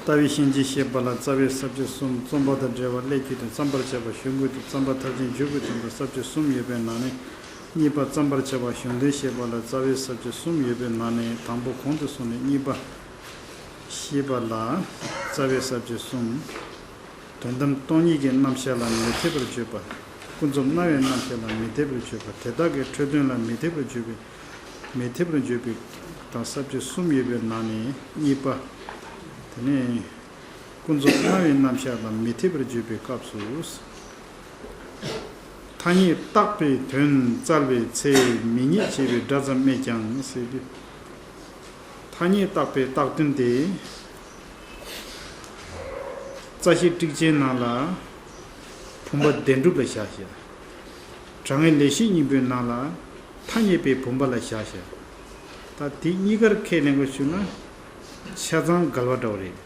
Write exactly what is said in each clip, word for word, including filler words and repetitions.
ལྟ་བའི་གཤིན་རྗེ་བཤད་པ་ལ་རྩ་བའི་ས་བཅད་གསུམ། རྩོམ་པ་དང་འབྲེལ་བ་སླད་ཀྱི་དོན། བརྩམ་པར་བྱ་བ་གཞུང་གི་དོན། བརྩམ་པ་མཐར་ཕྱིན་རྒྱུད་ཀྱི་དོན་དང་ས་བཅད་གསུམ་ཡོད་པའི་ནང་ནས། གཉིས་པ་བརྩམ་པར་བྱ་བ་གཞུང་དོན་བཤད་པ་ལ་རྩ་བའི་ས་བཅད་གསུམ་ཡོད་པའི་ནང་ནས་དང་པོ་གོང་དུ་སོང་ནས་གཉིས་པ་བཤད་པ་ལ་རྩ་བའི་ས་བཅད་གསུམ། དོན་དམ་སྟོང་ཉིད་ཀྱི་རྣམ་གཞག་ལ་མི་འཐད་པར་བརྗོད་པ། ཀུན་རྫོབ་སྣང་བའི་རྣམ་གཞག་ལ་མི་འཐད་པར་བརྗོད་པ། དེ་དག་གི་འཕྲོས་དོན་ལ་མི་འཐད་པར་བརྗོད་པའི། མི་འཐད་པར་བརྗོད་པའི་དང་ས་བཅད་གསུམ་ཡོད་པའི་ནང་ནས་གཉིས་པ། དེ་ནས་ཀུན་རྫོབ་སྣང་བའི་རྣམ་གཞག་ལ་མི་འཐད་པར་བརྗོད་པའི་སྐབས་སུ། ཐ་སྙད་བཏགས་པའི་དོན་བཙལ་བའི་ཚེ་མི་རྙེད་ཅེས་པའི་སྒྲ་ཙམ་སྨྲས་ཀྱང་ཟེར་དུས། ཐ་སྙད་བཏགས་པའི་བཏགས་དོན་དེ། རྩ་ཤེ་ཊཱིཀ་ཆེན་ནང་ལ་བུམ་པ་བདེན་གྲུབ་ལ་བཞག་བཞག་དྲང་ངེས་ལེགས་བཤད་སྙིང་པོའི་ནང་ལ་ཐ་སྙད་པའི་བུམ་པ་ལ་བཞག་བཞག་ད་དེ་གཉིས་ཀར་ཁས་ལེན་དགོས་ཞུ་ན། ཆ་ཚང་འགལ་བ་འདྲ་བོ་རེད།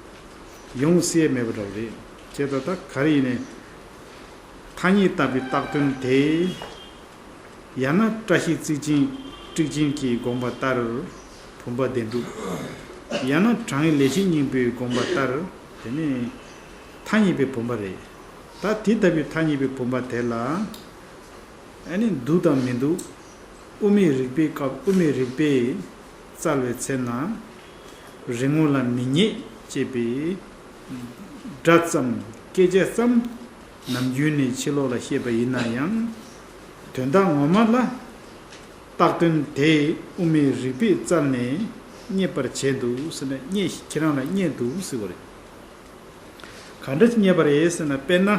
ཡོང་སྲིད་མེད་པ་འདྲ་བོ་རེད། བྱས་ཙང་ད་ག་རེ་ཡིན་ནའི། ཐ་སྙད་བཏགས་པའི་བཏགས་དོན་དེ། ཡང་ན་བཀྲ་ཤིས་རྩིས་ཅན་ཊཱིཀ་ཆེན་གྱི་དགོངས་པ་ལྟར་བུམ་པ་བདེན་གྲུབ། ཡང་ན་དྲང་ངེས་ལེགས་བཤད་སྙིང་པོའི་དགོངས་པ་ལྟར་དེ་ནི་ཐ་སྙད་པའི་བུམ་པ་རེད། ད་དེ་ལྟ་བུའི་ཐ་སྙད་པའི་བུམ་པ་དེ་ལ་ཨ་ནི་འདུག་དང་མི་འདུག་དབུ་མའི་རིགས་པའི་སྐབས་དབུ་མའི་རིགས་པས་བཙལ་བའི་ཚེ་ན། རིག་ངོ་ལ་མི་རྙེད་ཅེས་པའི་སྒྲ་ཙམ་སྐད་ཆ་ཙམ་ནམ་རྒྱུན་ནས་ཕྱི་ལོགས་ལ་བཤད་པ་ཡིན་ན་ཡང་། དོན་དག་ངོ་མ་ལ་བཏགས་དོན་དེ་དབུ་མའི་རིགས་པས་བཙལ་ནས་རྙེད་པར་བྱས་འདུག་ཟེར་ན་རྙེད་ཁྱེད་རང་ལ་རྙེད་འདུག་ཟེར་བ་རེད། ག་འདྲ་ཅིག་རྙེད་པ་རེད་ཟེར་ན། དཔེར་ན།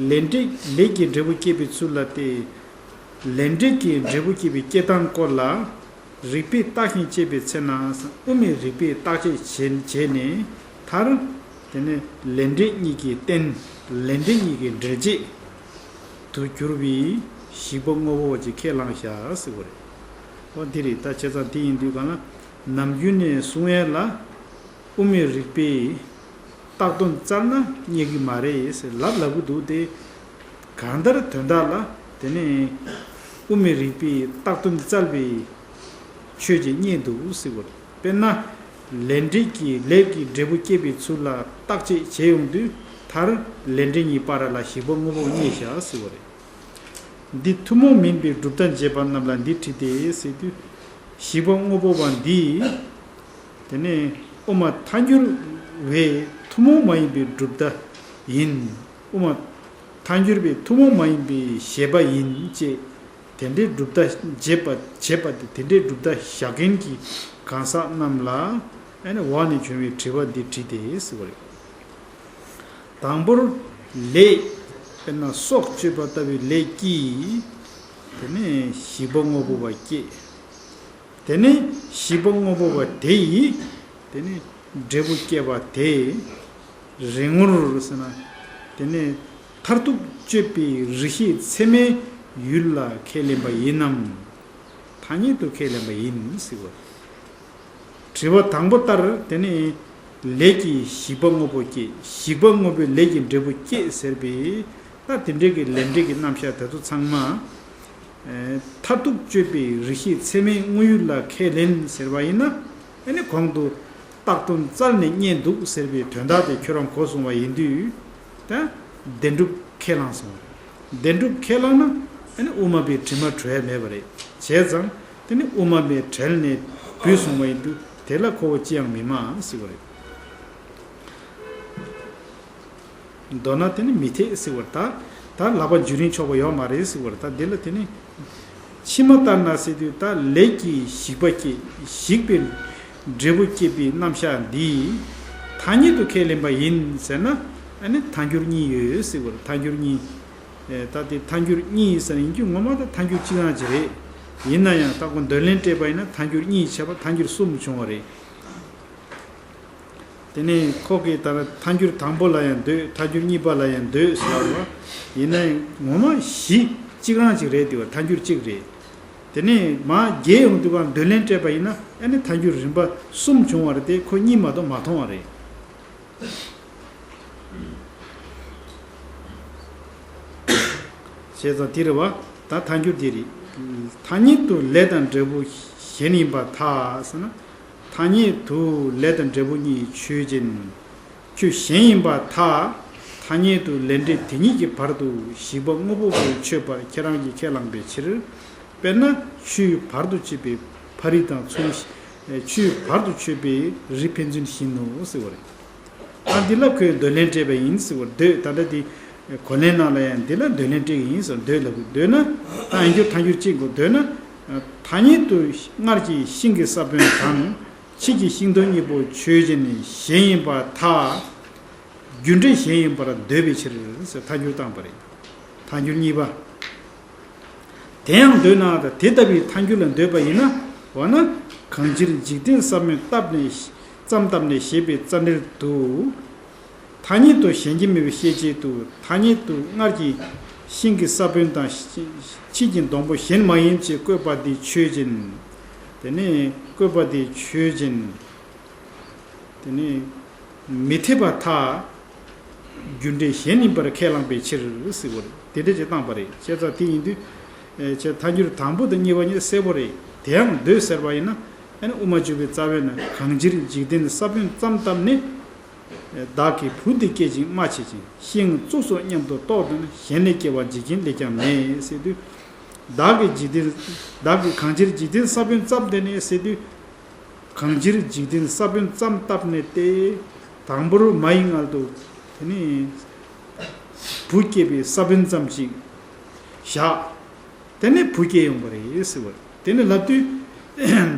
ལས་འབྲས་ལས་ཀྱི་འབྲས་བུ་སྐྱེད་པའི་ཚུལ་ལ་སྟེ། ལས་འབྲས་ཀྱི་འབྲས་བུ་སྐྱེད་པའི་སྐྱེ་སྟངས་སྐོར་ལ། རིགས་པས་བརྟག་ཅིང་དཔྱད་པའི་ཚེ་ན། དབུ་མའི་རིགས་པས་བརྟག་དཔྱད་བྱས་བྱས་ནས་མཐར། དེ་ནས་ལས་འབྲས་གཉིས་ཀྱི་རྟེན། ལས་འབྲས་གཉིས་ཀྱི་འབྲས་བྱེད་དུ་གྱུར་པའི་ཞིག་པ་དངོས་པོ་བ་ཅིག་ཁས་བླངས་བཞག་ཟེར་བ་རེད། འོ་འདི་རེད། ད་བྱས་ཙང་དེ་ཡིན་དུས་གང་ལ་ནམ་རྒྱུན་ནས་གསུང་ཡས་ལ། དབུ་མའི་རིགས་པས་བཏགས་དོན་བཙལ་ན་རྙེད་ཀྱི་མ་རེད་ཟེར་ལབ་ལབ་གི་འདུག་སྟེ། གང་ལྟར་དོན་དག་ལ་དེ་ནས་དབུ་མའི་རིགས་པས་བཏགས་དོན་བཙལ་བའི་ཆོས་ཅིག་རྙེད་འདུག་ཟེར་བ་རེད། དཔེར་ན། ལས་འབྲས་ཀྱི་ལས་ཀྱི་འབྲས་བུ་སྐྱེད་པའི་ཚུལ་ལ་བརྟག་དཔྱད་བྱེད་ཡོང་དུས་མཐར་ལས་འབྲས་གཉིས་བར་ལ་ཞིག་པ་དངོས་པོ་རྙེད་བཞག་ཟེར་བ་རེད། འདི་ཐུན་མོང་མིན་པའི་གྲུབ་མཐའ་འབྱེད་པ་རྣམས་ལ་འདི་བྲིས་ཏེ་ཟེར་དུས། ཞིག་པ་དངོས་པོ་བ་འདི། དེ་ནས་དབུ་མ་ཐལ་འགྱུར་བའི་ཐུན་མོང་མ་ཡིན་པའི་གྲུབ་མཐའ་ཡིན། དབུ་མ་ཐལ་འགྱུར་བའི་ཐུན་མོང་མ་ཡིན་པའི་བཞེད་པ་ཡིན་ཅེས། དེ་འདྲའི་གྲུབ་མཐའ་འབྱེད་པ་བྱེད་པ་དེ་དེ་འདྲའི་གྲུབ་མཐའ་བཞག་མཁན་གྱི་གང་ཟག་རྣམས་ལ་ཨ་ནི་འོག་ནས་བྱུང་བའི་དྲི་བ་འདི་དྲིས་ཏེ་ཟེར་བ་རེད། དང་པོར་ལས། དཔེར་ན་སྲོག་གཅོད་པ་ལྟ་བུའི་ལས་ཀྱིས། དེ་ནས་ཞིག་པ་དངོས་པོ་བ་སྐྱེད། དེ་ནས་ཞིག་པ་དངོས་པོ་བ་དེ་ཡིས། དེ་ནས་འབྲས་བུ་སྐྱེད་པ་དེ། རིག་ངོར་ཟེར་ན། དེ་ནས་མཐར་ཐུག་དཔྱོད་པའི་རིགས་ཤེས་ཚད་མའི་ཡུལ་ལ་ཁས་ལེན་པ་ཡིན་ནམ། ཐ་སྙད་དུ་ཁས་ལེན་པ་ཡིན་ཟེར་བ། དྲི་བ་དང་པོ་ལྟར་དེ་ནི་ལས་ཀྱི་ཞིག་པ་དངོས་པོ་སྐྱེད། ཞིག་པ་དངོས་པོའི་ལས་ཀྱི་འབྲས་བུ་སྐྱེད་ཟེར་བའི་ད་དེ་འདྲའི་གི་ལས་འབྲས་ཀྱི་རྣམ་གཞག་དེ་ཚོ་ཚང་མ། ཨེ། མཐར་ཐུག་དཔྱོད་པའི་རིགས་ཤེས་ཚད་མའི་དངོས་ཡུལ་ལ་ཁས་ལེན་ཟེར་བ་ཡིན་ན། ཨ་ནི་གོང་དུ་བཏགས་དོན་བཙལ་ནས་རྙེད་འདུག་ཟེར་བའི་དོན་དག་དེ་ཁྱོད་རང་གོ་སོང་བ་ཡིན་དུས། ད་བདེན་གྲུབ་ཁས་བླངས་སོང་། བདེན་གྲུབ་ཁས་བླངས་ན་ཨ་ནི་དབུ་མ་པའི་དྲི་མ་གྲོལ་ཡ་མེད་པ་རེད། བྱས་ཙང་དེ་ནི་དབུ་མ་པའི་གྲལ་ནས་བུད་སོང་བ་ཡིན་དུས་དེ་ལ་གོ་བ་ཅི་ཡང་མི་སྨྲ་ཟེར་བ་རེད། མདོར་ན་དེ་ནི་མི་འཐད་ཟེར་བ་རེད། ད་ད་ལག་པ་འཇུ་རིན་ཆོག་པ་ཡོད་མ་རེད་ཟེར་བ་རེད། ད་འདི་ལ་དེ་ནི། ཕྱི་མ་ལྟར་ན་ཟེར་དུས་ད་ལས་ཀྱིས་ཞིག་པ་སྐྱེད། ཞིག་པའི་འབྲས་བུ་སྐྱེད་པའི་རྣམ་གཞག་འདི། ཐ་སྙད་དུ་ཁས་ལེན་པ་ཡིན་ཟེར་ན། ཨ་ནི་ཐལ་འགྱུར་གཉིས་ཡོད་ཟེར་བ་རེད། ཐལ་འགྱུར་གཉིས། ཨེ། ད་དེ་ཐལ་འགྱུར་གཉིས་ཟེར་ཡིན་རྒྱུ་ངོ་མ་ད་ཐལ་འགྱུར་གཅིག་རང་ཅིག་རེད། ཡིན་ན་ཡང་ད་ཁོ་འདོད་ལན་སྤྲད་པ་ཡིན་ན་ཐལ་འགྱུར་གཉིས་བྱས་པ་ཐལ་འགྱུར་གསུམ་བྱུང་བ་རེད། དེ་ནས་ཁོ་གིས་ད་ཐལ་འགྱུར་དང་པོ་ལ་ཡང་འདོད། ཐལ་འགྱུར་གཉིས་པ་ལ་ཡང་འདོད་ཟེར་བ། ཡིན་ན་ཡང་ངོ་མ་གཞི་གཅིག་རང་གཅིག་རེད། དེ་བ་ཐལ་འགྱུར་གཅིག་རེད། དེ་ནས་མར་རྒྱས་ཡོང་དུས་སྐབས་འདོད་ལན་སྤྲད་པ་ཡིན་ན་ཨ་ནི་ཐལ་འགྱུར་རིམ་པ་གསུམ་བྱུང་བ་རེད་དེ་ཁོ་གཉིས་མ་གཏོགས་མ་མཐོང་བ་རེད། བྱས་ཙང་དེ་རེད་བ། ད་ཐལ་འགྱུར་དེ་རེད། ཐ་སྙད་དུ་ལས་དང་འབྲས་བུ་གཞན་ཡིན་པར་ཐལ་ཟེར་ན། ཐ་སྙད་དུ་ལས་དང་འབྲས་བུ་གཉིས་ཆོས་ཅན། ཆོས་གཞན་ཡིན་པར་ཐལ། ཐ་སྙད་དུ་ལས་འབྲས་དེ་ཉིད་ཀྱི་བར་དུ་ཞིག་པ་དངོས་པོ་པོས་ཆོད་པར་ཁྱེད་རང་གིས་ཁས་བླངས་པའི་ཕྱིར། དཔེར་ན་ཆུའི་བར་དུ་གཅོད་པའི་ཕ་རི་དང་མཚུངས། ཆུའི་བར་དུ་ཆོད་པའི་རི་ཕན་ཚུན་བཞིན་ནོ་ཟེར་བ་རེད། ཨ་འདི་ལ་ཁོས་འདོད་ལན་སྤྲད་པ་ཡིན་ཟེར་བ་འདོད། ད་ལྟ་འདི་གོ་ལན་ནང་ལ་ཡང་འདི་ལ་འདོད་ལན་སྤྲད་ཀྱི་ཡིན་ཟེར་འདོད་ལབ་གི། འདོད་ན་ད་ཡིན་རྒྱུ་ཐལ་འགྱུར་གཅིག་གོ། འདོད་ན་ཐ་སྙད་དུ་སྔར་གྱི་ཤིང་གི་ས་བོན་དང་ཕྱིས་ཀྱི་ཤིང་སྡོང་གཉིས་པོ་ཆོས་ཅན། གཞན་ཡིན་པར་ཐལ། རྒྱུ་འབྲས་གཞན་ཡིན་པར་འདོད་པའི་ཕྱིར་ཟེར་ཐལ་འགྱུར་བཏང་པ་རེད། ཐལ་འགྱུར་གཉིས་པ། དེ་ཡང་འདོད་ན་དང་དེ་ལྟ་བུའི་ཐལ་འགྱུར་ལ་འདོད་པ་ཡིན་ན། འོ་ན་གང་ཕྱིར་འཇིག་རྟེན་ས་བོན་བཏབ་ནས་ཙམ་བཏབ་ནས་ཞེས་པའི་རྩ་འགྲེལ་དུ། ཐ་སྙད་དུ་གཞན་གྱིས་མེད་པའི་ཤེས་བྱེད་དུ། ཐ་སྙད་དུ་སྔར་གྱི་ཤིང་གི་ས་བོན་དང་ཕྱིས་ཀྱི་སྡོང་པོ་གཞན་མ་ཡིན་ཅེས་བཀོད་པ་འདི་ཆོས་ཅན། དེ་ནས་བཀོད་པ་འདི་ཆོས་ཅན། དེ་ནས་མི་འཐད་པར་ཐལ། རྒྱུ་འབྲས་གཞན་ཡིན་པར་ཁས་བླངས་པའི་ཕྱིར་ཟེར་བ་རེད། དེ་འདྲ་ཅིག་བཏང་པ་རེད། བྱས་ཙང་དེ་ཡིན་དུས། ཨེ་བྱས་ཐལ་འགྱུར་དང་པོ་དང་གཉིས་པ་གཉིས་གསལ་པོ་རེད། དེ་ཡང་འདོད་ཟེར་བ་ཡིན་ན། ཨ་ནི་དབུ་མ་འཇུག་པའི་རྩ་བའི་ནང་གང་ཕྱིར་འཇིག་རྟེན་ས་བོན་ཙམ་བཏབ་ནས། བདག་གི་བུ་འདི་སྐད་ཅིག་སྨྲ་བྱེད་ཅིང་ཤིང་བཙུགས་སོ་སྙམ་དུ་རྟོག་ཏུ་ན་གཞན་ལས་སྐྱེ་བ་འཇིག་རྐྱེན་ལས་ཀྱང་མེད་ཟེར་དུས། བདག་གི་འཇིག་རྟེན། བདག་གི་གང་ཕྱིར་འཇིག་རྟེན་ས་བོན་ཙམ་དེ་ནས་ཟེར་དུས། གང་ཕྱིར་འཇིག་རྟེན་ས་བོན་ཙམ་བཏབ་ནས་ཏེ། དང་པོར་མ་ཡི་མངལ་དུ་དེ་ནས་བུ་སྐྱེས་པའི་ས་བོན་ཙམ་ཞིག་བཞག་དེ་ནས་བུ་སྐྱེས་ཡོང་བ་རེད་ཟེར་བ་རེད། དེ་ནས་ལབ་དུས།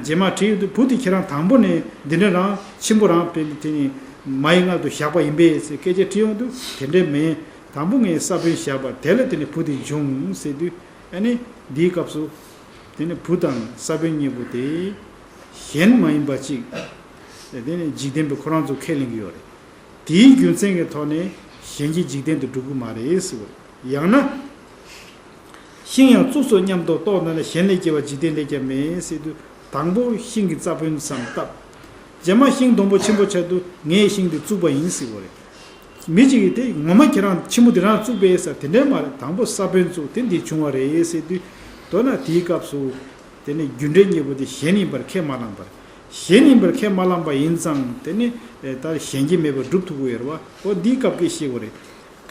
རྗེས་མ་དྲིས་ཡོང་དུས་བུ་དེ་ཁྱེད་རང་དང་པོ་ནས་འདི་འདྲ་རང་ཆེན་པོ་རང་དཔེ་དེ་ནས་མ་ཡི་མངལ་དུ་བཞག་པ་ཡིན་པས་ཟེར་སྐད་ཆ་དྲིས་ཡོང་དུས་དེ་འདྲ་མེད། དང་པོ་ངས་ས་བོན་བཞག་པ་དེ་ལ་དེ་ནས་བུ་དེ་བྱུང་ཟེར་དུས། ཨ་ནི་འདིའི་སྐབས་སུ། དེ་ནི་བུ་དང་ས་བོན་གཉིས་པོ་དེ་གཞན་མ་ཡིན་པ་ཅིག་དེ་ནི་འཇིག་རྟེན་པའི་ཁོ་རང་ཚོ་ཁས་ལེན་གྱི་ཡོད་རེད། དེའི་རྒྱུ་མཚན་གྱི་ཐོག་ནས་གཞན་གྱི་འཇིག་རྟེན་དུ་འགྲོ་གི་མ་རེད་ཟེར་བ་རེད། ཡང་ན། ཤིང་ཡང་བཙུགས་སོ་སྙམ་དུ་རྟོག་ན་ལ་གཞན་ལས་སྐྱེ་བ་འཇིག་རྟེན་ལས་ཀྱང་མེད་ཟེར་དུས། དང་པོ་ཤིང་གི་རྩ་བོན་ཙམ་བཏབ། རྗེས་མ་ཤིང་སྡོང་པོ་ཆེན་པོ་ཆགས་དུས་ངས་ཤིང་དེ་བཙུགས་པ་ཡིན་ཟེར་བ་རེད། མི་གཅིག་གིས་དེ་ངོ་མ་ཁྱེད་རང་ཆེན་པོ་དེ་རང་བཙུགས་པས་ཟེར་དེ་འདྲ་མ་རེད། དང་པོ་ས་བོན་བཙུགས་དེ་འདི་བྱུང་བ་རེད་ཟེར་དུས། མདོར་ན་དེའི་སྐབས་སུ། དེ་ནི་རྒྱུ་འབྲས་གཉིས་པོ་དེ་གཞན་ཡིན་པར་ཁས་མ་བླངས་པར། གཞན་ཡིན་པར་ཁས་མ་བླངས་པ་ཡིན་ཙང་དེ་ནི་ད་གཞན་གྱིས་མེད་པར་སྒྲུབ་ཐུབ་ཀྱི་ཡོད་རེད་བ། འོ་འདིའི་སྐབས་ཀྱི་ཤེས་དགོས་རེད།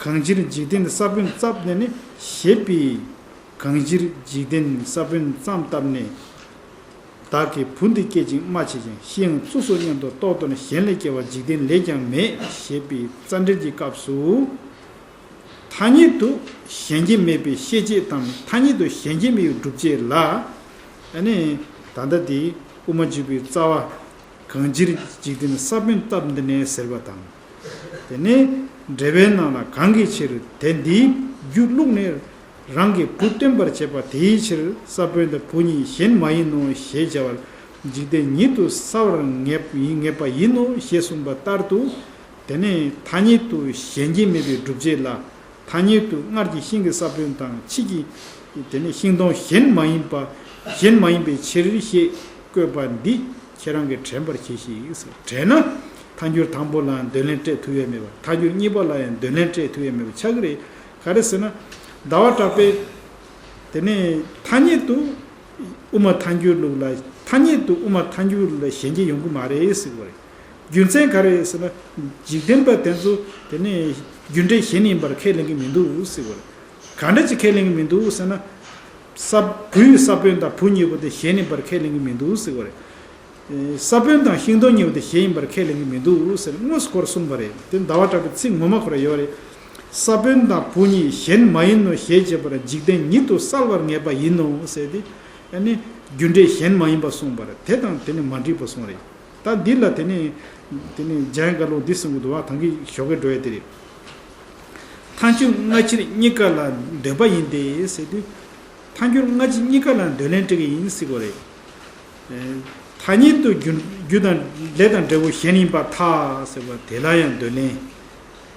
གང་ཕྱིར་འཇིག་རྟེན་ས་བོན་ཙམ་དེ་ནི་ཞེས་པའི། གང་ཕྱིར་འཇིག་རྟེན་ས་བོན་ཙམ་བཏབ་ནས། བདག་གི་བུ་འདི་སྐད་ཅིག་སྨྲ་བྱེད་ཅིང་ཤིང་བཙུགས་སོ་སྙམ་དུ་རྟོག་ཏུ་ན་གཞན་ལས་སྐྱེ་བ་འཇིག་རྟེན་ལས་ཀྱང་མེད་ཞེས་པའི་རྩ་འགྲེལ་གྱི་སྐབས་སུ། ཐ་སྙད་དུ་གཞན་གྱིས་མེད་པའི་ཤེས་བྱེད་དམ་ཐ་སྙད་དུ་གཞན་གྱིས་མེད་པའི་སྒྲུབ་བྱེད་ལ། ཨ་ནི། ད་ལྟ་འདི་དབུ་མ་འཇུག་པའི་རྩ་བ། གང་ཕྱིར་འཇིག་རྟེན་ས་བོན་བཏབ་འདི་ནས་ཟེར་བ་དང་། དེ་ནས་འགྲེལ་པའི་ནང་ལ་གང་གི་ཕྱིར་དེ་འདིའི་རྒྱུ་བླུགས་ནས་རང་གི་བུ་སྟོན་པར་བྱེད་པ་དེའི་ཕྱིར་ས་བོན་དང་བུ་གཉིས་གཞན་མ་ཡིན་ནོ་ཞེས་བྱ་བར་འཇིག་རྟེན་ཉིད་དུ་གསལ་བར་ངེས་ངེས་པ་ཡིན་ནོ་ཞེས་གསུངས་པ་ལྟར་དུ། དེ་ནས་ཐ་སྙད་དུ་གཞན་གྱིས་མེད་པའི་སྒྲུབ་བྱེད་ལ། ཐ་སྙད་དུ་སྔར་གྱི་ཤིང་གི་ས་བོན་དང་ཕྱིས་ཀྱི་དེ་ནས་ཤིང་སྡོང་གཞན་མ་ཡིན་པ། གཞན་མ་ཡིན་པའི་ཕྱིར་ཞེས་བཀོད་པ་འདི་ཁྱེད་རང་གིས་དྲན་པར་གྱིས་ཤིག་དྲན་ན་ཐལ་འགྱུར་དང་པོ་ལ་འདོད་ལན་སྤྲད་ཐུབ་ཡས་མེད་པ། ཐལ་འགྱུར་གཉིས་པ་ལ་ཡང་འདོད་ལན་སྤྲད་ཐུབ་ཡས་མེད་པ་ཆགས་ཀྱི་རེད། ག་རེ་ཟེར་ན། ཟླ་བ་གྲགས་པས་དེ་ནས་ཐ་སྙད་དུ། དབུ་མ་ཐལ་འགྱུར་ལུགས་ལ་ཐ་སྙད་དུ་དབུ་མ་ཐལ་འགྱུར་ལ་གཞན་གྱིས་ཡོང་གི་མ་རེད་ཟེར་བ་རེད། རྒྱུ་མཚན་ག་རེ་ཟེར་ན། འཇིག་རྟེན་པ་དེ་ཚོ་དེ་ནས་རྒྱུ་འབྲས་གཞན་ཡིན་པར་ཁས་ལེན་གྱི་མི་འདུག་ཟེར་བ་རེད། ག་འདྲ་ཅིག་ཁས་ལེན་གྱི་མི་འདུག་ཟེར་ན། ས་བུའི་ས་བོན་དང་བུ་གཉིས་པོ་དེ་གཞན་ཡིན་པར་ཁས་ལེན་གྱི་མི་འདུག་ཟེར་བ་རེད། ས་བོན་དང་ཤིང་སྡོང་གཉིས་པོ་དེ་གཞན་ཡིན་པར་ཁས་ལེན་གྱི་མི་འདུག་ཟེར་དངོས་སུ་ཁོ་རང་གསུངས་པ་རེད། དེ་ཟླ་བ་གྲགས་པའི་ཚིག་ངོ་མ་ཁོ་རང་ཡོད་རེད། ས་བོན་དང་བུ་གཉིས་གཞན་མ་ཡིན་ནོ་ཞེས་བྱ་བར་འཇིག་རྟེན་ཉིད་དུ་གསལ་བར་ངེས་པ་ཡིན་ནོ་ཟེར་ཏེ། ཨ་ནི། རྒྱུ་འབྲས་གཞན་མ་ཡིན་པ་གསུངས་པ་རེད། དེ་དང་དེ་ནི་མ་འགྲིག་པ་གསུངས་རེད། ད་འདི་ལ་དེ་ནི། དེ་ནི་འཇམ་དབྱངས་བཀའ་ལུང་འདི་གསུང་གི་འདུག་བ། ད་གིན་ཞོགས་ཀས་འགྲོ་ཡ་དེ་རེད། ཐལ་འགྱུར་སྔ་ཕྱིར་གཉིས་ཀ་ལ་འདོད་པ་ཡིན་ཏེ་ཟེར་དུས། ཐལ་འགྱུར་སྔ་ཕྱི་གཉིས་ཀ་ལ་འདོད་ལན་སྤྲད་ཀྱི་ཡིན་ཟེར་གོ་རེད། ཐ་སྙད་དུ་རྒྱུ་རྒྱུ་དང་ལས་དང་འབྲས་བུ་གཞན་ཡིན་པར་ཐལ་ཟེར་བ་དེ་ལ་ཡང་འདོད་ལན།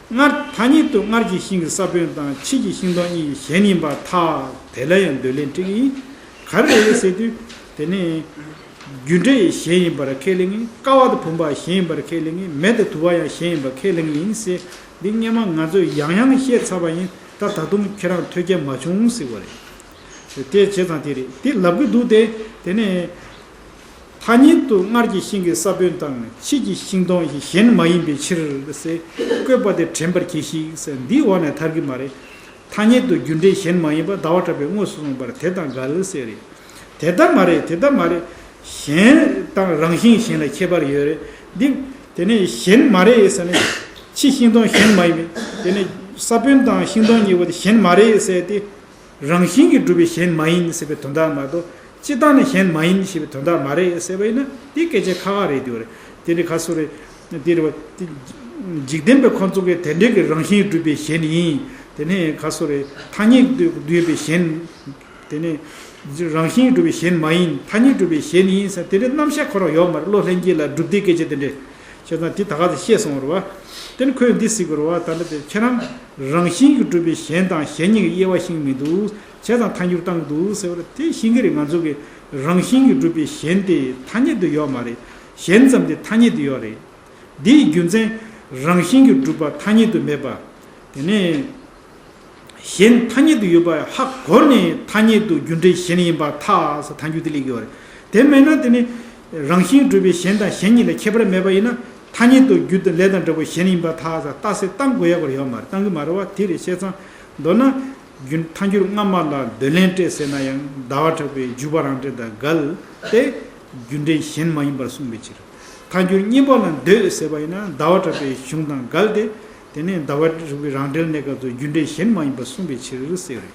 སྔར་ཐ་སྙད་དུ་སྔར་གྱི་ཤིང་གི་ས་བོན་དང་ཕྱིས་ཀྱི་ཤིང་སྡོང་གཉིས་གཞན་ཡིན་པར་ཐལ། དེ་ལ་ཡང་འདོད་ལན་སྤྲད་ཀྱི་ཡིན། ག་རེ་རེད་ཟེར་དུས། དེ་ནི། རྒྱུ་འབྲས་གཞན་ཡིན་པར་ཁས་ལེན་གྱི། ཀ་བ་དང་བུམ་པ་གཞན་ཡིན་པར་ཁས་ལེན་གྱི། མེ་དང་དུ་བ་ཡང་གཞན་ཡིན་པར་ཁས་ལེན་གྱི་ཡིན་ཟེར། འདི་སྔོན་མ་ང་ཚོས་ཡང་ཡང་བཤད་ཚར་བ་ཡིན། ད་ད་དུང་ཁྱེད་རང་ཐོས་རྒྱ་མ་བྱུང་ཟེར་བ་རེད། དེ་བྱས་ཙང་དེ་རེད། དེ་ལབ་ཀྱི་འདུག་སྟེ། དེ་ནས། ཐ་སྙད་དུ་སྔར་གྱི་ཤིང་གི་ས་བོན་དང་ཕྱིས་ཀྱི་ཤིང་སྡོང་གཞན་མ་ཡིན་པའི་ཕྱིར་ཟེར། བཀོད་པ་དེ་དྲན་པར་གྱིས་ཤིག་ཟེར། འདིའི་འོག་ནས་ཐར་གྱི་མ་རེད། ཐ་སྙད་དུ་རྒྱུ་འབྲས་གཞན་མ་ཡིན་པ་ཟླ་བ་གྲགས་པས་དངོས་སུ་གསུངས་པར་དེ་དང་འགལ་ཟེར་རེད། དེ་ལྟ་མ་རེད། དེ་ལྟ་མ་རེད། གཞན་དང་རང་བཞིན་གཞན་ལ་ཁྱད་པར་ཡོད་རེད། འདི་དེ་ནས་གཞན་མ་རེད་ཟེར་ནས། ཕྱིས་ཤིང་སྡོང་གཞན་མ་ཡིན་པས། དེ་ནས་ས་བོན་དང་ཤིང་སྡོང་གཉིས་པོ་དེ་གཞན་མ་རེད་ཟེར་ཏེ། རང་བཞིན་གྱིས་གྲུབ་པའི་གཞན་མ་ཡིན་ཟེར་བའི་དོན་དག་མ་གཏོགས། སྤྱིར་བཏང་ནས་གཞན་མ་ཡིན་ཞེས་པའི་དོན་དག་མ་རེད་ཟེར་བ་ཡིན་ན། དེ་སྐད་ཆ་ཁ་ཁ་རེད་འདུག་རེད། དེ་ནི་ཁ་སོ་རེད། དེ་རེད་བ། དེ་འཇིག་རྟེན་པའི་ཁོ་ཚོ་གི་དེ་འདྲའི་གི་རང་བཞིན་གྲུབ་པའི་གཞན་ཡིན། དེ་ནི་ཁ་སོ་རེད། ཐ་སྙད་དུ་ཡོད་པའི་གཞན། དེ་ནི་རང་བཞིན་གྲུབ་པའི་གཞན་མ་ཡིན། ཐ་སྙད་གྲུབ་པའི་གཞན་ཡིན་ཟེར། དེ་འདྲའི་རྣམ་གཞག་ཁོ་རང་ཡོད་མ་རེད། བློ་ལྷན་སྐྱེས་ལ་གྲུབ་མཐའི་སྐད་ཆ་དེ་འདྲས། བྱས་ཙང་དེ་ད་ག་ཚོད་བཤད་སོང་བ་རེད་བ། དེ་ནི་ཁོས་འདི་ཟེར་གི་རེད་བ། ད་ལྟ་དེ་ཁྱེད་རང་རང་བཞིན་གྱིས་གྲུབ་པའི་གཞན་དང་གཞན་གཉིས་ཀྱི་དབྱེ་བ་ཤེས་མི་འདུག་བྱས་ཙང་ཐལ་འགྱུར་བཏང་གི་འདུག་ཟེར་བ་རེད། དེ་ཤེས་ཀྱི་རེད། ང་ཚོ་གི་རང་བཞིན་གྱིས་གྲུབ་པའི་གཞན་དེ་ཐ་སྙད་དུ་ཡོད་མ་རེད། གཞན་ཙམ་དེ་ཐ་སྙད་དུ་ཡོད་རེད། འདིའི་རྒྱུ་མཚན། རང་བཞིན་གྱིས་གྲུབ་པ་ཐ་སྙད་དུ་མེད་པ། དེ་ནས་གཞན་ཐ་སྙད་དུ་ཡོད་པ་ཧ་གོ་ནས་ཐ་སྙད་དུ་རྒྱུ་འབྲས་གཞན་ཡིན་པར་ཐལ་ཟེར་ཐལ་འགྱུར་དེ་སླེབས་ཀྱི་ཡོད་རེད། དེ་མེད་ན་དེ་ནི་རང་བཞིན་གྲུབ་པའི་གཞན་དང་གཞན་གཉིས་ལ་ཁྱད་པར་མེད་པ་ཡིན་ན། ཐ་སྙད་དུ་རྒྱུ་དང་ལས་དང་འབྲས་བུ་གཞན་ཡིན་པར་ཐལ་ཟེར་རྟགས་གསལ་བཏང་དགོས་ཡག་ཡོད་མ་རེད། བཏང་གི་མ་རེད་བ། དེ་རེད། བྱས་ཙང་མདོར་ན། རྒྱུ་ཐལ་འགྱུར་སྔ་མ་ལ་འདོད་ལན་སྤྲད་ཟེར་ན་ཡང་ཟླ་བ་གྲགས་པའི་འཇུག་པ་རང་འགྲེལ་དང་འགལ་ཏེ། རྒྱུ་འབྲས་གཞན་མ་ཡིན་པར་གསུངས་པའི་ཕྱིར། ཐལ་འགྱུར་གཉིས་པ་ལ་འདོད་ཟེར་བ་ཡིན་ན་ཟླ་བ་གྲགས་པའི་གཞུང་དང་འགལ་ཏེ། དེ་ནས་ཟླ་བ་གྲགས་པའི་རང་འགྲེལ་གནས་སྐབས་སུ་རྒྱུ་འབྲས་གཞན་མ་ཡིན་པར་གསུངས་པའི་ཕྱིར་ཟེར་རེད།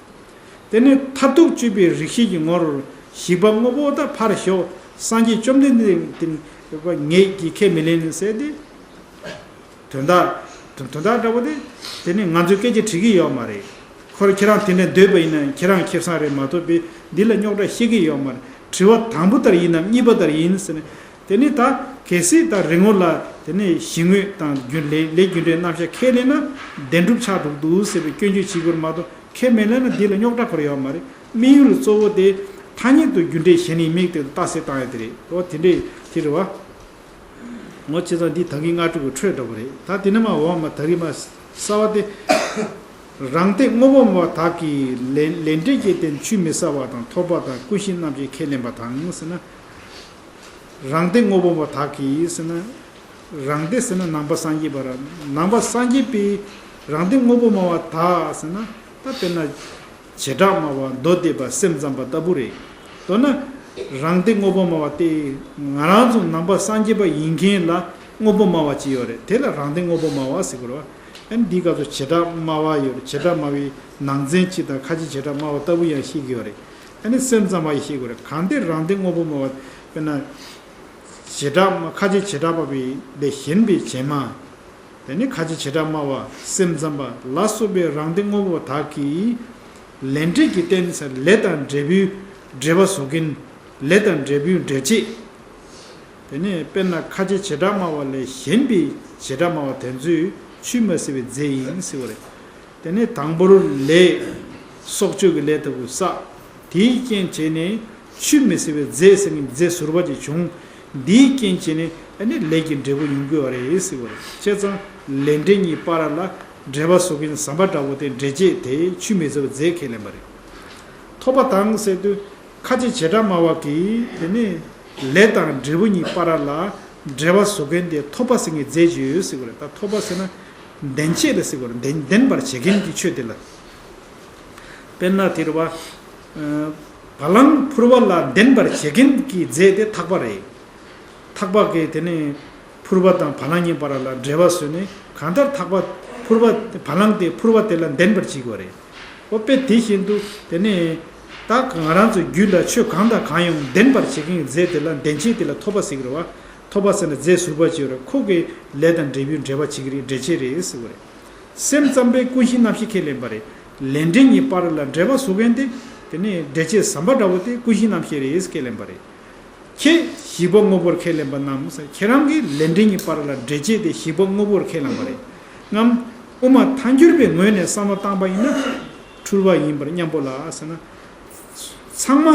དེ་ནས་མཐར་ཐུག་དཔྱོད་པའི་རིགས་ཤེས་ཀྱི་ངོར། ཞིག་པ་དངོས་པོ་དང་ཕར་ཞོག་སངས་རྒྱས་བཅོམ་ལྡན་འདས་དེ་ངེད་ཀྱིས་ཁས་མི་ལེན་ཟེར་ཏེ། དོན་དག་དོན་དག་འདྲ་པོ་དེ། དེ་ནི་ང་ཚོས་སྐད་ཆ་དྲི་གི་ཡོད་མ་རེད། ཁོ་རང་ཁྱེད་རང་དེ་འདྲ་འདོད་པ་ཡིན་ན་ཁྱེད་རང་ཁེ་བཟང་རེད་མ་གཏོགས་པའི་འདི་ལ་རྙོག་དྲ་བཤད་ཀྱི་ཡོད་མ་རེད། དྲི་བ་དང་པོ་ལྟར་ཡིན་ནམ་གཉིས་པ་ལྟར་ཡིན་ཟེར་ནས། དེ་ནི་ད་གལ་སྲིད་ད་རིག་ངོ་ལ་དེ་ནི་གཞི་དངོས་དང་རྒྱུ་ལས་ལས་རྒྱུ་འབྲས་རྣམ་གཞག་ཁས་ལེན་ན་བདེན་གྲུབ་ཆགས་འགྲོ་གི་འདུག་ཟེར་བའི་སྐྱོན་བརྗོད་བྱེད་དགོས་རེད་མ་གཏོགས། ཁས་མི་ལེན་ན་འདི་ལ་རྙོག་དྲ་ཁོ་རང་ཡོད་མ་རེད། དམིགས་ཡུལ་གཙོ་བོ་དེ་ཐ་སྙད་དུ་རྒྱུ་འབྲས་གཞན་ཡིན་མིན་དེ་རྟགས་གསལ་བཏང་ཡ་དེ་རེད། འོ་དེ་འདྲས་དེ་རེད་བ། འོ་བྱས་ཙང་འདི་ད་གིན་སྔ་དྲོ་གི་འཕྲོས་འདྲ་པོ་རེད། ད་དེ་ནས་མར་འོག་མ་ད་རིང་མར་གསར་བ་དེ། རང་སྡེ་དངོས་པོ་སྨྲ་བ་དག་གིས་ལས་ལས་འབྲས་ཀྱི་རྟེན་ཆུད་མི་ཟ་བ་དང་ཐོབ་པ་དང་ཀུན་གཞི་རྣམ་ཤེས་ཁས་ལེན་པ་དང་ཟེར་ན། རང་སྡེ་དངོས་པོ་སྨྲ་བ་དག་གིས་ཟེར་ན། རང་སྡེ་ཟེར་ན་ནང་པ་སངས་རྒྱས་པ་ར། ནང་པ་སངས་རྒྱས་པའི་རང་སྡེ་དངོས་པོ་སྨྲ་བ་དག་ཟེར་ན། ད་དཔེར་ན། བྱེ་བྲག་སྨྲ་བ་མདོ་སྡེ་པ་སེམས་ཙམ་པ་ལྟ་བུ་རེད། མདོར་ན། རང་སྡེ་དངོས་པོ་སྨྲ་བ་སྟེ། ང་རང་ཚོ་ནང་པ་སངས་རྒྱས་པ་ཡིན་མཁན་ལ་དངོས་པོ་སྨྲ་བ་ཅིག་ཡོད་རེད། དེ་ལ་རང་སྡེ་དངོས་པོ་སྨྲ་བ་ཟེར་དགོས་རེད་བ། ཨ་ནི་འདིའི་སྐབས་སུ་བྱེ་བྲག་སྨྲ་བ་ཡོད་རེད། བྱེ་བྲག་སྨྲ་བའི་ནང་ཚན་གཅིག་དང་ཁ་ཅིག་བྱེ་བྲག་སྨྲ་བ་ལྟ་བུ་ཡང་བཤད་ཀྱི་ཡོད་རེད། ཨ་ནི་སེམས་ཙམ་པ་ཡིས་བཤད་དགོས་རེད། གང་སྟེ་རང་སྡེ་དངོས་པོ་སྨྲ་བ། དཔེར་ན། བྱེ་བྲག་སྨྲ་ཁ་ཅིག་བྱེ་བྲག་སྨྲ་བ་ལས་གཞན་པའི་བྱེ་སྨྲ། དེ་ནི་ཁ་ཅིག་བྱེ་བྲག་སྨྲ་བ་སེམས་ཙམ་པ་ལ་སོགས་པའི་རང་སྡེ་དངོས་པོ་དག་གིས་ལས་འབྲས་ཀྱི་རྟེན་ཟེར་ལས་དང་འབྲས་བུའི་འབྲེལ་བ་བཟོ་མཁན། ལས་དང་འབྲས་བུའི་འབྲས་བྱེད། དེ་ནས་དཔེར་ན་ཁ་ཅིག་བྱེ་བྲག་སྨྲ་བ་ལས་གཞན་པའི་བྱེ་བྲག་སྨྲ་བ་དེ་ཚོས་ཆུད་མི་ཟ་བའི་རྫས་ཡིན་ཟེར་བ་རེད། དེ་ནས་དང་པོར་ལས། སྲོག་གཅོད་ཀྱི་ལས་ལྟ་བུ་བསགས། དེའི་རྐྱེན་བྱས་ནས་ཆུད་མི་ཟ་བའི་རྫས་ཟེར་མཁན་རྫས་ཟུར་པ་ཅིག་བྱུང་། འདིའི་རྐྱེན་བྱས་ནས་ཨ་ནི་ལས་ཀྱི་འབྲས་བུ་ཡོང་དགོས་པ་རེད་ཟེར་བ་རེད། བྱས་ཙང་ལས་འབྲས་གཉིས་བར་ལ་འབྲེལ་བ་བཟོ་མཁན་ཟམ་པ་འདྲ་བོ་དེ་འབྲས་བྱེད་དེ་ཆུད་མི་ཟ་བའི་རྫས་ཁས་ལེན་པ་རེད། ཐོབ་པ་དང་ཟེར་དུས། ཁ་ཅིག་བྱེ་བྲག་སྨྲ་བ་གིས་དེ་ནི་ལས་དང་འབྲས་བུ་གཉིས་བར་ལ་འབྲེལ་བ་བཟོ་མཁན་དེ་ཐོབ་པ་ཟེར་མཁན་རྫས་ཅིག་ཡོད་ཟེར་བ་རེད། ད་ཐོབ་པ་ཟེར་ན་ལྡན་བྱེད་ལ་ཟེར་བ་རེད། ལྡན་ལྡན་པར་བྱེད་མཁན་གྱི་ཆོས་དེ་ལ། དཔེར་ན་དེ་རེད་བ། ཨ། བ་ལང་ཕུར་པ་ལ་ལྡན་པར་བྱེད་མཁན་གྱི་རྫས་དེ་ཐག་པ་རེད། ཐག་པ་གིས་དེ་ནི་ཕུར་པ་དང་བ་ལང་གཉིས་བར་ལ་འབྲེལ་བ་བཟོས་ནས་གང་ལྟར་ཐག་པ་ཕུར་པ་བ་ལང་དེ་ཕུར་པ་དེ་ལ་ལྡན་པར་བྱེད་དགོས་རེད། འོ་དཔེ་དེ་བཞིན་དུ་དེ་ནི་ད་ང་རང་ཚོའི་རྒྱུད་ལ་ཆོས་གང་དང་གང་ཡང་ལྡན་པར་བྱེད་མཁན་གྱི་རྫས་དེ་ལ་ལྡན་བྱེད་དེ་ལ་ཐོབ་པ་ཟེར་གྱི་རེད་བ། ཐོབ་པ་ཟེར་ན་རྫས་ཟུར་པ་ཅིག་ཡོད་རེད། ཁོ་གིས་ལས་དང་འབྲས་བུའི་འབྲེལ་བ་བྱེད་ཀྱི་རེད། འབྲས་བྱེད་རེད་ཟེར་བ་རེད། སེམས་ཙམ་པས་ཀུན་གཞི་རྣམ་ཤེས་ཁས་ལེན་པ་རེད། ལས་འབྲས་གཉིས་བར་ལ་འབྲེལ་བ་བཟོ་མཁན་དེ། དེ་ནི་འབྲས་བྱེད་ཟམ་པ་འདྲ་བོ་དེ་ཀུན་གཞི་རྣམ་ཤེས་རེད་ཁས་ལེན་པ་རེད། ཁྱེད་ཞིག་པ་དངོས་པོར་ཁས་ལེན་པ་རྣམས། ཁྱེད་རང་གིས་ལས་འབྲས་གཉིས་བར་ལ་འབྲས་བྱེད་དེ་ཞིག་པ་དངོས་པོར་ཁས་ལེན་པ་རེད། ངམ། དབུ་མ་ཐལ་འགྱུར་བའི་ངོས་ནས་བསམ་བློ་བཏང་པ་ཡིན་ན། འཁྲུལ་པ་ཡིན་པར་སྙམ་པོ་ལ་ཟེར་ན། ཚང་མ་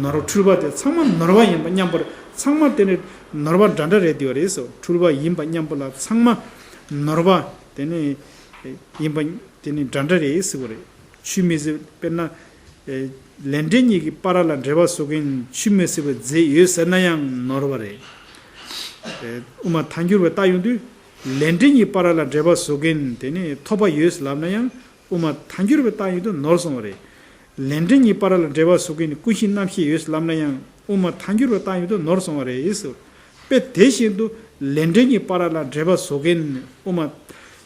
ནོར། འཁྲུལ་པ་དེ་ཚང་མ་ནོར་བ་ཡིན་པ་སྙམ་པར། ཚང་མ་དེ་ནི་ནོར་བ་འདྲ་འདྲ་རེད་དེ་བ་རེད་སོ། འཁྲུལ་པ་ཡིན་པ་སྙམ་པོ་ལ་ཚང་མ་ནོར་བ་དེ་ནི་ཡིན་པ་དེ་ནི་འདྲ་འདྲ་རེད་ཟེར་བ་རེད། ཆུད་མི་ཟ། དཔེར་ན། ཨེ། ལས་འབྲས་གཉིས་ཀྱི་བར་ལ་འབྲེལ་བ་བཟོ་མཁན་ཆུད་མི་ཟ་བའི་རྫས་ཡོད་ཟེར་ན་ཡང་ནོར་བ་རེད། དབུ་མ་ཐལ་འགྱུར་བས་བཏགས་ཡོང་དུས། ལས་འབྲས་གཉིས་བར་ལ་འབྲེལ་བ་བཟོ་མཁན་དེ་ནི་ཐོབ་པ་ཡོད་ལབ་ན་ཡང་དབུ་མ་ཐལ་འགྱུར་བས་བཏགས་ཡོང་དུས་ནོར་སོང་བ་རེད། ལས་འབྲས་གཉིས་བར་ལ་འབྲེལ་བ་བཟོ་མཁན་ནི་ཀུན་གཞི་རྣམ་ཤེས་ཡོད་ལབ་ན་ཡང་དབུ་མ་ཐལ་འགྱུར་བས་བཏགས་ཡོང་དུས་ནོར་སོང་བ་རེད་ཟེར། དཔེ་དེ་བཞིན་དུ་ལས་འབྲས་གཉིས་བར་ལ་འབྲེལ་བ་བཟོ་མཁན་ནི་དབུ་མ་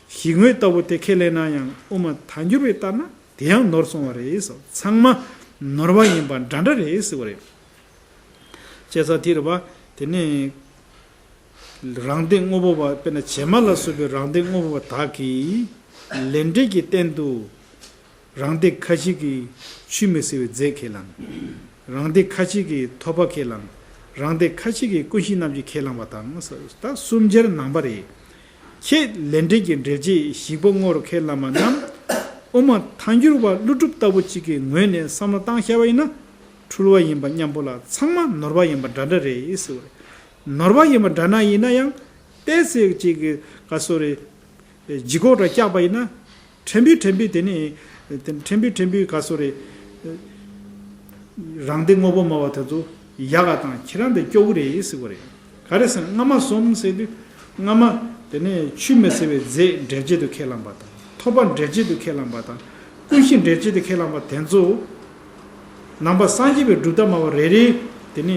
གཞི་དངོས་ལྟ་བུ་དེ་ཁས་ལེན་ན་ཡང་དབུ་མ་ཐལ་འགྱུར་བས་བཏགས་ན་དེ་ཡང་ནོར་སོང་བ་རེད་ཟེར། ཚང་མ་ནོར་བ་ཡིན་པ་འདྲ་འདྲ་རེད་ཟེར་བ་རེད། བྱས་ཙང་དེ་རེད་པ། དེ་ནས་རང་སྡེ་དངོས་པོ་བ་དཔེར་ན་བྱེ་སྨྲ་ལ་སོགས་པའི་རང་སྡེ་དངོས་པོ་བ་དག་གིས་ལས་འབྲས་ཀྱི་སྟེང་དུ་རང་སྡེ་ཁ་ཅིག་གིས་ཆུད་མི་ཟ་བའི་རྫས་ཁས་བླངས། རང་སྡེ་ཁ་ཅིག་གིས་ཐོབ་པ་ཁས་བླངས། རང་སྡེ་ཁ་ཅིག་གིས་ཀུན་གཞི་རྣམ་ཤེས་ཁས་བླངས་པ་དང་། ད་གསུམ་ཆར་ནང་པ་རེད། ཁྱེད་ལས་འབྲས་ཀྱི་འབྲེལ་བྱེད་ཞིག་པོ་དངོས་རུ་ཁས་བླངས་པ་རྣམས་དབུ་མ་ཐལ་འགྱུར་བ་ཀླུ་སྒྲུབ་ལྟ་བུ་གཅིག་གི་ངོས་ནས་བསམ་བློ་བཏང་བྱས་པ་ཡིན་ན་འཁྲུལ་བ་ཡིན་པ་མཉམ་པོ་ལ་ཚང་མ་ནོར་བ་ཡིན་པ་འདྲ་འདྲ་རེད་ཟེར་བ་རེད། ནོར་བ་ཡིན་པ་འདྲ་ན་ཡིན་ན་ཡང་ཏོག་ཙམ་གཅིག་གི་ག་སོ་རེད། ལྗིད་ཁོག་འདྲ་བཀྱགས་པ་ཡིན་ན། ཕྲན་བུ་ཕྲན་བུ་དེ་ནི། ཕྲན་བུ་ཕྲན་བུ་ག་སོ་རེད། རང་སྡེ་དངོས་པོ་སྨྲ་བ་དེ་ཚོ་ཡག་ག་དང་ཁྱེད་རང་དེ་སྐྱོ་བོ་རེད་ཟེར་བ་རེད། ག་རེ་ཟེར་ན་སྔ་མ་གསུམ་ཟེར་དུས་སྔ་མ་དེ་ནི་ཆུད་མི་ཟ་བའི་རྫས་འབྲེལ་བྱེད་དུ་ཁས་བླངས་པ་དང་ཐོབ་པ་འབྲེལ་བྱེད་དུ་ཁས་བླངས་པ་དང་ཀུན་གཞི་འབྲེལ་བྱེད་དུ་ཁས་བླངས་པ་དེ་ཚོ། ནང་པ་སངས་རྒྱས་པའི་གྲུབ་མཐའ་སྨྲ་བ་རེ་རེའི་དེ་ནི་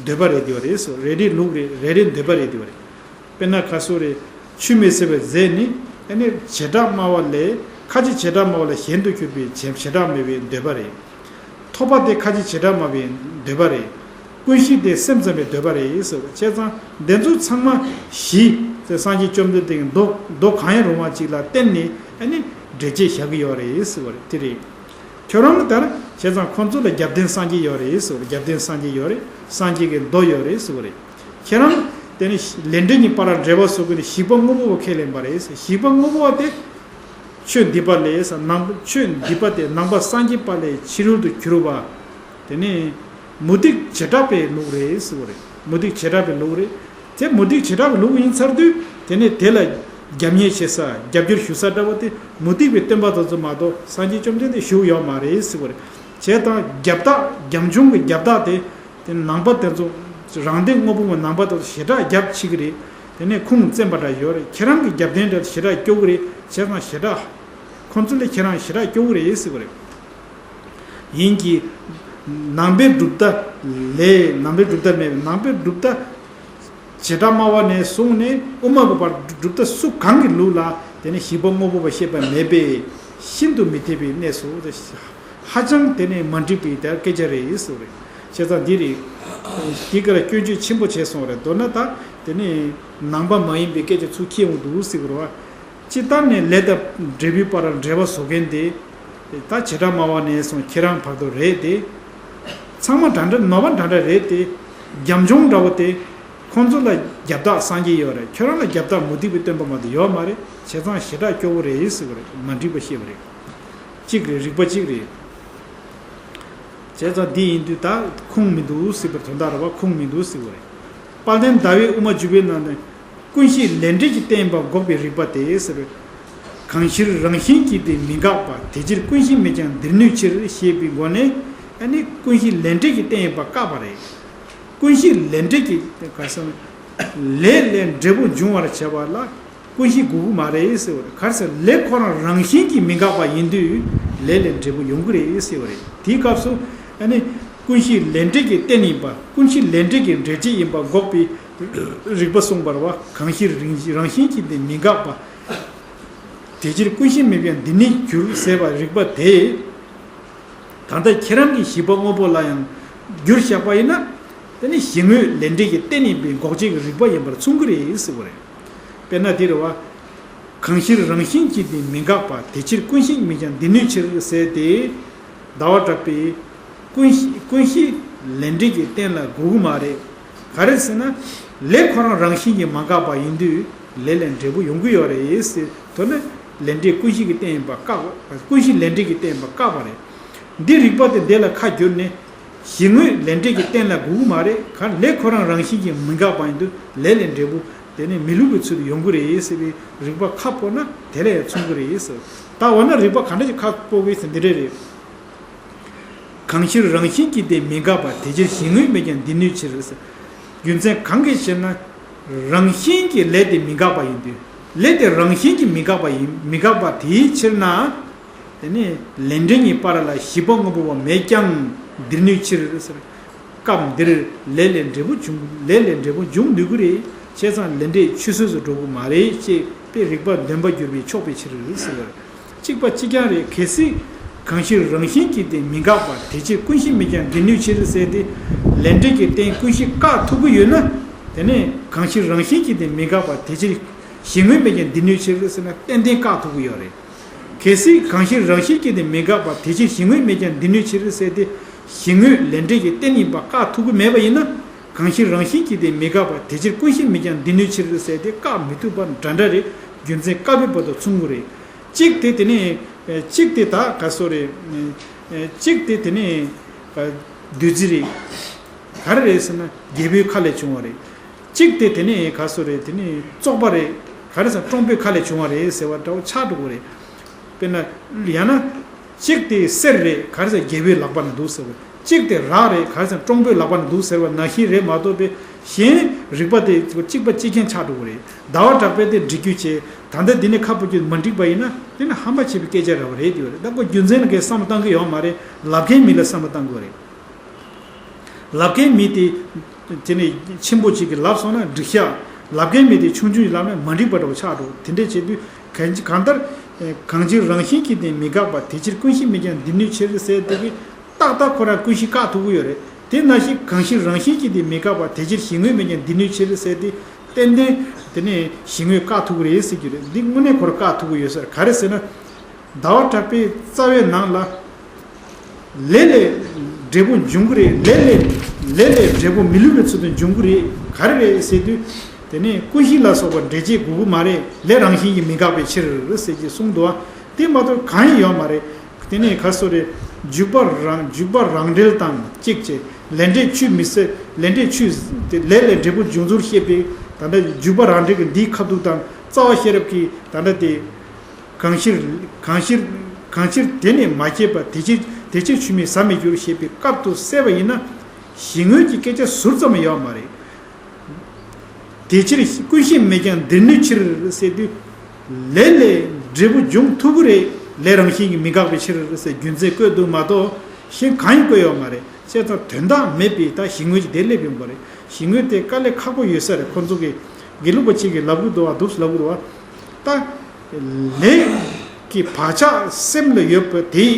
འདོད་པ་རེད་དེ་བ་རེད་སོ། རེ་རེའི་ལུགས་རེད། རེ་རེའི་འདོད་པ་རེད་དེ་བ་རེད། དཔེར་ན་ཁ་སོ་རེ། ཆུད་མི་ཟ་བའི་རྫས་ནི་ཨ་ནི་བྱེ་བྲག་སྨྲ་བ་ལས་ཁ་ཅིག་བྱེ་བྲག་སྨྲ་བ་ལས་གཞན་དུ་གྱུར་པའི་བྱེ་བྱེ་བྲག་སྨྲ་བའི་འདོད་པ་རེད། ཐོབ་པ་དེ་ཁ་ཅིག་བྱེ་བྲག་སྨྲ་བའི་འདོད་པ་རེད། ཀུན་གཞི་དེ་སེམས་ཙམ་པའི་འདོད་པ་རེད་ཟེར་བ་བྱས་ཙང་འདི་ཚོ་ཚང་མ་གཞི་སངས་རྒྱས་བཅོམ་ལྡན་འདས་ཀྱིས་མདོ་མདོ་གང་ཡང་རུང་བ་ཅིག་ལ་བརྟེན་ནས་ཨ་ནི་འགྲེལ་བྱེད་བཞག་གི་ཡོད་རེད་ཟེར་བ་རེད། དེ་རེད། ཁྱོད་རང་ལྟར་བྱས་ཙང་ཁོང་ཚོ་ལ་རྒྱབ་རྟེན་སངས་རྒྱས་ཡོད་རེད་ཟེར་བ་རེད། རྒྱབ་རྟེན་སངས་རྒྱས་ཡོད་རེད། སངས་རྒྱས་ཀྱི་མདོ་ཡོད་རེད་ཟེར་བ་རེད། ཁྱེད་རང་དེ་ནི་ལས་འབྲས་གཉིས་བར་ལ་འབྲེལ་བ་བཟོ་དགོས་ནི་ཞིག་པ་དངོས་པོ་བ་ཁས་ལེན་པ་རེད་ཟེར། ཞིག་པ་དངོས་པོ་བ་དེ་ཆོས་འདི་པ་ལས་ནང་ཆོས་འདི་པ་དེ་ནང་པ་སངས་རྒྱས་པ་ལས་ཕྱི་རོལ་དུ་གྱུར་པ། དེ་ནི་མུ་སྟེགས་བྱེ་བྲག་པའི་ལུགས་རེད་ཟེར་བ་རེད། མུ་སྟེགས་བྱེ་བྲག་པའི་ལུགས་རེད། དེ་མུ་སྟེགས་བྱེ་བྲག་པའི་ལུགས་ཡིན་ཚར་དུས་དེ་ནི་དེ་ལ་རྒྱབ་གཉེར་བྱེད་ས་རྒྱབ་སྐྱོར་ཞུ་ས་འདྲ་བོ་དེ་མུ་སྟེགས་པའི་སྟོན་པ་དེ་ཚོ་མ་གཏོགས་སངས་རྒྱས་བཅོམ་ལྡན་འདས་བཞུགས་ཡོད་མ་རེད་ཟེར་བ་རེད། བྱས་ཙང་རྒྱབ་རྟགས་རྒྱབ་ལྗོངས་ཀྱི་རྒྱབ་རྟགས་དེ་དེ་ནང་པ་དེ་ཚོ་རང་སྡེ་དངོས་པོ་མ་ནང་པ་དེ་ཚོ་ཞེ་དྲག་རྒྱབ་ཕྱིན་གྱི་རེད། དེ་ནས་ཁུངས་བཙན་པ་འདྲ་ཡོད་རེད། ཁྱེད་རང་གི་རྒྱབ་རྟེན་འདྲ་ཞེ་དྲག་སྐྱོ་གི་རེད། བྱས་ཙང་ཞེ་དྲག་ཁོང་ཚོ་ལས་ཁྱེད་རང་ཞེ་དྲག་སྐྱོ་གི་རེད་ཟེར་བ་རེད། ཡིན་གྱི། ནང་པའི་གྲུབ་མཐའ་ལས་ནང་པའི་གྲུབ་མཐའ་མེད་པའི་ནང་པའི་གྲུབ་མཐའ། བྱེ་བྲག་སྨྲ་བ་ནས་བཟུང་ནས་དབུ་མ་གི་བར་གྲུབ་མཐའ་སུ་གང་གི་ལུགས་ལ་དེ་ནི་ཞིག་པ་དངོས་པོ་བ་བཤད་པ་མེད་པས་ཤིན་ཏུ་མི་འཐད་པའི་གནས་སུ་ཧ་ཅང་དེ་ནི་མ་འགྲིག་པའི་དེར་སྐད་ཆ་རེད་ཟེར་བ་རེད། བྱས་ཙང་འདི་རེད། འདི་ག་ལ་སྐྱོན་བརྗོད་ཆེན་པོ་བྱས་སོང་བ་རེད། མདོར་ན་ད་དེ་ནི་ནང་པ་མ་ཡིན་པའི་སྐད་ཆ་ཚུར་འཁྱེར་འོང་འདུག་ཟེར་གི་རེད་བ། སྤྱིར་བཏང་ནས་ལས་དང་འབྲས་བུའི་བར་ལ་འབྲེལ་བ་བཟོ་མཁན་དེ། ད་བྱེ་བྲག་སྨྲ་བ་ནས་བཟུང་ཁྱེད་རང་བར་དུ་རེད་དེ། ཚང་མ་འདྲ་འདྲ་ནོར་བ་འདྲ་འདྲ་རེད་དེ། རྒྱབ་ལྗོངས་འདྲ་བོ་དེ། ཁོང་ཚོ་ལ་རྒྱབ་རྟགས་སངས་རྒྱས་ཡོད་རེད། ཁྱོད་རང་ལ་རྒྱབ་རྟགས་མུ་སྟེགས་པའི་སྟོན་པ་མ་གཏོགས་ཡོད་མ་རེད། བྱས་ཙང་ཞེ་དྲག་སྐྱོ་བོ་རེད་ཟེར་བ་རེད། མ་འགྲིག་པ་བཤད་པ་རེད། གཅིག་རེད། རིགས་པ་གཅིག་རེད། བྱས་ཙང་འདི་ཡིན་དུས་ད་ཁུངས་མི་འདུག་ཟེར་བའི་དོན་དག་རེད་བ། ཁུངས་མི་འདུག་ཟེར་བ་རེད། དཔལ་ལྡན་ཟླ་བའི་དབུ་མ་འཇུག་པའི་ནང་ནས་ཀུན་གཞི་ལས་འབྲས་ཀྱི་རྟེན་ཡིན་པ་འགོག་པའི་རིགས་པ་དེ་ཟེར། གང་ཕྱིར་རང་བཞིན་གྱིས་དེ་མི་འགག་པ། དེ་ཕྱིར་ཀུན་གཞི་མེད་ཀྱང་འདིར་ནུས་ཕྱིར་ཞེས་པའི་སྒོ་ནས་ཨ་ནི་ཀུན་གཞི་ལས་འབྲས་ཀྱི་རྟེན་ཡིན་པ་བཀག་པ་རེད། ཀུན་གཞི་ལས་འབྲས་ཀྱི་ག་ཟེར་ལས་ལས་འབྲས་བུ་འབྱུང་བར་བྱ་བ་ལ། ཀུན་གཞི་དགོས་ཀྱི་མ་རེད་ཟེར་བ་རེད། ག་རེ་ཟེར་ལས་ཁོ་རང་རང་བཞིན་གྱིས་མི་འགག་པ་ཡིན་དུས་ལས་ལས་འབྲས་བུ་ཡོང་གི་རེད་ཟེར་བ་རེད། དེའི་སྐབས་སུ་ཨ་ནི་ཀུན་གཞི་ལས་འབྲས་ཀྱི་རྟེན་ཡིན་པ། ཀུན་གཞི་ལས་འབྲས་ཀྱི་འབྲེལ་བྱེད་ཡིན་པ་འགོག་པའི་རིགས་པ་གསུངས་པ་རེད་བ། གང་ཕྱིར་རང་བཞིན་གྱིས་དེ་མི་འགག་པ། དེ་ཕྱིར་ཀུན་གཞི་མེད་པའི་འདི་ནི་འགྱུར་ཟེར་བ་རིགས་པ་དེ། གང་ལྟར་ཁྱེད་རང་གིས་ཞིག་པ་དངོས་པོ་ལ་ཡང་བསྒྱུར་བཞག་པ་ཡིན་ན། དེ་ནི་གཞི་དངོས་ལས་འབྲས་ཀྱི་རྟེན་ཡིན་པའི་འགོག་བྱེད་ཀྱི་རིགས་པ་ཡིན་པར་མཚུངས་ཀྱི་རེད་ཟེར་བ་རེད། དཔེར་ན་འདི་རེད་བ། གང་ཕྱིར་རང་བཞིན་གྱིས་དེ་མི་འགག་པ། དེ་ཕྱིར་ཀུན་གཞི་མེད་ཀྱང་འདི་ནུས་ཕྱིར་ཟེར་ཏེ། ཟླ་བ་གྲགས་པས་ཀུན་གཞི་ཀུན་གཞི་ལས་འབྲས་ཀྱི་རྟེན་ལ་དགོས་ཀྱི་མ་རེད། ག་རེ་ཟེར་ན། ལས་ཁོ་རང་རང་བཞིན་གྱིས་མ་འགག་པ་ཡིན་དུས་ལས་ལས་འབྲས་བུ་ཡོང་གི་ཡོད་རེད་ཟེར། དོན་ནི་ལས་འབྲས་ཀུན་གཞི་གི་རྟེན་ཡིན་པ་བཀག་པ། ཀུན་གཞི་ལས་འབྲས་ཀྱི་རྟེན་ཡིན་པ་བཀག་པ་རེད། འདི་རིགས་པ་དེ་འདི་ལ་ཁ་བསྒྱུར་ནས། གཞི་དངོས་ལས་འབྲས་ཀྱི་རྟེན་ལ་དགོས་ཀྱི་མ་རེད། ག་ལས་ཁོ་རང་རང་བཞིན་གྱིས་མི་འགག་པ་ཡིན་དུས་ལས་ལས་འབྲས་བུ་དེ་ནི་མི་བསླུ་བའི་ཚུལ་དུ་ཡོང་གི་རེད་ཟེར་བའི་རིགས་པ་ཁ་སྤོ་ན་དེ་ལས་ཡང་མཚུངས་ཀྱི་རེད་ཟེར། ད་འོ་ན་རིགས་པ་ག་འདྲ་ཞིག་ཁ་སྤོ་དགོས་ཟེར་འདི་འདྲ་རེད། གང་ཕྱིར་རང་བཞིན་གྱིས་དེ་མི་འགག་པ། དེ་ཕྱིར་གཞི་དངོས་མེད་ཀྱང་འདི་གནོད་ཕྱིར། རྒྱུ་མཚན་གང་གིས་ཕྱིར་ན། རང་བཞིན་གྱིས་ལས་དེ་མི་འགག་པ་ཡིན་དུས། ལས་དེ་རང་བཞིན་གྱིས་མི་འགག་པ་ཡིན། མི་འགག་པ་དེའི་ཕྱིར་ན། དེ་ནི་ལས་འབྲས་གཉིས་བར་ལ་བཞི་པ་དངོས་པོ་བ་མེད་ཀྱང་འདིར་གནོད་ཕྱིར་ཟེར། སྐབས་འདིར་ལས་ལས་འབྲས་བུ་འབྱུང་། ལས་ལས་འབྲས་བུ་འབྱུང་ནུས་ཀྱི་རེད། བྱས་ཙང་ལས་འབྲས་ཆུད་ཟོས་སུ་འགྲོ་གི་མ་རེད་ཅེས་པའི་རིགས་པ་བདེན་པར་གྱུར་པས་ཆོག་པའི་ཕྱིར་ཟེར། གཅིག་པ་གཅིག་རྐྱང་རེད། གལ་སྲིད་གང་ཕྱིར་རང་བཞིན་གྱིས་དེ་མི་འགག་པ། དེ་ཕྱིར་ཀུན་གཞི་མེད་ཀྱང་འདི་གནོད་ཕྱིར་ཟེར་ཏེ། ལས་འབྲས་ཀྱི་རྟེན་ཀུན་གཞི་བཀག་ཐུབ་ཀྱི་ཡོད་ན། དེ་ནས་གང་ཕྱིར་རང་བཞིན་གྱིས་དེ་མི་འགག་པ། དེ་ཕྱིར་གཞི་དངོས་མེད་ཀྱང་འདི་གནོད་ཕྱིར་ཟེར་ན་ཏན་ཏན་བཀག་ཐུབ་ཀྱི་ཡོད་རེད། གལ་སྲིད་གང་ཕྱིར་རང་བཞིན་གྱིས་དེ་མི་འགག་པ། དེ་ཕྱིར་གཞི་དངོས་མེད་ཀྱང་འདི་གནོད་ཕྱིར་ཟེར་ཏེ། གཞི་དངོས་ལས་འབྲས་ཀྱི་རྟེན་ཡིན་པ་བཀག་ཐུབ་ཀྱི་མེད་པ་ཡིན་ན། གང་ཕྱིར་རང་བཞིན་གྱིས་དེ་མི་འགག་པ། དེ་ཕྱིར་ཀུན་གཞི་མེད་ཀྱང་འདི་གནོད་ཕྱིར་ཟེར་ཏེ་བཀག་མི་ཐུབ་པ་འདྲ་འདྲ་རེད། རྒྱུ་མཚན་བཀག་པའི་བར་དུ་མཚུངས་ཀྱི་རེད། གཅིག་དེ་དེ་ནས་གཅིག་དེ་ད་ག་སོ་རེད། གཅིག་དེ་དེ་ནས་བདུད་རྩི་རེད། ག་རེ་རེད་ཟེར་ན་རྒྱལ་པོའི་ཁ་ལས་བྱུང་བ་རེད། གཅིག་དེ་དེ་ནས་ག་སོ་རེད། དེ་ནས་བཙོག་པ་རེད། ག་རེ་ཟེར་ཀྲོང་པོའི་ཁ་ལས་བྱུང་བ་རེད་ཟེར་བ་འདྲ་བོ་ཆགས་འགྲོ་གི་རེད། དཔེར་ན་ཡང་ན། གཅིག་དེ་གསེར་རེད། ག་རེ་ཟེར་རྒྱལ་པོའི་ལག་པ་ན་འདུག་ཟེར་བ། གཅིག་དེ་རག་རེད། ག་རེ་ཟེར་ཀྲོང་པོའི་ལག་པ་ན་འདུག་ཟེར་བ་ནང་བཞིན་རེད་མ་གཏོགས་པའི་གཞན་རིགས་པ་དེ་གཅིག་པ་གཅིག་རྐྱང་ཆགས་འགྲོ་གི་རེད། ཟླ་བ་གྲགས་པས་དེ་འགྲེལ་བརྗོད་བྱས། ད་ལྟ་འདི་ནས་ཁ་ཕོ་རྒྱུད་མ་འགྲིག་པ་ཡིན་ན་དེ་ནི་ཧམ་པ་བྱེད་པའི་སྐད་ཆ་རེད་བ་རེད་དེ་བ་རེད། ད་ཁོ་རྒྱུ་མཚན་ལ་གའི་བསམ་བློ་བཏང་གི་ཡོད་མ་རེད། ལབ་མཁན་མི་ལ་བསམ་བློ་བཏང་དགོས་རེད། ལབ་མཁན་མི་དེ། དེ་ནས་ཆེན་པོ་ཅིག་གིས་ལབ་སོང་ན་འགྲིག་ཤག་ལབ་མཁན་མི་དེ་ཆུང་ཆུང་ཡིས་ལབ་ན་མ་འགྲིག་པ་འདྲ་བོ་ཆགས་འགྲོ། དེ་འདྲས་བྱེད་དུས་གང་ཅི་གང་ལྟར། གང་ཕྱིར་རང་བཞིན་གྱིས་དེ་མི་འགག་པ། དེ་ཕྱིར་ཀུན་གཞི་མེད་ཀྱང་འདི་གནོད་ཕྱིར་ཟེར་དེ་གི་ཏག་ཏག་ཁོ་རང་ཀུན་གཞི་བཀག་ཐུབ་ཀྱི་ཡོད་རེད། དེ་ནང་བཞིན་གང་ཕྱིར་རང་བཞིན་གྱིས་དེ་མི་འགག་པ། དེ་ཕྱིར་གཞི་དངོས་མེད་ཀྱང་འདི་གནོད་ཕྱིར་ཟེར་དེ། ཏན་ཏན་དེ་ནས་གཞི་དངོས་བཀག་ཐུབ་ཀྱི་རེད་ཟེར་གྱི་རེད། འདི་དངོས་གནས་ཁོ་རང་བཀག་ཐུབ་ཀྱི་ཡོད་ས་རེད། ག་རེ་ཟེར་ན། ཟླ་བ་གྲགས་པའི་རྩ་བའི་ནང་ལ། ལས་ལས་འབྲས་བུ་འབྱུང་གི་རེད། ལས་ལས་ལས་ལས་འབྲས་བུ་མི་བསླུ་བའི་ཚུལ་དུ་འབྱུང་གི་རེད། ག་རེ་རེད་ཟེར་དུས། དེ་ནས་ཀུན་གཞི་ལ་སོགས་པ་འགྲེལ་བྱེད་དགོས་ཀྱི་མ་རེད། ལས་རང་བཞིན་གྱིས་མི་འགག་པའི་ཕྱིར་ཟེར་གྱི་གསུངས་འདུག་བ། དེ་མ་གཏོགས་གང་ཡང་ཡོད་མ་རེད། དེ་ནས་ག་སོ་རེད། འཇུག་པ་རང་འཇུག་པ་རང་འབྲེལ་དང་གཅིག་བྱས། ལས་འབྲས་ཆོས་མི་སྲིད། ལས་འབྲས་ཆོས་དེ་ལས་ལས་འབྲས་བུ་འབྱུང་ཚུལ་བཤད་པའི་ད་ལྟ་འཇུག་པ་རང་འབྲེལ་གྱི་འདིའི་ཁ་ཐུག་དང་རྩ་བ་ཤེས་རབ་ཀྱི་ད་ལྟ་དེ། གང་ཕྱིར་གང་ཕྱིར་གང་ཕྱིར་དེ་ནི་མ་སྐྱེས་པ། དེ་ཕྱིར་དེ་ཕྱིར་ཆོས་མིན་ཟད་མི་འགྱུར་ཞེས་པའི་སྐབས་དུ་བསལ་བ་ཡིན་ན། གཞི་དངོས་ཀྱི་སྐད་ཆ་ཟུར་ཙམ་ཡོད་མ་རེད། དེ་ཕྱིར་ཀུན་གཞི་མེད་ཀྱང་འདིར་གནོད་ཕྱིར་ཟེར་དུས། ལས་ལས་འབྲས་བུ་འབྱུང་ཐུབ་ཀྱི་རེད། ལས་རང་བཞིན་གྱིས་མི་འགག་པའི་ཕྱིར་ཟེར་རྒྱུ་མཚན་བཀོད་འདུག་མ་གཏོགས་གཞན་གང་ཡང་བཀོད་ཡོད་མ་རེད། བྱས་ཙང་དོན་དག་མེད་པའི་ད་གཞི་དངོས་ཀྱི་དེ་སླེབས་ཡོང་པ་རེད། གཞི་དངོས་དེ་དཀའ་ལས་ཁག་པོ་ཡོད་ས་རེད། ཁོ་ཚོ་གི་དགེ་ལུགས་པ་གཅིག་གིས་ལབ་གི་འདུག་བ། འདུག་ལབ་གི་འདུག་བ། ད། ལས་ཀྱི་བག་ཆགས་སེམས་ལ་ཡོད་པ་དེ།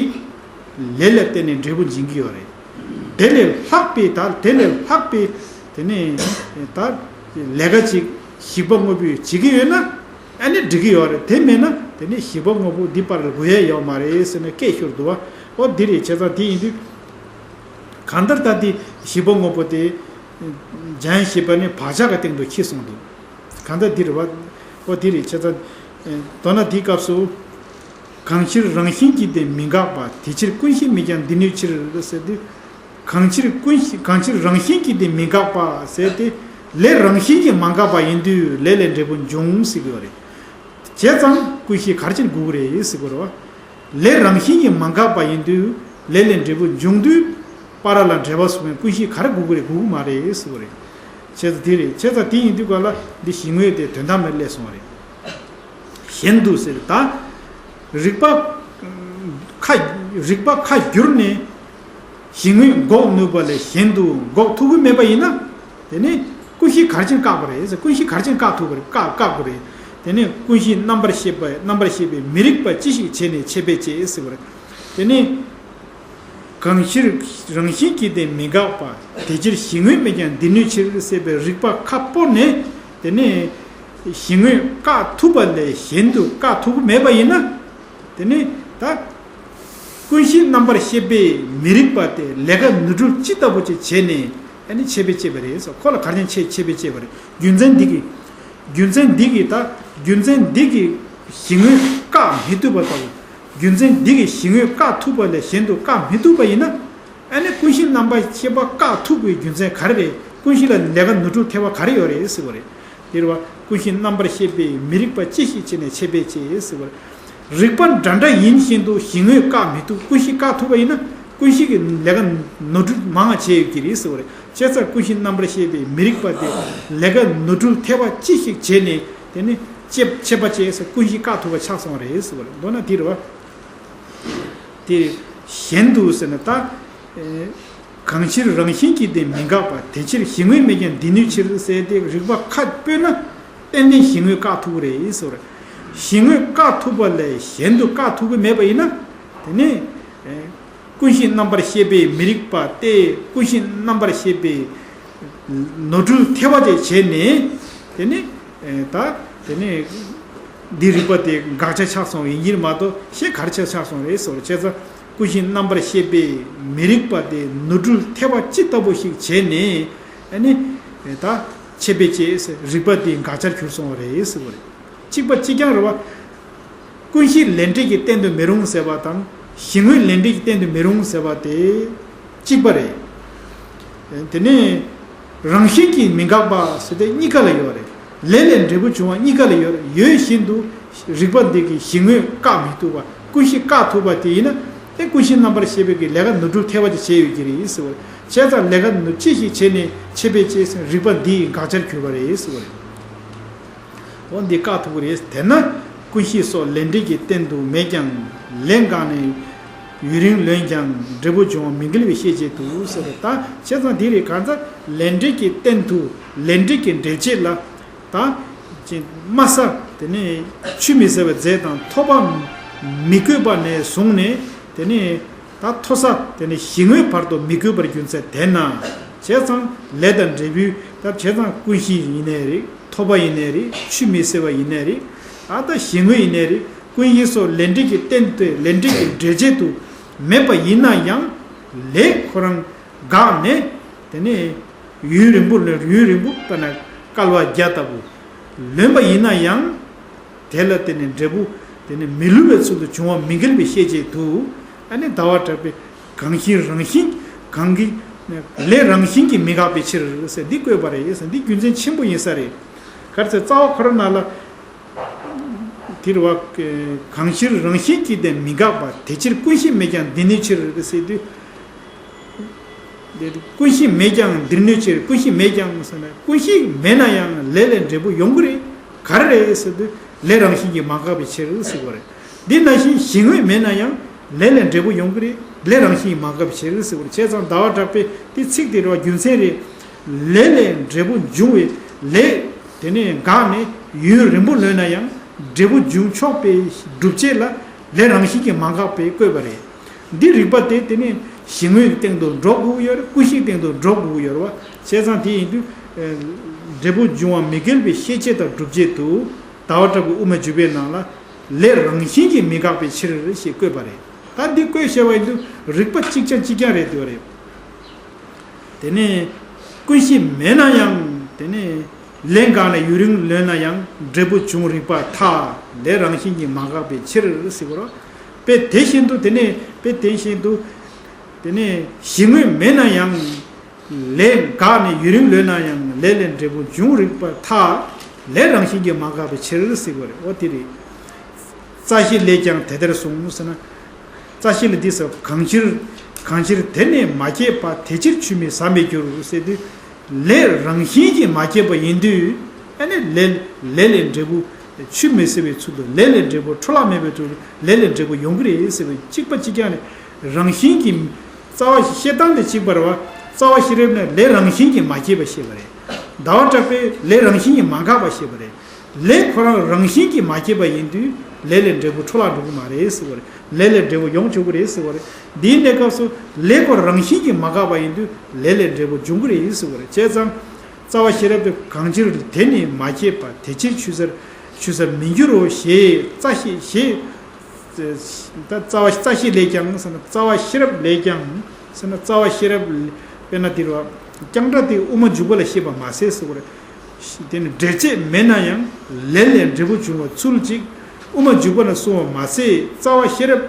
ལས་ལ་བརྟེན་ནས་འབྲས་བུ་འབྱིན་གྱི་ཡོད་རེད། དེ་ལས་ལྷག་པའི་ད་དེ་ལས་ལྷག་པའི་དེ་ནས་ད་ལས་ཀ་ཅིག་ཞིག་པ་དངོས་པོས་བྱེད་ཀྱི་ཡོད་ན་ཨ་ནི་འགྲིག་གི་ཡོད་རེད། དེ་མེད་ན་དེ་ནས་ཞིག་པ་དངོས་པོ་འདི་པར་དགོས་ཡ་ཡོད་མ་རེད་ཟེར་ནས་སྐད་ཤོར་འདུག་བ། ཨོ་འདི་རེད། བྱས་ཙང་དེ་ཡིན་དུས་གང་ལྟར་ད་དེ་ཞིག་པ་དངོས་པོ་དེ་སྦྱང་ཞེས་པ་ནི་བག་ཆགས་ཀྱི་སྟེང་དུ་འཁྱེར་སོང་འདུག་གང་ལྟར་འདི་རེད་བ། ཨོ་འདི་རེད། བྱས་ཙང་མདོར་ན་འདིའི་སྐབས་སུ། གང་ཕྱིར་རང་བཞིན་གྱིས་དེ་མི་འགག་པ། དེ་ཕྱིར་ཀུན་གཞི་མེད་ཀྱང་འདི་གནོད་ཕྱིར་ཟེར་དུས། གང་ཕྱིར་ཀུན་གཞི་གང་ཕྱིར་རང་བཞིན་གྱིས་དེ་མི་འགག་པ་ཟེར་ཏེ། ལས་རང་བཞིན་གྱིས་མ་འགག་པ་ཡིན་དུས་ལས་ལས་འབྲས་བུ་འབྱུང་ཟེར་གྱི་ཡོད་རེད། བྱས་ཙང་ཀུན་གཞི་ག་རེ་བྱས་ནས་དགོས་ཀྱི་རེད་ཟེར་གྱི་ཡོད་རེད་བ། ལས་རང་བཞིན་གྱིས་མ་འགག་པ་ཡིན་དུས་ལས་ལས་འབྲས་བུ་འབྱུང་དུས། པ་ར་ལ་འབྲེལ་བ་བཟུང་བའི་ཀུན་གཞི་ག་རེ་དགོས་ཀྱི་རེད། དགོས་ཀྱི་མ་རེད་ཟེར་གྱི་ཡོད་རེད། བྱས་ཙང་དེ་རེད། བྱས་ཙང་དེ་ཡིན་དུས་ག་ལ་འདི་གཞི་དངོས་དེ་དོན་དག་མེད་སླེབས་སོང་བ་རེད། གཞན་དུ་ཟེར་ད། རིགས་པ་ཁ་རིགས་པ་ཁ་བསྒྱུར་ནས་གཞི་དངོས་འགོག་ནུས་པ་ལས་གཞན་དུ་འགོག་ཐུབ་ཀྱི་མེད་པ་ཡིན་ན། དེ་ནི་ཀུན་གཞི་ག་རེ་བྱས་ནས་བཀག་པ་རེད་ཟེར། ཀུན་གཞི་ག་རེ་བྱས་ནས་བཀག་ཐུབ་པ་རེད། བཀག་བཀག་དགོས་རེད། དེ་ནི་ཀུན་གཞི་རྣམ་པར་ཤེས་པ་རྣམ་པར་ཤེས་པས་མི་རིགས་པ་ཅི་ཞིག་བྱས་ནས་ཆད་པས་ཅེས་ཟེར་བ་རེད། དེ་ནི། གང་ཕྱིར་རང་བཞིན་གྱིས་དེ་མི་འགག་པ། དེ་ཕྱིར་གཞི་དངོས་མེད་ཀྱང་འདི་གནོད་ཕྱིར་ཟེར་བའི་རིགས་པ་ཁ་སྤོ་ནས། དེ་ནས་གཞི་དངོས་བཀག་ཐུབ་པ་ལས་གཞན་དུ་བཀག་ཐུབ་ཀྱི་མེད་པ་ཡིན་ན། དེ་ནས་ད་ཀུན་གཞི་རྣམ་པར་ཤེས་པས་མི་རིགས་པ་སྟེ་ལས་ཀ་ནོར་འཁྲུལ་ཅི་ལྟ་བུ་ཅིག་བྱས་ནས་ཨ་ནི་ཆད་པས་ཅེས་པ་རེད་ཟེར། ཁོ་ལ་ག་རེ་བྱས་ནས་ཆད་པས་ཅེས་པ་རེད། རྒྱུ་མཚན་འདི་གིས། རྒྱུ་མཚན་འདི་གིས་ད་རྒྱུ་མཚན་འདི་གིས་གཞི་དངོས་བཀག་མི་ཐུབ་པ་ལྟ་བུ། རྒྱུ་མཚན་འདི་གིས་གཞི་དངོས་བཀག་ཐུབ་པ་ལས་གཞན་དུ་བཀག་མི་ཐུབ་པ་ཡིན་ན། ཨ་ནི་ཀུན་གཞི་རྣམ་པར་ཤེས་པ་བཀག་ཐུབ་པའི་རྒྱུ་མཚན་ག་རེ་རེད། ཀུན་གཞི་ལ་ལས་ཀ་ནོར་འཁྲུལ་ཐེབས་པ་ག་རེ་ཡོད་རེད་ཟེར་བ་རེད། དེ་རེད་བ། ཀུན་གཞི་རྣམ་པར་ཤེས་པས་མི་རིགས་པ་ཅི་ཞིག་བྱས་ནས་ཆད་པས་ཅེས་ཟེར་བ་རེད། རིགས་པ་འདྲ་འདྲ་ཡིན་བཞིན་དུ་གཞི་དངོས་བཀག་མི་ཐུབ། ཀུན་གཞི་བཀག་ཐུབ་པ་ཡིན་ན། ཀུན་གཞི་གི་ལས་ཀ་ནོར་འཁྲུལ་མང་བ་བྱས་ཡོད་ཀྱི་རེད་ཟེར་བ་རེད། བྱས་ཙང་ཀུན་གཞི་རྣམ་པར་ཤེས་པས་མི་རིག་པ་སྟེ། ལས་ཀ་ནོར་འཁྲུལ་ཐེབས་པ་ཅི་ཞིག་བྱས་ནས་དེ་ནི་ཆད་ཆད་པ་བཅད་ཟེར། ཀུན་གཞི་བཀག་ཐུབ་པ་ཆགས་སོང་བ་རེད་ཟེར་བ་རེད། མདོར་ན་འདི་རེད་བ། དེ་གཞན་དུ་ཟེར་ན་ད། ཨེ། གང་ཕྱིར་རང་བཞིན་གྱིས་དེ་མི་འགག་པ། དེ་ཕྱིར་གཞི་དངོས་མེད་ཀྱང་འདི་ནུས་ཕྱིར་ཟེར་ཏེ། རིགས་པ་ཁ་སྤོས་ན་ཏན་ཏན་གཞི་དངོས་བཀག་ཐུབ་ཀྱི་རེད་ཟེར་བ་རེད། གཞི་དངོས་བཀག་ཐུབ་པ་ལས་གཞན་དུ་བཀག་ཐུབ་ཀྱི་མེད་པ་ཡིན་ན། དེ་ནི། ཨེ། ཀུན་གཞི་རྣམ་པར་ཤེས་པས་མི་རིག་པ་སྟེ། ཀུན་གཞི་རྣམ་པར་ཤེས་པས་ནོར་འཁྲུལ་ཐེབས་པ་དེ་བྱས་ནས། དེ་ནི། ཨེ། ད་དེ་ནི་འདི་རིག་པ་དེ་དགག་བྱ་ཆགས་སོང་བ་ཡིན་གྱི་མ་གཏོགས་གཞན་ག་རེ་ཆགས་ཆགས་སོང་རེད་ཟེར་བ་རེད། བྱས་ཙང་ཀུན་གཞི་རྣམ་པར་ཤེས་པས་མི་རིག་པ་དེ་ནོར་འཁྲུལ་ཐེབས་པ་ཅི་ལྟ་བུ་ཞིག་བྱས་ནས། ཨ་ནི། ཨེ། ད་ཆད་པ་བཅད་ཟེར། རིག་པ་དེ་དགག་བྱར་གྱུར་སོང་བ་རེད་ཟེར་བ་རེད། གཅིག་པ་གཅིག་རྐྱང་རེད་བ། ཀུན་གཞི་ལས་འབྲས་ཀྱི་རྟེན་དུ་མི་རུང་ཟེར་བ་དང་། གཞི་དངོས་ལས་འབྲས་ཀྱི་རྟེན་དུ་མི་རུང་ཟེར་བ་དེ་གཅིག་པ་རེད། དེ་ནས་རང་བཞིན་གྱིས་མི་འགག་པ་ཟེར་དེ་གཉིས་ཀ་ལ་ཡོད་རེད། ལས་ལས་འབྲས་བུ་འབྱུང་བ་གཉིས་ཀ་ལ་ཡོད་རེད། ཡོད་བཞིན་དུ་རིག་པ་འདི་གི་གཞི་དངོས་བཀག་མི་ཐུབ་པ། ཀུན་གཞི་བཀག་ཐུབ་པ་དེ་ཡིན་ན། དེ་ཀུན་གཞི་རྣམ་པར་ཤེས་པའི་གི་ལས་ཀ་ནོར་འཁྲུལ་ཐེབས་པ་དེ་བྱས་ཡོད་ཀྱི་རེད་ཟེར་བ། བྱས་ཙང་ལས་ཀ་ནོར་ཅི་ཞིག་བྱས་ནས་ཆད་པ་བཅད་ཟེར། རིག་པ་འདི་དགག་བྱར་གྱུར་པ་རེད་ཟེར་བ་རེད། འོ་འདི་བཀག་ཐུབ་ཀྱི་རེད། དེས་ན་ཀུན་གཞི་སོགས་ལས་འབྲས་ཀྱི་རྟེན་དུ་མེད་ཀྱང་། ལས་འགགས་ནས་ཡུན་རིང་ལོན་ཀྱང་། འབྲས་བུ་འབྱུང་བ་མི་འགལ་བའི་ཤེས་བྱེད་དུ་ཟེར་བ། ད་བྱས་ཙང་འདི་རེད། གང་ལྟར་ལས་འབྲས་ཀྱི་རྟེན་དུ། ལས་འབྲས་ཀྱི་འབྲས་བྱེད་ལ། ད་ཅིག་དམའ་ས་དེ་ནས་ཆུད་མི་ཟ་བའི་རྫས་དང་ཐོབ་པ་མི་དགོས་པ་ནས་བཟུང་ནས། དེ་ནས་ད་མཐོ་ས་དེ་ནས་གཞི་དངོས་བར་དུ་མི་དགོས་པར་རྒྱུ་མཚན་དེས་ན། བྱས་ཙང་ལས་དང་འབྲས་བུའི། ད་བྱས་ཙང་ཀུན་གཞི་ཡིན་ནའི་རེད། ཐོབ་པ་ཡིན་ནའི་རེད། ཆུད་མི་ཟ་བ་ཡིན་ནའི་རེད། ཨ། ད་གཞི་དངོས་ཡིན་ནའི་རེད། ཀུན་གཞི་སོགས་ལས་འབྲས་ཀྱི་རྟེན་དུ། ལས་འབྲས་ཀྱི་འབྲས་བྱེད་དུ་མེད་པ་ཡིན་ན་ཡང་། ལས་ཁོ་རང་འགགས་ནས་དེ་ནས་ཡུན་རིང་པོ་ལོན། ཡུན་རིང་པོ་དཔེར་ན་བསྐལ་པ་བརྒྱ་ལྟ་བུ་ལོན་པ་ཡིན་ན་ཡང་། དེ་ལ་བརྟེན་ནས་འབྲས་བུ་དེ་ནི་མི་བསླུ་བའི་ཚུལ་དུ་འབྱུང་བ་མི་འགལ་བའི་ཤེས་བྱེད་དུ། ཨ་ནི་ཟླ་བ་གྲགས་པས་གང་ཕྱིར་རང་བཞིན། གང་གི་ལས་རང་བཞིན་གྱིས་མི་འགག་པའི་ཕྱིར་ཟེར་འདི་བཀོད་པ་རེད་ཟེར། འདི་རྒྱུ་མཚན་ཆེན་པོ་ཡིན་ས་རེད། ག་རེ་ཟེར། རྩ་བ་ཁོ་རང་ནང་ལ་དེ་རེད་བ། གང་ཕྱིར་རང་བཞིན་གྱིས་དེ་མི་འགག་པ། དེ་ཕྱིར་ཀུན་གཞི་མེད་ཀྱང་འདི་ནུས་ཕྱིར་ཟེར་དུས། ཀུན་གཞི་མེད་ཀྱང་འདིར་གནོད་ཕྱིར། ཀུན་གཞི་མེད་ཀྱང་ཟེར་ན། ཀུན་གཞི་མེད་ན་ཡང་ལས་ལས་འབྲས་བུ་ཡོང་གི་རེད། ག་རེ་རེད་ཟེར་དུས། ལས་རང་བཞིན་གྱིས་མ་འགགས་པའི་ཕྱིར་ཟེར་བ་རེད། འདི་ནང་བཞིན་གཞི་དངོས་མེད་ན་ཡང་ལས་ལས་འབྲས་བུ་ཡོང་གི་རེད། ལས་རང་བཞིན་གྱིས་མ་འགགས་པའི་ཕྱིར་ཟེར་བ་རེད། བྱས་ཙང་ཟླ་བ་གྲགས་པས་དེ་ཚིག་དེ་རེད་བ། རྒྱུ་མཚན་རེད། ལས་ལས་འབྲས་བུ་འབྱུང་བའི་ལས་དེ་ནས་འགགས་ནས་ཡུན་རིང་པོ་ལོན་ན་ཡང་འབྲས་བུ་འབྱུང་ཆོག་པའི་སྒྲུབ་བྱེད་ལ་ལས་རང་བཞིན་གྱིས་མ་འགགས་པའི་བཀོད་པ་རེད། འདི་རིགས་པ་དེ་དེ་ནས་གཞི་དངོས་ཀྱི་སྟེང་དུ་འགྲོ་དགོས་ཀྱི་ཡོད་རེད། ཀུན་གཞིའི་སྟེང་དུ་འགྲོ་དགོས་ཀྱི་ཡོད་རེད་བ། བྱས་ཙང་དེ་ཡིན་དུས། ཨེ། འབྲས་བུ་འབྱུང་བ་མི་འགལ་བའི་ཤེས་བྱེད་དང་སྒྲུབ་བྱེད་དུ། ཟླ་བ་གྲགས་པའི་དབུ་མ་འཇུག་པའི་ནང་ལ་ལས་རང་བཞིན་གྱིས་མི་འགག་པའི་ཕྱིར་ཞེས་བཀོད་པ་རེད། ད་འདི་བཀོད་བྱས་པ་ཡིན་དུས་རིགས་པ་གཅིག་རྐྱང་གཅིག་རྐྱང་རེད་འདུག་རེད། དེ་ནས་ཀུན་གཞི་མེད་ན་ཡང་། དེ་ནས་ལས་འགགས་ནས་ཡུན་རིང་ལོན་ན་ཡང་། འབྲས་བུ་འབྱུང་རིགས་པར་ཐལ། ལས་རང་བཞིན་གྱིས་མ་འགགས་པའི་ཕྱིར་ཟེར་བ་རེད། དཔེ་དེ་བཞིན་དུ། དེ་ནས་དཔེ་དེ་བཞིན་དུ། དེ་ནས་གཞི་དངོས་མེད་ན་ཡང་། ལས་འགགས་ནས་ཡུན་རིང་ལོན་ན་ཡང་། ལས་ལས་འབྲས་བུ་འབྱུང་རིགས་པར་ཐལ། ལས་རང་བཞིན་གྱིས་མ་འགགས་པའི་ཕྱིར་ཟེར་བ་རེད། འོ་དེ་རེད། རྩ་ཤེ་ལས་ཀྱང་དེ་ལྟར་གསུངས་ཟེར་ན། རྩ་ཤེ་ལ་འདི་ཟེར། གང་ཕྱིར། གང་ཕྱིར་དེ་ནི་མ་སྐྱེས་པ། དེ་ཕྱིར་ཆུད་མི་ཟ་མི་འགྱུར་ཟེར་དུས། ལས་རང་བཞིན་གྱིས་མ་སྐྱེས་པ་ཡིན་དུས། ཨ་ནི་ལས་ལས་ལས་འབྲས་བུ་ཆུད་མི་ཟ་བའི་ཚུལ་དུ། ལས་ལས་འབྲས་བུ་འཕྲོ་བརླག་མེད་པའི་ཚུལ་དུ་ལས་ལས་འབྲས་བུ་ཡོང་གི་རེད་ཟེར་བའི་གཅིག་པ་གཅིག་རྐྱང་རེད། རང་བཞིན་གྱིས། རྩ་བ་བཤད་སྟངས་དེ་གཅིག་པ་རེད་བ། རྩ་བ་ཤེས་རབ་ནས་ལས་རང་བཞིན་གྱིས་མ་སྐྱེས་པ་བཤད་པ་རེད། ཟླ་བ་གྲགས་པས་ལས་རང་བཞིན་གྱིས་མ་འགགས་པ་བཤད་པ་རེད། ལས་ཁོ་རང་རང་བཞིན་གྱིས་མ་སྐྱེས་པ་ཡིན་དུས། ལས་ལས་འབྲས་བུ་འཕྲོ་བརླག་འགྲོ་གི་མ་རེད་ཟེར་བ་རེད། ལས་ལས་འབྲས་བུ་ཡོང་ཆོག་གི་རེད་ཟེར་བ་རེད། འདིའི་གནས་སྐབས་སུ་ལས་ཁོ་རང་བཞིན་གྱིས་མ་འགགས་པ་ཡིན་དུས། ལས་ལས་འབྲས་བུ་འབྱུང་གི་རེད་ཟེར་བ་རེད། བྱས་ཙང་རྩ་བ་ཤེས་རབ་ཏུ། གང་ཕྱིར་དེ་ནི་མ་སྐྱེས་པ། དེ་ཕྱིར་ཆུད་ཟ་ཆུད་ཟ་མི་འགྱུར་རོ་ཞེས། རྩ་ཤེ་ཞེས། ད་རྩ་བ། རྩ་ཤེ་ལས་ཀྱང་ཟེར་ན། རྩ་བ་ཤེས་རབ་ལས་ཀྱང་ཟེར་ན། རྩ་བ་ཤེས་རབ། དཔེར་ན་འདིར་བ། རྐྱང་སྒྲ་དེ་དབུ་མ་འཇུག་པ་ལ་བཤད་པ་མ་ཟད་ཟེར་བ་རེད། དེ་ནི་འབྲས་བྱེད་མེད་ན་ཡང་། ལས་ལས་འབྲས་བུ་འབྱུང་བ་ཚུལ་གཅིག། དབུ་མ་འཇུག་པ་ལ་གསུངས་པ་མ་ཟད། རྩ་བ་ཤེས་རབ།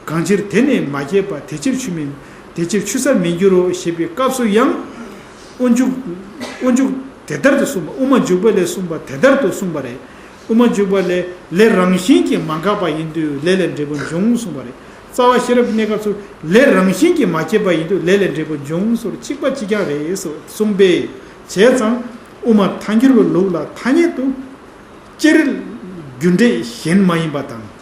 གང་ཕྱིར་དེ་ནི་མ་སྐྱེས་པ། དེ་ཕྱིར་ཆུད་མི། དེ་ཕྱིར་ཆུད་ཟ་མི་འགྱུར་རོ་ཞེས་པའི་སྐབས་སུ་ཡང་། དབུ་འཇུག་དབུ་འཇུག་དེ་ལྟར་དུ་གསུངས་པ། དབུ་མ་འཇུག་པ་ལས་གསུངས་པ་དེ་ལྟར་དུ་གསུངས་པ་རེད། དབུ་མ་འཇུག་པ་ལས་ལས་རང་བཞིན་གྱིས་མ་འགགས་པ་ཡིན་དུས། ལས་ལས་འབྲས་བུ་འབྱུང་གསུངས་པ་རེད། རྩ་བ་ཤེས་རབ་ཀྱི་གནས་སྐབས་སུ་ལས་རང་བཞིན་གྱིས་མ་སྐྱེས་པ་ཡིན་དུས་ལས་ལས་འབྲས་བུ་འབྱུང་ཟེར་གཅིག་པ་གཅིག་རྐྱང་རེད་ཟེར་གསུངས་པས། བྱས་ཙང་དབུ་མ་ཐལ་འགྱུར་བའི་ལུགས་ལ་ཐ་སྙད་དུ་སྤྱིར་རྒྱུ་འབྲས་གཞན་མ་ཡིན་པ་དང་།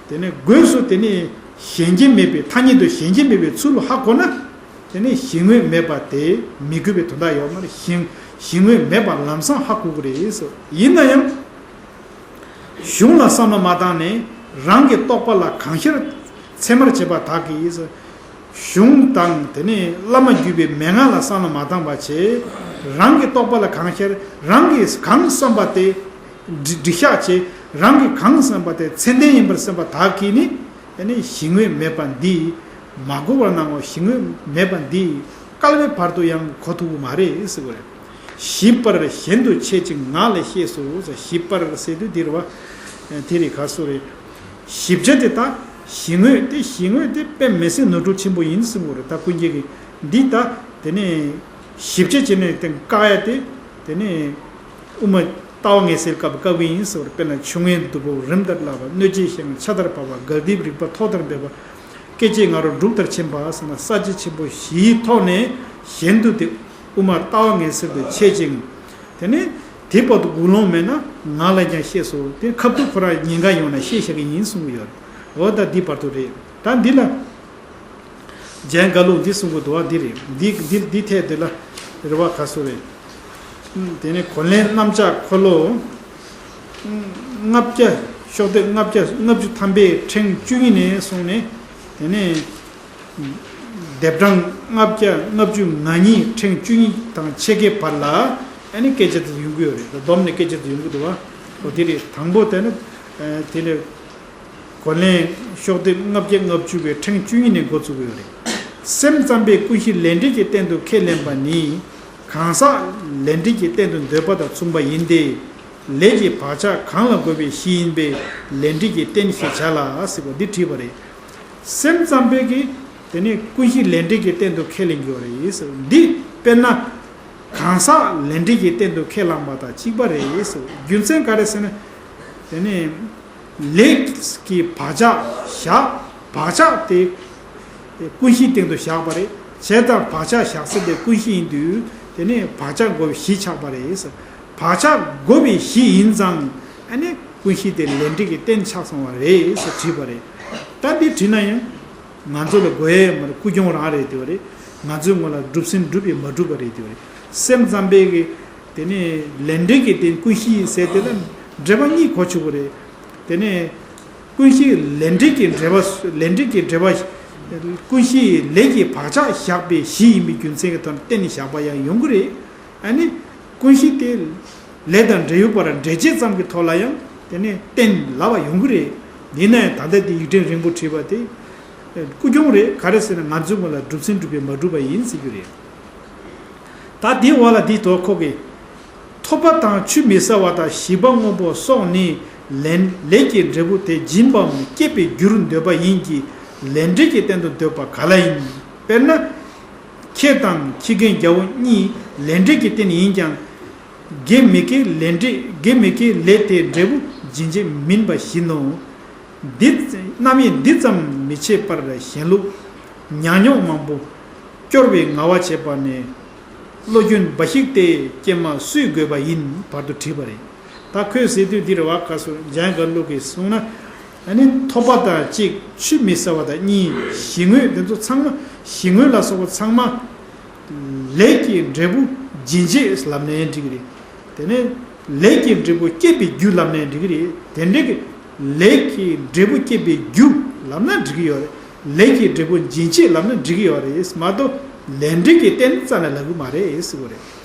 དེ་ནས་སྒོས་སུ་དེ་ནི་གཞན་གྱིས་མེད་པའི་ཐ་སྙད་དུ་གཞན་གྱིས་མེད་པའི་ཚུལ་ལ་ཧ་གོ་ན། དེ་ནི་གཞི་དངོས་མེད་པ་དེ་མི་དགོས་པའི་དོན་དག་ཡོད་མ་རེད། གཞི་གཞི་དངོས་མེད་པ་ལམ་སང་ཧ་གོ་གི་རེད་ཟེར། ཡིན་ན་ཡང་། གཞུང་ལ་བསམ་བློ་མ་བཏང་ནས་རང་གི་རྟོག་པ་ལ་གང་ཤར་ཚད་མར་བྱེད་པ་དག་གིས། གཞུང་དང་དེ་ནས་བླ་མ་བརྒྱུད་པའི་མན་ངག་ལ་བསམ་བློ་མ་བཏང་བ་བྱས། རང་གི་རྟོག་པ་ལ་གང་ཤར་རང་གིས་གང་བསམ་པ་དེ་འགྲིག་འགྲིག་ཤག་བྱས། རང་གིས་གང་བསམ་པ་དེ་ཚད་ལྡན་ཡིན་པར་སེམས་པ་དག་གིས་ནི། དེ་ནས་གཞི་དངོས་མེད་པ་འདི། མ་གོ་བར་སྣང་ངོ་། གཞི་དངོས་མེད་པ་འདི། བསྐལ་པའི་བར་དུ་ཡང་གོ་ཐུབ་ཀྱི་མ་རེད་ཟེར་བ་རེད། ཞིབ་པར་གཞན་དུ་འཆད་ཅིང་ངག་ལས་ཤེས་སོ་ཟེར། ཞིབ་པར་ཟེར་དུས་འདིར་བ། དེ་རེད་ག་སོ་རེད། ཞིབ་ཆ་དེ་དག་གཞི་དངོས་དེ་གཞི་དངོས་དེ་དཔེ་མི་སྲིད་ནོར་འཁྲུལ་ཆེན་པོ་ཡིན་གསུང་གི་རེད། ད་ཀུན་མཁྱེན་གྱིས་འདི་ལྟ་དེ་ནས་ཞིབ་ཆ་བྱས་ནས་དེ་བཀག་ཡ་དེ་དེ་ནས་དབུ་མ་ལྟ་བ་ངེས་གསལ་སྐབས་བཀག་པ་ཡིན་ཟེར་བར། དཔེར་ན་ཆུ་ངན་གདུ་བུ་རིམས་ལྟར་བརླག་པ། སྣོད་ཆས་ཤིང་ཆ་ལྟར་འབབ་པ། དགག་སྡེབ་རིགས་པ་ཐོག་ལྟར་འབེབས་པ། སྐད་ཅིག་ང་རོ་འབྲུག་ལྟར་ཕྱིན་པ་ཟེར་ན་ས་བཅད་ཆེན་པོ་བཞིའི་ཐོག་ནས་གཞན་དུ་དེ་དབུ་མ་ལྟ་བ་ངེས་གསལ་དུ་འཆད་ཅིང་། དེ་ནས་དེ་བར་དུ་དགུག་སློང་མེད་ན་ངག་ལ་ཀྱང་ཤེས་སོ། དེ་ཁ་ཐུག་ཁོ་རང་ཉེན་ཁ་ཡོང་ན་ཤེས་བྱ་གི་ཡིན་གསུང་གི་ཡོད་རེད། འོ་ད་འདི་བར་དུ་རེད། ད་འདི་ལ། རྒྱན་འགའ་ལུགས་འདི་གསུང་གི་འདུག་བ། འདི་རེད། འདི་འདི་འདི་ཐད་འདི་ལ་རེ་བ་ག་སོ་རེད། དེ་ནས་གོ་ལན། གནམ་ལྕགས་འཁོར་ལོ་ལྔ་བརྒྱ། ཤོག་ལྡེབ་ལྔ་བརྒྱ་ལྔ་བཅུ་ཐམ་པའི་ཕྲེང་བཅུ་གཉིས་ནས་བཟུང་ནས། དེ་ནས་ལྡེབ་གྲངས་ལྔ་བརྒྱ་ལྔ་བཅུ་ང་གཉིས་ཕྲེང་བཅུ་གཉིས་དང་ཕྱེད་ཀའི་བར་ལ་ཨ་ནི་སྐད་ཆ་དེ་ཡོང་གི་ཡོད་རེད། བསྡོམས་ནས་སྐད་ཆ་དེ་ཡོང་གི་འདུག་བ། འོ་དེ་རེད། དང་པོ་དེ་ནི་དེ་ནས། གོ་ལན། ཤོག་ལྡེབ་ལྔ་བརྒྱ་ལྔ་བཅུ་པའི་ཕྲེང་བཅུ་གཉིས་ནས་འགོ་བཙུགས་ཡོད་རེད། སེམས་ཙམ་པས་ཀུན་གཞི་ལས་འབྲས་ཀྱི་རྟེན་དུ་ཁས་ལེན་པ་ནི། གང་ཟག་ལས་འབྲས་ཀྱི་རྟེན་དུ་འདོད་པ་དང་མཚུངས་པ་ཡིན་ཏེ། ལས་ཀྱི་བག་ཆགས་གང་ལ་དགོས་པའི་གཞི་ཡིན་པས་ལས་འབྲས་ཀྱི་རྟེན་ཞེས་བྱ་ལ་ཟེར་བ་འདི་བྲིས་པ་རེད། སེམས་ཙམ་པས་ཀྱིས་དེ་ནི་ཀུན་གཞི་ལས་འབྲས་ཀྱི་རྟེན་དུ་ཁས་ལེན་གྱི་ཡོད་རེད་ཟེར། འདི་དཔེར་ན། གང་ཟག་ལས་འབྲས་ཀྱི་རྟེན་དུ་ཁས་བླངས་པ་དང་གཅིག་པ་རེད་ཟེར། རྒྱུ་མཚན་ག་རེ་ཟེར་ན། དེ་ནི་ལས་ཀྱི་བག་ཆགས་བཞག་བག་ཆགས་དེ་ཀུན་གཞིའི་སྟེང་དུ་བཞག་པ་རེད། བྱས་ཙང་བག་ཆགས་བཞག་ས་དེ་ཀུན་གཞི་ཡིན་དུས་དེ་ནི་བག་ཆགས་འགོག་པའི་གཞི་ཆགས་པ་རེད་ཟེར། བག་ཆགས་འགོག་པའི་གཞི་ཡིན་ཙང་ཨ་ནི་ཀུན་གཞི་དེ་ལས་འབྲས་ཀྱི་རྟེན་ཆགས་སོང་བ་རེད་ཟེར་བྲིས་པ་རེད། ད་འདི་བྲིས་ན་ཡང་། ང་ཚོ་ལ་དགོས་ཡས་མ་རེད། ཀུན་འབྱུང་རང་རེད་དེ་བ་རེད། ང་ཚོའི་ངོ་ལ་གྲུབ་ཟིན་གྲུབ་པས་མ་གྲུབ་པ་རེད་དེ་བ་རེད། སེམས་ཙམ་པས་ཀྱི་དེ་ནས་ལས་འབྲས་ཀྱི་རྟེན་ཀུན་གཞི་ཟེར་དེ་ལ་འགྲེལ་པ་གཉིས་གོ་ཆོག་གི་རེད། དེ་ནས་ཀུན་གཞི་ལས་འབྲས་ཀྱི་འབྲེལ་བ་ལས་འབྲས་ཀྱི་འབྲེལ་བ། ཀུན་གཞི་ལས་ཀྱི་བག་ཆགས་བཞག་པའི་གཞི་ཡིན་པའི་རྒྱུ་མཚན་གྱི་ཐོག་ནས་བརྟེན་ནས་བཞག་པ་ཡང་ཡོང་གི་རེད། ཨ་ནི། ཀུན་གཞི་དེ་ལས་དང་འབྲེལ་ཡོད་པར་འགྲེལ་བྱེད་ཙམ་གྱི་ཐོག་ལ་ཡང་དེ་ནས་གཏན་ལ་བ་ཡོང་གི་རེད། ཡིན་ན་ཡང་ད་ལྟ་དེ་ཡིག་ཕྲེང་རིང་པོ་བྲིས་པ་དེ་ཀུན་འབྱུང་རེད། ག་རེ་ཟེར་ན་ང་ཚོའི་ངོ་ལ་གྲུབ་ཟིན་གྲུབ་པས་མ་གྲུབ་པ་ཡིན་ཟེར་རྒྱུ་རེད། ད་དེའི་འོག་ལ་འདི་དོ་ཁོ་གི། ཐོབ་པ་དང་ཆུད་མི་ཟ་བ་དང་ཞི་བ་སྔོན་པོ་སོགས་ནི་ལས་ལས་ཀྱི་འབྲས་བུ་དེ་སྦྱིན་པའམ་བསྐྱེད་པའི་རྒྱུར་འདོད་པ་ཡིན་གྱི། ལས་འབྲས་ཀྱི་རྟེན་དུ་འདོད་པ་ག་ལ་ཡིན། དཔེར་ན། ཁྱེད་དང་ཁྱི་རྒན་རྒྱལ་པོ་གཉིས་ལས་འབྲས་ཀྱི་རྟེན་ཡིན་ཀྱང་། དགེ་མི་དགེའི་ལས་འབྲས་དགེ་མི་དགེའི་ལས་དེའི་འབྲས་བུ་སྦྱིན་བྱེད་མིན་པ་བཞིན་ནོ། འདི་རྣམ་དབྱེ་འདི་ཙམ་མི་ཕྱེད་པར་གཞན་ལུགས་ཉག་ཉོག་མང་པོ་སྐྱོར་བའི་ངལ་བ་བྱེད་པ་ནས་བློ་སྐྱོན་འབའ་ཞིག་སྟེ་ཀྱེ་མ་སུས་དགོས་པ་ཡིན་བར་དུ་བྲིས་པ་རེད། ད་ཁོས་ཟེར་དུས་འདིར་བ་ག་སུ་འཇང་ག་ལུག་གིས་གསུངས་ན། ཨ་ནི་ཐོབ་པ་དང་གཅིག་ཆུད་མི་ཟ་བ་དང་གཉིས་གཞི་དངོས་དེ་ཚོ་ཚང་མ་གཞི་དངོས་ལ་སོགས་པ་ཚང་མ། ལས་ཀྱི་འབྲས་བུ་སྦྱིན་བྱེད་ལབ་ནའི་འགྲིག་གི་རེད། དེ་ནས་ལས་ཀྱི་འབྲས་བུ་བསྐྱེད་པའི་རྒྱུ་ལབ་ནའི་འགྲིག་གི་རེད། དེ་འདྲའི་གི་ལས་ཀྱི་འབྲས་བུ་བསྐྱེད་པའི་རྒྱུ་ལབ་ན་འགྲིག་གི་ཡོད་རེད། ལས་ཀྱི་འབྲས་བུ་སྦྱིན་བྱེད་ལབ་ན་འགྲིག་གི་ཡོད་རེད་མ་གཏོགས་ལས་འབྲས་ཀྱི་རྟེན་རྩ་ནས་ལབ་གི་མ་རེད་ཟེར་གི་རེད།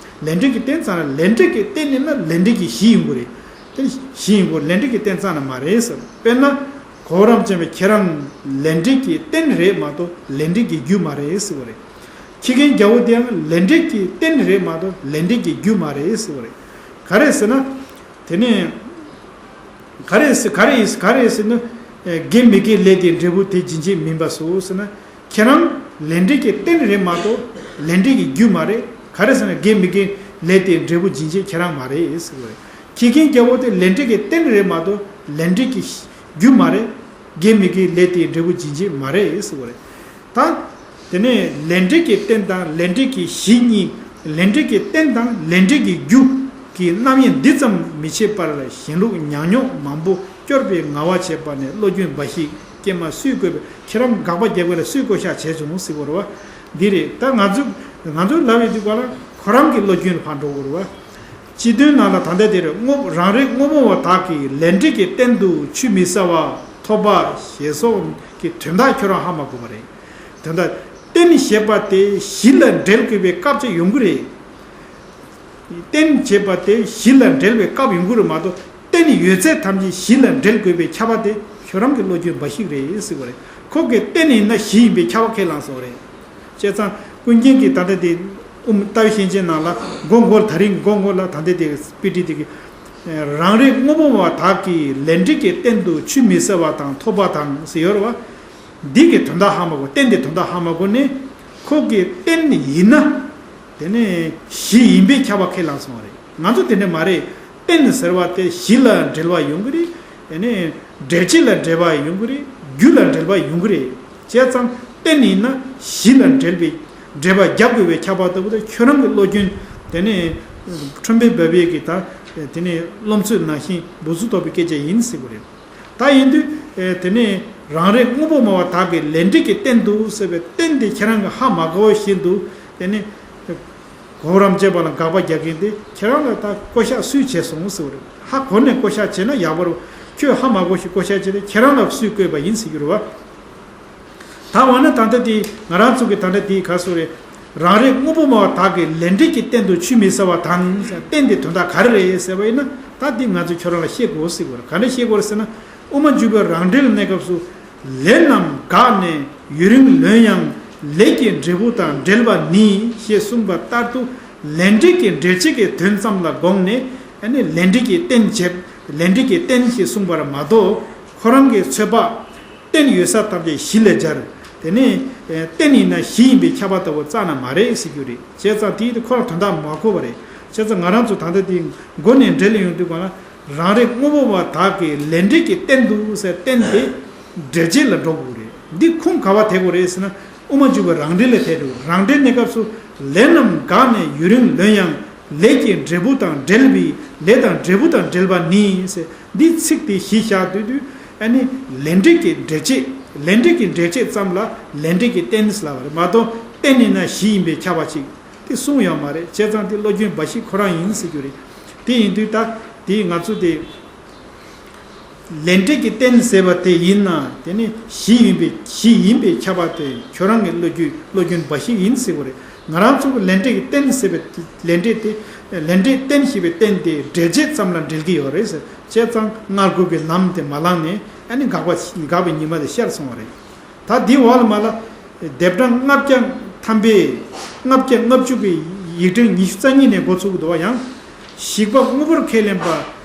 ལས་འབྲས་ཀྱི་རྟེན་རྩ་ནས་ལས་འབྲས་ཀྱི་རྟེན་ཡིན་ན་ལས་འབྲས་ཀྱི་གཞི་ཡིན་དགོས་རེད། དེ་གཞི་ཡིན་དགོས་ལས་འབྲས་ཀྱི་རྟེན་རྩ་ནས་མ་རེད་ཟེར། དཔེར་ན། གོ་རམས་ཅན་པས་ཁྱེད་རང་ལས་འབྲས་ཀྱི་རྟེན་རེད་མ་གཏོགས་ལས་འབྲས་ཀྱི་རྒྱུ་མ་རེད་ཟེར་བ་རེད། ཁྱི་རྒན་རྒྱལ་པོ་དེའང་ལས་འབྲས་ཀྱི་རྟེན་རེད་མ་གཏོགས་ལས་འབྲས་ཀྱི་རྒྱུ་མ་རེད་ཟེར་བ་རེད། ག་རེ་ཟེར་ན། དེ་ནས། ག་རེ་ཟེར་ག་རེ་ཡིན་ག་རེ་ཟེར་ན། དགེ་མི་དགེའི་ལས་དེའི་འབྲས་བུ་དེ་སྦྱིན་བྱེད་མིན་པ་སོ་ཟེར་ན། ཁྱེད་རང་ལས་འབྲས་ཀྱི་རྟེན་རེད་མ་གཏོགས་ལས་འབྲས་ཀྱི་རྒྱུ་མ་རེད། ག་རེ་ཟེར་ན་དགེ་མི་དགེའི་ལས་དེའི་འབྲས་བུ་སྦྱིན་བྱེད་ཁྱེད་རང་མ་རེད་ཟེར་བ་རེད། ཁྱི་རྒན་རྒྱལ་པོ་དེ་ལས་འབྲས་ཀྱི་རྟེན་རེད་མ་གཏོགས་ལས་འབྲས་ཀྱི་རྒྱུ་མ་རེད། དགེ་མི་དགེའི་ལས་དེའི་འབྲས་བུ་འབྱིན་བྱེད་མ་རེད་ཟེར་བ་རེད། ད། དེ་ནས་ལས་འབྲས་ཀྱི་རྟེན་དང་ལས་འབྲས་ཀྱི་གཞི་གཉིས། ལས་འབྲས་ཀྱི་རྟེན་དང་ལས་འབྲས་ཀྱི་རྒྱུ་གི་རྣམ་དབྱེ་འདི་ཙམ་མི་ཕྱེད་པར་གཞན་ལུགས་ཉག་ཉོག་མང་པོ་སྐྱོར་བའི་ངལ་བ་བྱས་པ་ནས་བློ་སྐྱོན་འབའ་ཞིག་སྐྱེས་མ་སུས་བཀོད་པའི། ཁྱེད་རང་དགག་པ་རྒྱག་པ་ལ་སུས་བཀོད་ཤག་བྱས་བྱུང་ཟེར་བ་རེད་བ། འདི་རེད། ད་ང་ཚོ་ང་ཚོ་ལབ་ཡོད་དུས་ག་ལ་ཁོ་རང་གི་བློ་སྐྱོན་ལ་ཕར་འགྲོ་དགོས་རེད་བ། སྤྱི་དོན་ནང་ལ་ད་ལྟ་དེར་དངོས་རང་རེ་དངོས་པོ་བ་དག་གིས་ལས་འབྲས་ཀྱི་རྟེན་དུ་ཆུད་མི་ཟ་བ་ཐོབ་པ་ཞེས་སོགས་ཀྱི་དོན་དག་ཁྱོད་རང་ཧ་མ་གོ་བ་རེད། དོན་དག་རྟེན་ཞེས་པ་དེ་གཞི་ལ་འབྲེལ་དགོས་པའི་སྐབས་ཅིག་ཡོང་གི་རེད། རྟེན་ཞེས་པ་དེ་གཞི་ལ་འབྲེལ་བའི་སྐབས་ཡོང་གི་རེད་མ་གཏོགས། རྟེན་ཡོད་ཚད་ཐམས་ཅད་གཞི་ལ་འབྲེལ་དགོས་པའི་ཁྱབ་པ་དེ་ཁྱོད་རང་གི་བློ་སྐྱོན་འབའ་ཞིག་རེད་ཟེར་བ་རེད། ཁོ་གིས་རྟེན་ཡིན་ན་གཞི་ཡིན་པའི་ཁྱབ་པ་ཁས་བླངས་སོང་བ་རེད། བྱས་ཙང་ཀུན་མཁྱེན་གྱིས་ད་ལྟ་དེ་དབུ་མ་ལྟ་བའི་བཤེས་འཇོན་ནང་ལ་མགོ་མགོར་ད་རིང་མགོ་མགོ་ལ་ད་ལྟ་དེ་དཔེ་ཁྲིད་དེ་གི། རང་རེ་དངོས་པོ་བ་དག་གིས་ལས་འབྲས་ཀྱི་རྟེན་དུ་ཆུད་མི་ཟ་བ་དང་ཐོབ་པ་དང་ཟེར་ཡོད་རེད་བ། འདི་གི་དོན་དག་ཧ་མ་གོ། རྟེན་དེ་དོན་དག་ཧ་མ་གོ་ནས་ཁོ་གི་རྟེན་ཡིན་ན། དེ་ནས་གཞི་ཡིན་པའི་ཁྱབ་པ་ཁས་བླངས་སོང་བ་རེད། ང་ཚོ་དེ་འདྲ་མ་རེད། རྟེན་ཟེར་བ་དེ་གཞི་ལ་འབྲེལ་བ་ཡོང་གི་རེད། དེ་ནས་འབྲེལ་བྱེད་ལ་འབྲེལ་བ་ཡོང་གི་རེད། རྒྱུ་ལ་འབྲེལ་བ་ཡོང་གི་རེད། བྱས་ཙང་རྟེན་ཡིན་ན་གཞི་ལ་འབྲེལ་བའི་འབྲེལ་བ་རྒྱབ་དགོས་པའི་ཁྱབ་པ་ལྟ་བུ་དེ་ཁྱོད་རང་གི་བློ་སྐྱོན། དེ་ནས་ཁྲོན་པའི་སྦས་པའི་གི་ད་དེ་ནས་རློམ་ཚོད་ནང་བཞིན་འབུ་ཚུགས་ཐོགས་པའི་སྐད་ཆ་ཡིན་ཟེར་གི་རེད། ད་ཡིན་དུས། ཨེ། དེ་ནས་རང་རེ་དངོས་པོ་སྨྲ་བ་དག་གིས་ལས་འབྲས་ཀྱི་རྟེན་དུ་ཟེར་བའི་རྟེན་དེ་ཁྱེད་རང་གིས་ཧ་མ་གོ་བ་བཞིན་དུ། དེ་ནས་གོ་རམས་བྱས་པ་ལ་དགག་པ་རྒྱག་མཁན་དེ་ཁྱེད་རང་ལ་ད་བསྐོ་བཞག་སུས་བྱས་སོང་ཟེར་བ་རེད། ཧ་གོ་ནས་བསྐོ་བཞག་བྱས་ན་ཡག་པོ་རེད། ཁྱོད་ཧ་མ་གོ་ཞིག་བསྐོ་བཞག་བྱས་ཏེ་ཁྱེད་རང་ལ་སུས་བཀོད་པ་ཡིན་ཟེར་རྒྱུ་རེད་བ། ད་འོ་ན་ད་ལྟ་དེ་ང་རང་ཚོ་གི་ད་ལྟ་དེ་ག་སོ་རེད། རང་རེ་དངོས་པོ་སྨྲ་བ་དག་གིས་ལས་འབྲས་ཀྱི་རྟེན་དུ་ཆུད་མི་ཟ་བ་དང་། རྟེན་དེ་དོན་དག་ག་རེ་རེད་ཟེར་བ་ཡིན་ན། ད་འདི་ང་ཚོས་ཁྱོད་རང་ལ་བཤད་དགོས་ཟེར་དགོས་རེད། ག་འདྲ་བཤད་དགོས་རེད་ཟེར་ན། དབུ་མ་འཇུག་པའི་རང་འགྲེལ་གནས་སྐབས་སུ། ལས་རྣམས་འགགས་ནས་ཡུན་རིང་ལོན་ཡང་། ལས་ཀྱི་འབྲས་བུ་དང་འབྲེལ་བ་ནི། ཞེས་གསུངས་པ་ལྟར་དུ། ལས་འབྲས་ཀྱི་འབྲེལ་བྱེད་ཀྱི་དོན་ཙམ་ལ་དགོངས་ནས། ཨ་ནི་ལས་འབྲས་ཀྱི་རྟེན་བྱེད། ལས་འབྲས་ཀྱི་རྟེན་ཞེས་གསུངས་པར་མ་གཏོགས། ཁོ་རང་གི་ཚོད་དཔག་རྟེན་ཡོད་ས་ཐམས་ཅད་གཞི་ལ་སྦྱར། དེ་ནས་རྟེན་ཡིན་ན་གཞི་ཡིན་པའི་ཁྱབ་པ་ལྟ་བུ་རྩ་ནས་མ་རེད་ཟེར་རྒྱུ་རེད། བྱས་ཙང་དེའི་དེ་ཁོ་རང་དོན་དག་མ་གོ་བ་རེད། བྱས་ཙང་ང་རང་ཚོ་ད་ལྟ་དེ་མགོ་ནས་འགྲེལ་ཡོང་དུས་གང་ལ། རང་རེ་དངོས་པོ་བ་དག་གིས་ལས་འབྲས་ཀྱི་རྟེན་དུ་ཟེར་རྟེན་དེ་འབྲེལ་བྱེད་ལ་འགྲོ་དགོས་རེད། འདི་ཁུངས་ག་བ་དེད་དགོས་རེད་ཟེར་ན། དབུ་མ་འཇུག་པའི་རང་འགྲེལ་ལ་དེད་དགོས། རང་འགྲེལ་གནས་སྐབས་སུ། ལས་རྣམས་འགགས་ནས་ཡུན་རིང་ལོན་ཡང་། ལས་ཀྱི་འབྲས་བུ་དང་འབྲེལ་བའི། ལས་དང་འབྲས་བུ་དང་འབྲེལ་བ་ནི་ཟེར། འདིའི་ཚིག་དེ་གཞི་བཞག་དུས་དུས། ཨ་ནི་ལས་འབྲས་ཀྱི་འབྲེལ་བྱེད། ལས་འབྲས་ཀྱི་འབྲེལ་བྱེད་ཙམ་ལ་ལས་འབྲས་ཀྱི་རྟེན་ཟེར་ལབ་པ་རེད་མ་གཏོགས། རྟེན་ཡིན་ན་གཞི་ཡིན་པའི་ཁྱབ་པ་ཅིག་དེ་གསུངས་ཡོད་མ་རེད། བྱས་ཙང་དེ་བློ་སྐྱོན་འབའ་ཞིག་ཁོ་རང་ཡིན་ཟེར་རྒྱུ་རེད། དེ་ཡིན་དུས་ད་དེ་ང་ཚོ་དེ། ལས་འབྲས་ཀྱི་རྟེན་ཟེར་བ་དེ་ཡིན་ན། དེ་ནི་གཞི་ཡིན་པའི། གཞི་ཡིན་པའི་ཁྱབ་པ་དེ་ཁྱོད་རང་གི་བློ་རྒྱུད་བློ་སྐྱོན་འབའ་ཞིག་ཡིན་ཟེར་བ་རེད། ང་རང་ཚོ་གི་ལས་འབྲས་ཀྱི་རྟེན་ཟེར་བའི་ལས་འབྲས་དེ། ལས་འབྲས་རྟེན་ཞེས་པའི་རྟེན་དེ་འབྲེལ་བྱེད་ཙམ་ལ་འབྲེལ་གྱི་ཡོད་རེད་ཟེར། བྱས་ཙང་སྔར་འགོག་གི་ལམ་དེ་མ་ལངས་ནས། ཨ་ནི་དགག་པ་དགག་པའི་ཉི་མ་དེ་ཤར་སོང་བ་རེད། ད་འདི་འོག་ལ་མ་ལ། ལྡེབ་གྲངས་ལྔ་བརྒྱ་ཐམ་པའི། ལྔ་བརྒྱ་ལྔ་བཅུ་གི་ཡིག་ཕྲེང་ཉི་ཤུ་རྩ་གཉིས་ནས་འགོ་ཚུགས་ཀྱི་འདུག་བ། ཡང་། ཞིག་པ་དངོས་པོར་ཁས་ལེན་པ།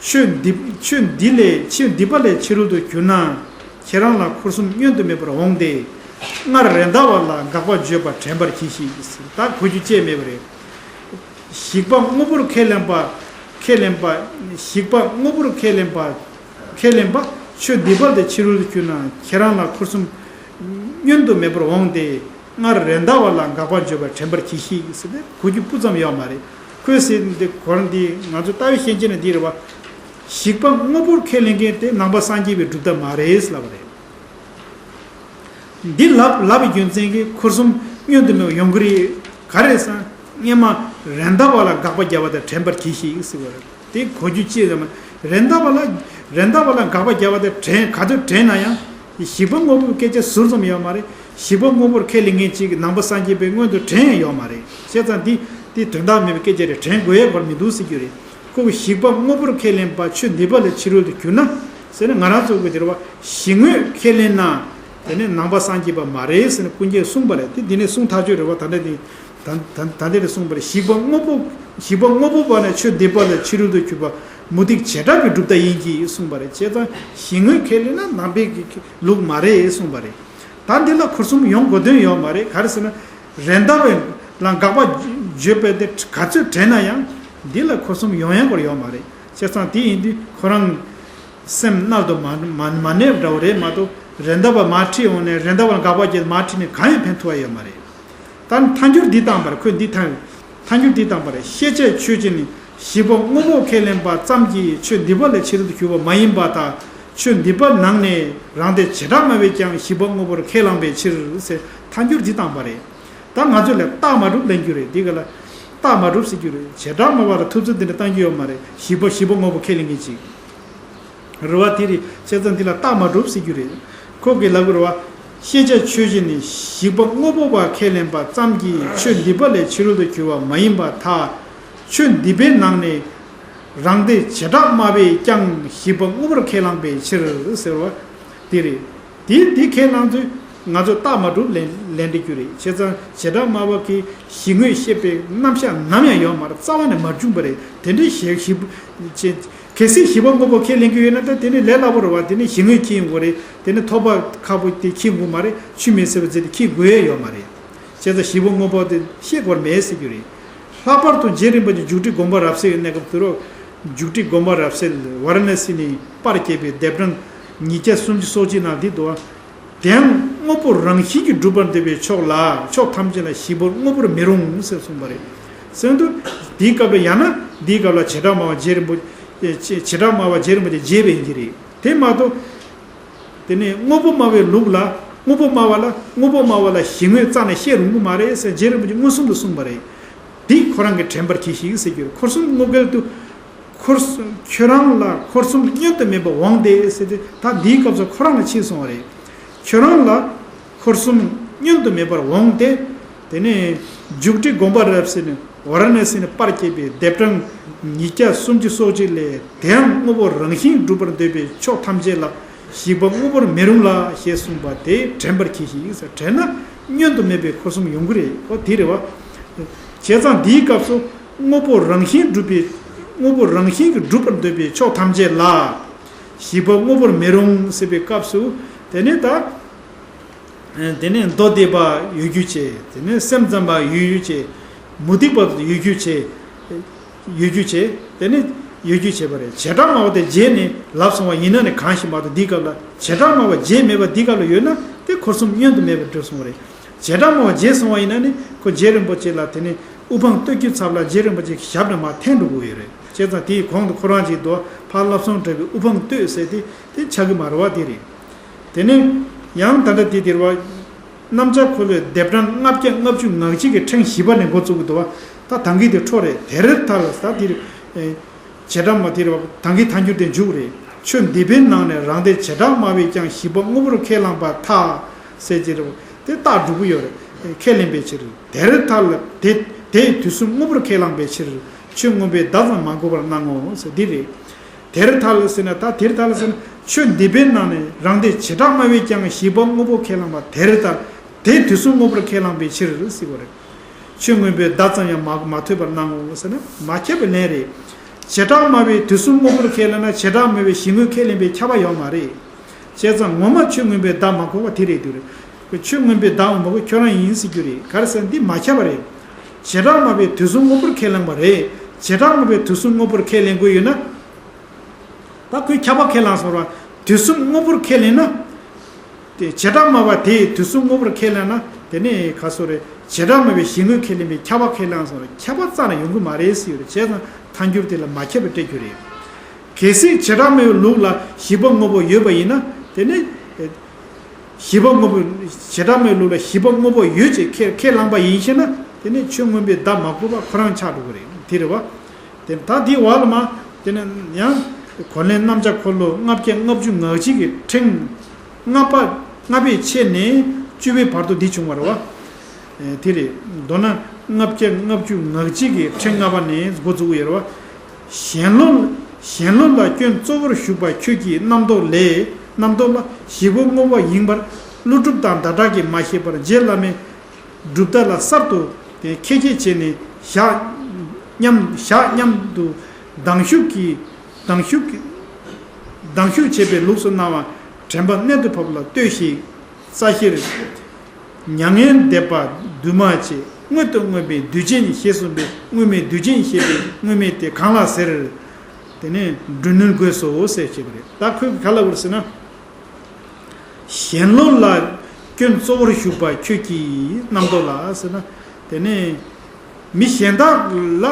ཆོས་འདི། ཆོས་འདི་ལས། ཆོས་འདི་པ་ལས་ཕྱི་རོལ་དུ་གྱུར་ན། ཁྱེད་རང་ལ་འཁོར་གསུམ་བསྙོན་དུ་མེད་པར་འོང་སྟེ། སྔར་རེད་མདའ་བ་ལ་དགག་པ་བརྗོད་པར་དྲན་པར་གྱིས་ཤིག་ད་གོ་རྒྱུ་བཅས་མེད་པ་རེད། ཞིག་པ་དངོས་པོར་ཁས་ལེན་པ། ཁས་ལེན་པ། ཞིག་པ་དངོས་པོར་ཁས་ལེན་པ། ཁས་ལེན་པ། ཆོས་འདི་པ་ལས་ཕྱི་རོལ་དུ་གྱུར་ན། ཁྱེད་རང་ལ་འཁོར་གསུམ་བསྙོན་དུ་མེད་པར་འོང་སྟེ། སྔར་རེད་མདའ་བ་ལ་དགག་པ་བརྗོད་པར་དྲན་པར་གྱིས་ཤིག་ཟེར་ཏེ་གོ་རྒྱུ་སྤུ་ཙམ་ཡོད་མ་རེད། ཁོས་ཟེར་འདི་གོ་ར་འདི་ང་ཚོ་ལྟ་བའི་ཤན་འབྱེད་ནས་འདི་རེད་བ། ཞིག་པ་དངོས་པོར་ཁས་ལེན་མཁན་དེ་ནང་པ་སངས་རྒྱས་པའི་སྒྲུབ་ཐབས་མ་རེད་ལབ་པ་རེད། འདི་ལབ་ལབ་པའི་རྒྱུ་མཚན་གྱིས་འཁོར་གསུམ་བསྙོན་དུ་མེད་པ་ཡོང་གི་རེད། ག་རེ་ཟེར་ན། སྔོན་མ་རེད་མདའ་བ་ལ་དགག་པ་བརྒྱབ་པ་དང་དྲན་པར་གྱིས་ཤིག་ཟེར་བ་རེད། དེ་གོ་རྒྱུ་ཅི་ཡོད་མ། རེད་མདའ་བ་ལ། རེད་མདའ་བ་ལ་དགག་པ་བརྒྱབ་པ་དང་དྲན། ག་དུས་དྲན་ན་ཡང་། ཞིག་པ་དངོས་པོའི་སྐད་ཆ་ཟུར་ཙམ་ཡོད་མ་རེད། ཞིག་པ་དངོས་པོར་ཁས་ལེན་མཁན་གཅིག་གིས་ནང་པ་སངས་རྒྱས་པའི་སྔོན་དུ་དྲན་ཡང་ཡོད་མ་རེད། བྱས་ཙང་འདི། འདི་དོན་དག་མེད་པའི་སྐད་ཆ་རེད། དྲན་དགོས་ཡས་སྐོར་མི་འདུག་ཟེར་རྒྱུ་རེད། ཁོ་གིས་ཞིག་པ་དངོས་པོར་ཁས་ལེན་པ་ཆོས་འདི་པ་ལས་ཕྱི་རོལ་དུ་གྱུར་ན། ཟེར་ན་ང་རང་ཚོ་གི་འདིར་བ། གཞི་དངོས་ཁས་ལེན་ན། དེ་ནི་ནང་པ་སངས་རྒྱས་པ་མ་རེད་ཟེར་ནས་ཀུན་མཁྱེན་གསུངས་པ་རེད། དེ་འདི་ནས་གསུངས་ཐག་ཆོད་རེད་བ། ད་ལྟ་འདི། ད་ད་ད་འདི་ནས་གསུངས་པ་རེད། ཞིག་པ་དངོས་པོ། ཞིག་པ་དངོས་པོ་པ་ནི་ཆོས་འདི་པ་ལས་ཕྱི་རོལ་དུ་གྱུར་པ་མུ་སྟེགས་བྱེ་བྲག་པའི་གྲུབ་མཐའ་ཡིན་གྱི་གསུངས་པ་རེད། བྱས་ཙང་གཞི་དངོས་ཁས་ལེན་ན་ནང་པའི་གི་ལུགས་མ་རེད་གསུངས་པ་རེད། ད་འདི་ལ་འཁོར་གསུམ་ཡོང་དགོས་དོན་ཡོད་མ་རེད། ག་རེ་ཟེར་ན། རེད་མདའ་བ་ལ་དགག་པ་བརྗོད་པ་དེ་ག་ཚོད་དྲན་ན་ཡང་། འདི་ལ་འཁོར་གསུམ་ཡོང་ཡ་སྐོར་ཡོད་མ་རེད། བྱས་ཙང་དེ་ཡིན་དུས་ཁོ་རང་ སེམས་མནལ་དུ་མ་མ་མ་གནས་འདྲ་བོ་རེད་མ་གཏོགས། རེད་མདའ་བ་མར་ཁྲིད་འོང་ནས་རེད་མདའ་བ་ལ་དགག་པ་བརྒྱབ་མར་ཁྲིད་ནས་གང་ཡང་ཕན་ཐོགས་ཡ་ཡོད་མ་རེད། ད་ཐལ་འགྱུར་འདི་བཏང་པར་ཁོས་འདི་ཐལ་ཐལ་འགྱུར་འདི་བཏང་པར་ཤེས་བྱའི་ཆོས་ཅན་ནི་བཞི་པ་དངོས་པོ་ཁས་ལེན་པ་ཙམ་གྱིས་ཆོས་འདི་པ་ལས་ཕྱི་རོལ་དུ་གྱུར་པ་མ་ཡིན་པར་ཐལ། ཆོས་འདི་པའི་ནང་ནས་རང་སྡེ་བྱེ་བྲག་སྨྲ་བས་ཀྱང་བཞི་པ་དངོས་པོར་ཁས་བླངས་པའི་ཕྱིར་ཟེར་ཐལ་འགྱུར་འདི་བཏང་པ་རེད། ད་ང་ཚོས་ལ་རྟགས་མ་གྲུབ་ལེན་རྒྱུ་རེད། འདི་ག་ལ་རྟགས་མ་གྲུབ་ཟེར་རྒྱུ་རེད། བྱེ་བྲག་སྨྲ་བ་ལ་ཐུབ་ཚོད་འདི་འདྲ་བཏང་རྒྱུ་ཡོད་མ་རེད། བཞི་པ་བཞི་པ་དངོས་པོ་ཁས་ལེན་མཁན་ཅིག་རེད་བ། དེ་རེད། བྱས་ཙང་འདི་ལ་རྟགས་མ་གྲུབ་ཟེར་རྒྱུ་རེད། ཁོ་གིས་ལབ་དགོས་རེད་བ། ཤེས་བྱའི་ཆོས་ཅན་ནི་བཞི་པ་དངོས་པོ་པ་ཁས་ལེན་པ་ཙམ་གྱིས་ཆོས་འདི་པ་ལས་ཕྱི་རོལ་དུ་གྱུར་པ་མ་ཡིན་པར་ཐལ། ཆོས་འདི་པའི་ནང་ནས་རང་སྡེ་བྱེ་བྲག་སྨྲ་བས་ཀྱང་བཞི་པ་དངོས་པོར་ཁས་བླངས་པའི་ཕྱིར་ཟེར་བ་དེ་རེད། དེ་འདི་ཁས་བླངས་ཚུལ་ང་ཚོ་རྟགས་མ་གྲུབ་ལེན་ལེན་འགྲིག་རྒྱུ་རེད། བྱས་ཙང་བྱེ་བྲག་སྨྲ་བ་གིས་གཞི་དངོས་བཤད་པའི་རྣམ་གཞག་ནམ་ཡང་ཡོད་མ་རེད། རྩ་བ་ནས་མ་བྱུང་བ་རེད། དེ་འདྲའི་ཞེ་ཞིབ་ཅེས། གལ་སྲིད་བཞི་པ་དངོས་པོ་ཁས་ལེན་གྱི་ཡོད་ན་ད་དེ་ནི་ལས་སླ་པོ་རེད་བ། དེ་ནི་གཞི་དངོས་ཁྱེར་ཡོང་དགོས་རེད། དེ་ནི་ཐོབ་པ་ཁག་པོ་དེ་ཁྱེར་དགོས་མ་རེད། ཆུད་མི་ཟ་བའི་རྫས་དེ་ཁྱེར་དགོས་ཡས་ཡོད་མ་རེད། བྱས་ཙང་བཞི་པ་དངོས་པོ་དེ་ཤེས་དགོས་མེད་ཟེར་རྒྱུ་རེད། ལྷག་པར་དུ་རྗེ་རིན་པོ་ཆེ་མཇུག་སྒྲིལ་དགོངས་པ་རབ་གསལ་གྱི་གནས་སྐབས་དུ་རོ། མཇུག་སྒྲིལ་དགོངས་པ་རབ་གསལ་ཝཱ་ར་ཎ་སི་ནས་པར་བརྒྱབ་པའི་ལྡེབ་གྲངས་ཉིས་བརྒྱ་སུམ་ཅུ་སོ་གཅིག་ནང་འདི་འདུག་བ། དེའང་དངོས་པོ་རང་བཞིན་གྱིས་གྲུབ་པར་འདོད་པའི་ཕྱོགས་ལ་ཕྱོགས་ཐམས་ཅད་ལ་བཞི་པོ་དངོས་པོར་མི་རུང་ཟེར་གསུངས་པ་རེད། ཟེར་དུས་འདིའི་སྐབས་ལ་ཡང་ན་འདིའི་སྐབས་ལ་བྱེ་བྲག་སྨྲ་བ་རྗེ་རིན་པོ་ཆེ་བྱེ་བྲག་སྨྲ་བ་རྗེ་རིན་པོ་ཆེ་རྗེ་བས་ཡིན་གྱི་རེད། དེ་མ་གཏོགས། དེ་ནས་དངོས་པོ་སྨྲ་བའི་ལུགས་ལ་དངོས་པོ་སྨྲ་བ་ལ་དངོས་པོ་སྨྲ་བ་ལ་གཞི་དངོས་རྩ་ནས་བཤད་རུང་གི་མ་རེད་ཟེར་རྗེ་རིན་པོ་ཆེ་མངོན་སུམ་དུ་གསུངས་པ་རེད། འདི་ཁོ་རང་གི་དྲན་པར་གྱིས་ཤིག་ཟེར་རྒྱུ་རེད། འཁོར་གསུམ་དངོས་འགལ་དུ། འཁོར་གསུམ་ཁྱོད་རང་ལ་འཁོར་གསུམ་མངོན་དུ་མེད་པར་འོང་སྟེ་ཟེར་ཏེ་ད་འདིའི་སྐབས་སུ་ཁོ་རང་ལ་ཕྱིན་སོང་བ་རེད། ཁྱོད་རང་ལ་འཁོར་གསུམ་མངོན་དུ་མེད་པར་འོང་སྟེ། དེ་ནས་མཇུག་སྒྲིལ་དགོངས་པ་རབ་གསལ་ནས་ཝཱ་ར་ཎ་སི་ནས་པར་བརྒྱབ་པའི་ལྡེབ་གྲངས་ཉིས་བརྒྱ་སུམ་ཅུ་སོ་གཅིག་ལས་དེའང་དངོས་པོ་རང་བཞིན་གྲུབ་པར་འདོད་པའི་ཕྱོགས་ཐམས་ཅད་ལ་བཞི་པ་དངོས་པོར་མི་རུང་ལ་ཞེས་གསུངས་པ་དེ་དྲན་པར་གྱིས་ཤིག་ཟེར། དྲན་ན་མངོན་དུ་མེད་པའི་འཁོར་གསུམ་ཡོང་གི་རེད། ཨོ་དེ་རེད་བ། བྱས་ཙང་འདིའི་སྐབས་སུ་དངོས་པོ་རང་བཞིན་གྲུབ་པའི་དངོས་པོ་རང་བཞིན་གྱིས་གྲུབ་པར་འདོད་པའི་ཕྱོགས་ཐམས་ཅད་ལ་བཞི་པ་དངོས་པོར་མི་རུང་ཟེར་བའི་སྐབས་སུ་དེ་ནས་ད། དེ་ནས་མདོ་སྡེ་པ་ཡོད་རྒྱུ་བྱས། དེ་ནས་སེམས་ཙམ་པ་ཡོད་རྒྱུ་བྱས། མུ་སྟེགས་པ་ཡོད་རྒྱུ་བྱས། ཡོད་རྒྱུ་བྱས། དེ་ནས་ཡོད་རྒྱུ་བྱས་པ་རེད། བྱེ་བྲག་སྨྲ་བ་དེ་རྗེས་ནས་ལབ་སོང་བ་ཡིན་ན་ནི་གང་ཞིག་མ་གཏོགས་འདིའི་སྐབས་ལ་བྱེ་བྲག་སྨྲ་བ་རྗེས་མེད་པ་འདིའི་སྐབས་ལ་ཡོད་ན་དེ་འཁོར་གསུམ་མངོན་དུ་མེད་པར་གྲུབ་སོང་བ་རེད། བྱེ་བྲག་སྨྲ་བ་རྗེས་སོང་བ་ཡིན་ན་ནི་ཁོ་རྗེ་རིན་པོ་ཆེ་ལ་དེ་ནས་དབུ་འཕང་བསྟོད་རྒྱུའི་ཚབ་ལ་རྗེ་རིན་པོ་ཆེ་གི་ཞབས་ནས་མར་འཐེན་འགྲོ་གི་ཡོད་རེད། བྱས་ཙང་དེའི་གོང་དུ་ཁོ་རང་གཅིག་ཏུ་ཕར་བསླབ་གསུམ་གྲགས་པའི་དབུ་འཕང་བསྟོད་ཟེར་དེ་དེ་ཆགས་ཀྱི་མ་རེད་བ། དེ་རེད། དེ་ནས་ཡང་ད་ལྟ་དེ་དེར་བ། རྣམ་བྱང་འཁོར་ལོའི་ལྡེབ་གྲངས་ལྔ་བརྒྱ་ལྔ་བཅུ་ང་གཅིག་གི་ཕྲེང་བཞི་པ་ནས་འགོ་བཙུགས་ཀྱི་འདུག་བ། ད་ད་གིན་དེ་འཕྲོ་རེད། དེར་ཐལ་ཟེར་དེ་རེད། བྱེ་བྲག་སྨྲ་དེ་རེད་བ། ད་གིན་ཐལ་འགྱུར་དེ་མཇུག་རེད། ཆོས་འདི་པའི་ནང་ནས་རང་སྡེ་བྱེ་བྲག་སྨྲ་བས་ཀྱང་བཞི་པ་དངོས་པོར་ཁས་བླངས་པར་ཐལ་ཟེར་གྱི་རེད་བ། དེ་རྟགས་སྒྲུབ་ཀྱི་ཡོད་རེད། ཁས་ལེན་པའི་ཕྱིར། དེར་ཐལ། དེ་དེ་དུས་གསུམ་དངོས་པོར་ཁས་བླངས་པའི་ཕྱིར། ཆོས་མངོན་པའི་བརྡ་ཙམ་མ་གོ་བར་སྣང་ངོ་ཟེར་འདི་རེད། དེར་ཐལ་ཟེར་ན་ད་དེར་ཐལ་ཟེར་ན་ཆོས་འདི་པའི་ནང་ནས་རང་སྡེ་བྱེ་བྲག་སྨྲ་བས་ཀྱང་བཞི་པ་དངོས་པོ་ཁས་བླངས་པ་དེར་ཐལ། དེ་དུས་གསུམ་དངོས་པོར་ཁས་བླངས་པའི་ཕྱིར་ཟེར་བ་རེད། ཆོས་མངོན་པའི་བརྡ་ཙམ་ཡང་མ་མ་ཐོས་པར་སྣང་ངོ་ཟེར་ན་མ་ཁྱབ་པའི་ལན་རེད། བྱེ་བྲག་སྨྲ་བས་དུས་གསུམ་དངོས་པོར་ཁས་ལེན་ན་བྱེ་བྲག་སྨྲ་བས་གཞི་དངོས་ཁས་ལེན་པའི་ཁྱབ་པ་ཡོད་མ་རེད། བྱས་ཙང་ངོ་མ་ཆོས་མངོན་པའི་བརྡ་མ་གོ་བ་དེ་རེད་འདུག་རེད། ཁོས་ཆོས་མངོན་པའི་བརྡ་མ་གོ་ཁྱོད་རང་ཡིན་ཟེར་རྒྱུ་རེད། ག་རེ་ཟེར་ན་འདི་མ་ཁྱབ་པ་རེད། བྱེ་བྲག་སྨྲ་བས་དུས་གསུམ་དངོས་པོར་ཁས་ལེན་པ་རེད། བྱེ་བྲག་སྨྲ་བས་དུས་གསུམ་དངོས་པོར་ཁས་ལེན་དགོས་ཡོད་ན། ད་ཁོས་ཁྱབ་པ་ཁས་བླངས་སོང་ར། དུས་གསུམ་དངོས་པོར་ཁས་ལེན་ན། དེ་བྱེ་བྲག་སྨྲ་བ་དེས་དུས་གསུམ་དངོས་པོར་ཁས་ལེན་ན་དེ་ནས་ག་སོ་རེད། བྱེ་བྲག་སྨྲ་བས་གཞི་དངོས་ཁས་ལེན་པའི་ཁྱབ་པ་ཁས་བླངས་སོང་ར། ཁྱབ་པ་རྩ་ནས་ཡོང་གི་མ་རེད་ཟེར་ཡོད་རེད། བྱས་ཙང་ཐལ་འགྱུར་དེ་ལ་མ་ཁྱབ་པ་སྤྲད་རྒྱུ་རེད། གལ་སྲིད་བྱེ་བྲག་སྨྲ་བའི་ལུགས་ལ་བཞི་པ་དངོས་པོ་ཡོད་པ་ཡིན་ན་དེ་ནས། བཞི་པ་དངོས་པོ། བྱེ་བྲག་སྨྲ་བའི་ལུགས་ལ་བཞི་པ་དངོས་པོ་ཡོད་ཅེས་ཁས་ཁས་བླངས་པ་ཡིན་ཞེ་ན་དེ་ནས་ཆོས་མངོན་པའི་བརྡ་མ་གོ་བ་ཁོ་རང་ཆགས་འགྲོ་གི་རེད། དེ་རེད་བ། དེ་ད་འདི་བར་ལ་མ། དེ་ནས་ཡང་། གོ་ལན་རྣམ་བྱང་འཁོར་ལོ་ལྔ་བརྒྱ་ལྔ་བཅུ་ང་གཅིག་གི་ཕྲེང་ལྔ་པ་ལྔ་པའི་ཕྱེད་ནས་བཅུ་པའི་བར་དུ་འདི་བྱུང་བ་རེད་བ། དེ་རེད། མདོར་ན་ལྔ་བརྒྱ་ལྔ་བཅུ་ང་གཅིག་གི་ཕྲེང་ལྔ་པ་ནས་འགོ་བཙུགས་ཡོད་རེད་བ། གཞན་ལུགས། གཞན་ལུགས་ལ་སྐྱོན་གཙོ་བོར་ཞུགས་པ་ཁྱོད་ཀྱི་རྣམ་རྟོག་ལས། རྣམ་རྟོག་ལ་བཞི་པོ་དངོས་པོ་ཡིན་པར་ཀླུ་སྒྲུབ་དང་ཟླ་གྲགས་ཀྱིས་མ་ཤེས་པར་རྗེ་བླ་མའི་སྒྲུབ་ཟླ་ལ་གསར་དུ་དེ་ཁས་འཆེས་བྱས་ནས་བཞག་སྙམ་བཞག་སྙམ་དུ་སྡང་ཤུགས་ཀྱིས་སྡང་ཤུགས་ཀྱིས་སྡང་ཤུགས་བྱེད་པའི་ལུགས་སུ་སྣང་བ་དྲན་པ་རྣལ་དུ་ཕབ་ལ་ལྟོས་ཤིག་རྩ་ཤེར། མྱ་ངན་འདས་པ་འདུས་མ་བྱས་དངོས་དང་དངོས་མེད་དུས་ཅན་ཞེས་གསུངས་པའི་དངོས་མེད་དུས་ཅན་ཞེས་པའི་དངོས་མེད་དེ་གང་ལ་ཟེར། དེ་ནས་འབྲུ་སྣོན་དགོས་སོ་ཟེར་བྱས་པ་རེད། ད་ཁོས་ག་ལབ་པ་རེད་ཟེར་ན། གཞན་བློ་ལ་སྐྱོན་གཙོ་བོར་ཞུགས་པ་ཁྱོད་ཀྱི་རྣམ་རྟོག་ལ་ཟེར་ན། དེ་ནས་མི་གཞན་དག་ལ་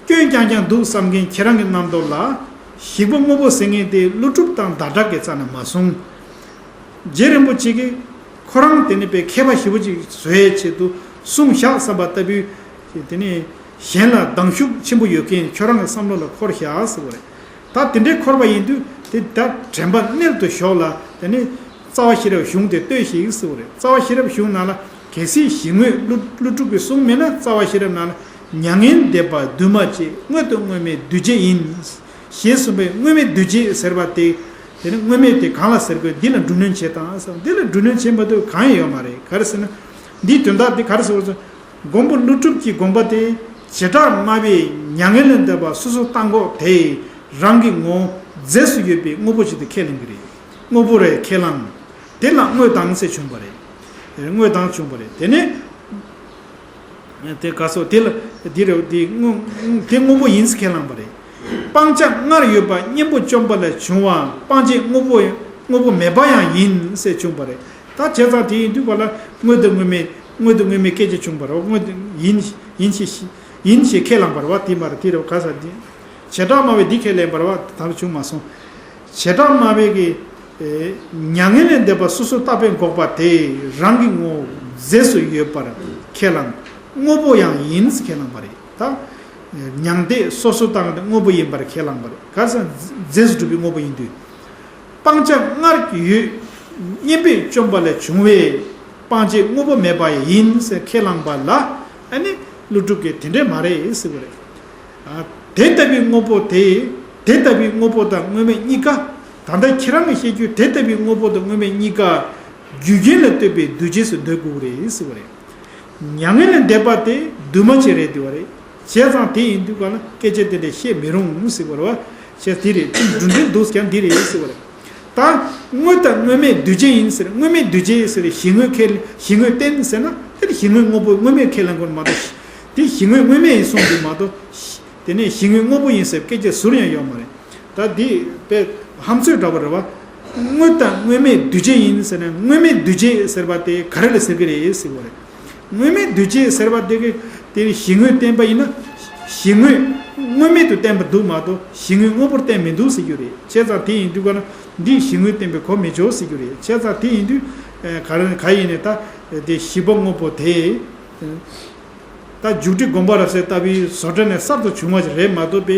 སྐྱོན་རྐྱང་རྐྱང་འདུག་བསམ་མཁན་ཁྱེད་རང་གི་རྣམ་རྟོག་ལ་ཞིག་པ་དངོས་པོ་ཟེར་མཁན་དེ་ཀླུ་སྒྲུབ་དང་ཟླ་གྲགས་ཀྱི་རྩ་ནས་མ་གསུངས། རྗེ་རིན་པོ་ཆེ་གིས་ཁོ་རང་དེ་ནི་དཔེ་མཁས་པ་ཞེ་པོ་ཅིག་བཟོ་ཡའི་ཆེད་དུ་གསུངས་བཞག་བསམ་པ་ལྟ་བུའི། དེ་ནི་གཞན་ལ་སྡང་ཤུགས་ཆེན་པོ་ཡོད་མཁན་ཁྱོད་རང་གི་བསམ་བློ་ལ་འཁོར་བཞག་ཟེར་བ་རེད། ད་དེ་འདྲའི་འཁོར་བ་ཡིན་དུས་དེ་ད་དྲན་པ་རྣལ་དུ་ཞོག་ལ་དེ་ནི་རྩ་བ་ཤེས་རབ་གཞུང་དེ་ལྟོས་ཤིག་ཟེར་བ་རེད། རྩ་བ་ཤེས་རབ་གཞུང་ནང་ལ་གལ་སྲིད་གཞི་དངོས་ཀླུ་ཀླུ་སྒྲུབ་ཀྱི་གསུང་མེད་ན། རྩ་བ་ཤེས་རབ་ནང་ལ་མྱ་ངན་འདས་པ་འདུས་མ་བྱས། དངོས་དང་དངོས་མེད་འདུས་བྱས་ཡིན། ཞེས་གསུངས་པའི་དངོས་མེད་འདུས་བྱས་ཟེར་བ་དེ། དེ་ནི་དངོས་མེད་དེ་གང་ལ་ཟེར་དགོས། འདི་ལ་འབྲུ་སྣོན་བྱེད་དང་ཟེར། འདི་ལ་འབྲུ་སྣོན་བྱེད་མ་ཐུབ་གང་ཡང་ཡོད་མ་རེད། ག་རེ་ཟེར་ན། འདིའི་དོན་དག་འདི་ག་རེ་ཟེར་བ་ཟེར། མགོན་པོ་ཀླུ་སྒྲུབ་ཀྱི་དགོངས་པ་དེ། བྱེ་བྲག་སྨྲ་བས་མྱ་ངན་ལས་འདས་པ་སོ་སོར་བརྟགས་འགོག་དེ་རང་གི་ངོ་བོ་རྫས་སུ་ཡོད་པའི་དངོས་པོ་ཞིག་ཏུ་ཁས་ལེན་གྱི་རེད། དངོས་པོ་རེད་ཁས་བླངས། དེ་ལ་དངོས་དང་ཟེར་བྱུང་བ་རེད། དངོས་དང་བྱུང་བ་རེད། དེ་ནས། དེ་ག་སོ་དེ་ལ་འདི་རེད། དེ་དངོས་དེ་དངོས་པོ་ཡིན་ཟེར་ཁས་བླངས་པ་རེད། སྤང་བྱ་སྔར་ཡོད་པ་གཉེན་པོ་བཅོམ་པ་ལས་བྱུང་བ་སྤང་བྱའི་དངོས་པོ་དངོས་པོ་མེད་པ་ཡང་ཡིན་ཟེར་བྱུང་བ་རེད། ད་བྱས་ཙང་དེ་ཡིན་དུས་ག་ལ་དངོས་དང་དངོས་མེད་དངོས་དང་དངོས་མེད་སྐད་ཆ་བྱུང་བ་རེད། དངོས་དང་ཡིན་ཡིན་ཞེས་ཡིན་ཞེས་ཁས་བླངས་པ་རེད་བ། དེ་མ་རེད། དེ་རེད་བ། ག་ས་དེ་བྱེ་བྲག་སྨྲ་བས་འདི་ཁས་ལེན་པ་རེད་བ། ད་བྱུང་མ་སོང་། བྱེ་བྲག་སྨྲ་བས་ཀྱི། མྱ་ངན་ལས་འདས་པ་སོ་སོར་བརྟགས་པས་འགོག་པ་དེ་རང་གི་ངོ་བོ་རྫས་སུ་ཡོད་པར་ཁས་བླངས། དངོས་པོ་ཡང་ཡིན་ཟེར་ཁས་བླངས་པ་རེད། ད་མྱང་འདས་སོ་སོར་བརྟགས་ཏེ་དངོས་པོ་ཡིན་པར་ཁས་བླངས་པ་རེད། ག་ས་རྫས་སུ་གྲུབ་པའི་དངོས་པོ་ཡིན་དུས། སྤང་བྱ་སྔར་ཡོད་གཉེན་པོས་བཅོམ་པ་ལས་བྱུང་བའི་སྤང་བྱའི་དངོས་པོ་མེད་པ་ཡིན་ཟེར་ཁས་བླངས་པ་ལ་ཨ་ནི་ཀླུ་སྒྲུབ་ཀྱིས་དེ་འདྲས་མ་རེད་ཟེར་བ་རེད། དེ་ལྟ་བུའི་དངོས་པོ་དེ། དེ་ལྟ་བུའི་དངོས་པོ་དང་དངོས་མེད་གཉིས་ཀ། ད་ལྟ་ཁྱེད་རང་གིས་བཤད་རྒྱུ་དེ་ལྟ་བུའི་དངོས་པོ་དང་དངོས་མེད་གཉིས་ཀ་རྒྱུ་རྐྱེན་ལ་ལྟོས་པའི་འདུས་བྱས་སུ་འདོད་དགོས་རེད་ཟེར་བ་རེད། མྱ་ངན་ལས་འདས་པ་དེ་འདུས་མ་བྱས་རེད་འདུས་པ་རེད། བྱས་ཙང་དེ་ཡིན་དུས་ག་ལ་སྐད་ཆ་དེ་འདྲ་བཤད་མི་རུང་ཟེར་བ་རེད་བ། བྱས་དེ་རེད། འབྲུ་འགྲེལ་འདུག་ཀྱང་འདི་རེད་ཟེར་བ་རེད། ད་དངོས་དང་དངོས་མེད་འདུས་བྱས་ཡིན་ཟེར། དངོས་མེད་འདུས་བྱས་ཟེར། གཞི་དངོས་ཁས་གཞི་དངོས་བསྟན་ཟེར་ན་དེར་གཞི་དངོས་དངོས་པོ་དངོས་མེད་ཁས་ལེན་དགོས་མ་གཏོགས། དེ་གཞི་དངོས་དངོས་མེད་ཡིན་གསུངས་འདུག་མ་གཏོགས། དེ་ནས་གཞི་དངོས་དངོས་པོ་ཡིན་ཟེར་སྐད་ཆ་ཟུར་ཡང་ཡོད་མ་རེད། ད་འདི་དཔེ་ཧམ་ཚོད་འདྲ་པོ་རེད་བ། དངོས་དང་དངོས་མེད་འདུས་བྱས་ཡིན་ཟེར་ན། དངོས་མེད་འདུས་བྱས་ཟེར་བ་དེ་ག་རེ་ལ་ཟེར་གི་རེད་ཟེར་བ་རེད། དངོས་མེད་འདུས་བྱས་ཟེར་བ་དེ་གི་དེ་གཞི་དངོས་བསྟན་པ་ཡིན་ན། གཞི་དངོས་དངོས་མེད་དུ་བསྟན་པ་འདུག་མ་གཏོགས་གཞི་དངོས་དངོས་པོར་བསྟན་མི་འདུག་ཟེར་རྒྱུ་རེད། བྱས་ཙང་དེ་ཡིན་དུས་ག་ན་འདི་གཞི་དངོས་བསྟན་པའི་གོ་མི་ཆོད་ཟེར་རྒྱུ་རེད། བྱས་ཙང་དེ་ཡིན་དུས་ག་རེ་ག་ཡིན་ནས་ད་དེ་གཞི་པ་དངོས་པོ་དེ། ད་རྒྱུ་འབྲས་སྒོམ་པ་རབ་གསལ་ལྟ་བུའི་བཟོ་གྲྭ་ནས་གསར་དུ་བྱུང་བ་ཞིག་རེད་མ་གཏོགས་པའི་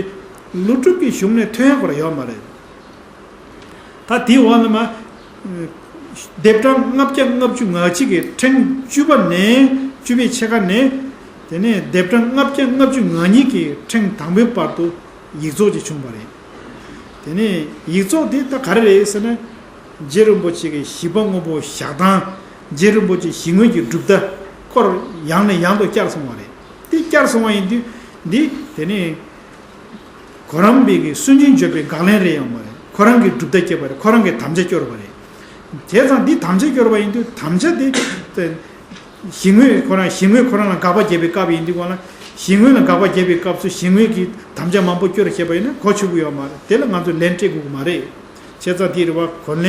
ཀླུ་སྒྲུབ་ཀྱི་གཞུང་ནས་ཐོན་ཡག་པར་ཡོད་མ་རེད། ད་དེའི་འོག་ལ་མ། ལྡེབ་གྲངས་ལྔ་བརྒྱ་ལྔ་བཅུ་ང་གཅིག་གི་ཕྲེང་བཅུ་པ་ནས་བཅུ་པའི་ཕྱེད་ཀ་ནས། དེ་ནས་ལྡེབ་གྲངས་ལྔ་བརྒྱ་ལྔ་བཅུ་ང་གཉིས་ཀྱི་ཕྲེང་དང་པོའི་བར་དུ་ཡིག་ཚོགས་ཅིག་བྱུང་བ་རེད། དེ་ནས་ཡིག་ཚོགས་དེ་ད་ག་རེ་རེད་ཟེར་ན། རྗེ་རིན་པོ་ཆེ་གིས་གཞི་པ་དངོས་པོ་བཞག་སྟངས། རྗེ་རིན་པོ་ཆེ་གཞི་དངོས་ཀྱི་གྲུབ་མཐའ་སྐོར་ཡང་ནས་ཡང་དུ་བསྐྱར་གསུངས་པ་རེད། དེ་བསྐྱར་གསུངས་པ་ཡིན་དུས་འདི་དེ་ནས་གོ་རམས་པའི་གི་སུན་འབྱིན་བརྗོད་པའི་དགག་ལན་རེད་ཡོང་བ་རེད། ཁོ་རང་གིས་གྲུབ་མཐའ་བསྐྱར་བ་རེད། ཁོ་རང་གིས་དམ་བཅའ་སྐྱོར་བ་རེད། བྱས་ཙང་འདི་དམ་བཅའ་སྐྱོར་བ་ཡིན་དུས་དམ་བཅའ་དེ། གཞི་དངོས་ཁོ་རང་གཞི་དངོས་ཁོ་རང་ལ་དགག་པ་བརྒྱབ་པའི་སྐབས་ཡིན་དུས་གོང་ལ་གཞི་དངོས་ལ་དགག་པ་བརྒྱབ་པའི་སྐབས་སུ་གཞི་དངོས་ཀྱིས་དམ་བཅའ་མང་པོ་སྐྱོར་བྱས་པ་ཡིན་ན་གོ་ཆོད་ཀྱི་ཡོད་མ་རེད། དེ་ལ་ང་ཚོས་ལན་སྤྲད་དགོས་ཀྱི་མ་རེད། བྱས་ཙང་དེ་རེད་བ། གོ་ལན་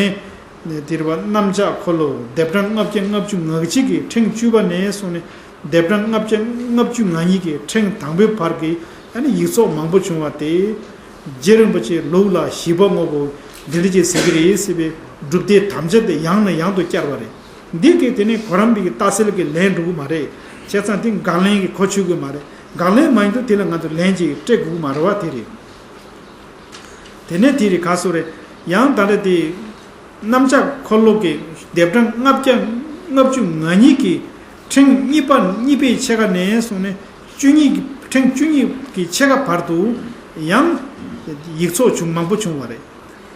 དེ་རེད་བ། གནམ་ལྕགས་འཁོར་ལོ་ལྡེབ་གྲངས་ལྔ་བརྒྱ་ལྔ་བཅུ་ང་གཅིག་གི་ཕྲེང་བཅུ་པ་ནས་བཟུང་ནས་ལྡེབ་གྲངས་ལྔ་བརྒྱ་ལྔ་བཅུ་ང་གཉིས་ཀྱི་ཕྲེང་དང་པོའི་བར་གྱི་ཨ་ནི་ཡིག་ཚོགས་མང་པོ་བྱུང་བ་དེ། རྗེ་རིན་པོ་ཆེའི་ལུགས་ལ་གཞི་པ་དངོས་པོ་འདི་འདྲ་ཅིག་ཟེར་གྱི་རེད་ཟེར་བའི་གྲུབ་མཐའི་དམ་བཅའ་དེ་ཡང་ནས་ཡང་དུ་བསྐྱར་བ་རེད། འདི་གིས་དེ་ནི་གོ་རམས་པའི་ལྟ་གསལ་གྱི་ལན་འགྲོ་གི་མ་རེད། བྱས་ཙང་དེ་དགག་ལན་གྱི་གོ་ཆོད་ཀྱི་མ་རེད། དགག་ལན་མ་ཡིན་དུས་དེ་ལ་ང་ཚོ་ལན་ཅིག་སྤྲད་དགོས་ཀྱི་མ་རེད་བ། དེ་རེད། དེ་ནས་དེ་རེད་ག་སོ་རེད། ཡང་ད་ལྟ་དེ། གནམ་ལྕགས་འཁོར་ལོ་གི་ལྡེབ་གྲངས་ལྔ་བརྒྱ་ལྔ་བཅུ་ང་གཉིས་ཀྱི་ཕྲེང་གཉིས་པ་གཉིས་པའི་ཕྱེད་ཀ་ནས་བཟུང་ནས་བཅུ་གཉིས་ཀྱི་ཕྲེང་བཅུ་གཉིས་ཀྱི་ཕྱེད་ཀ་བར་དུ་ཡང་ཡིག་ཚོགས་བྱུང་མང་པོ་བྱུང་བ་རེད།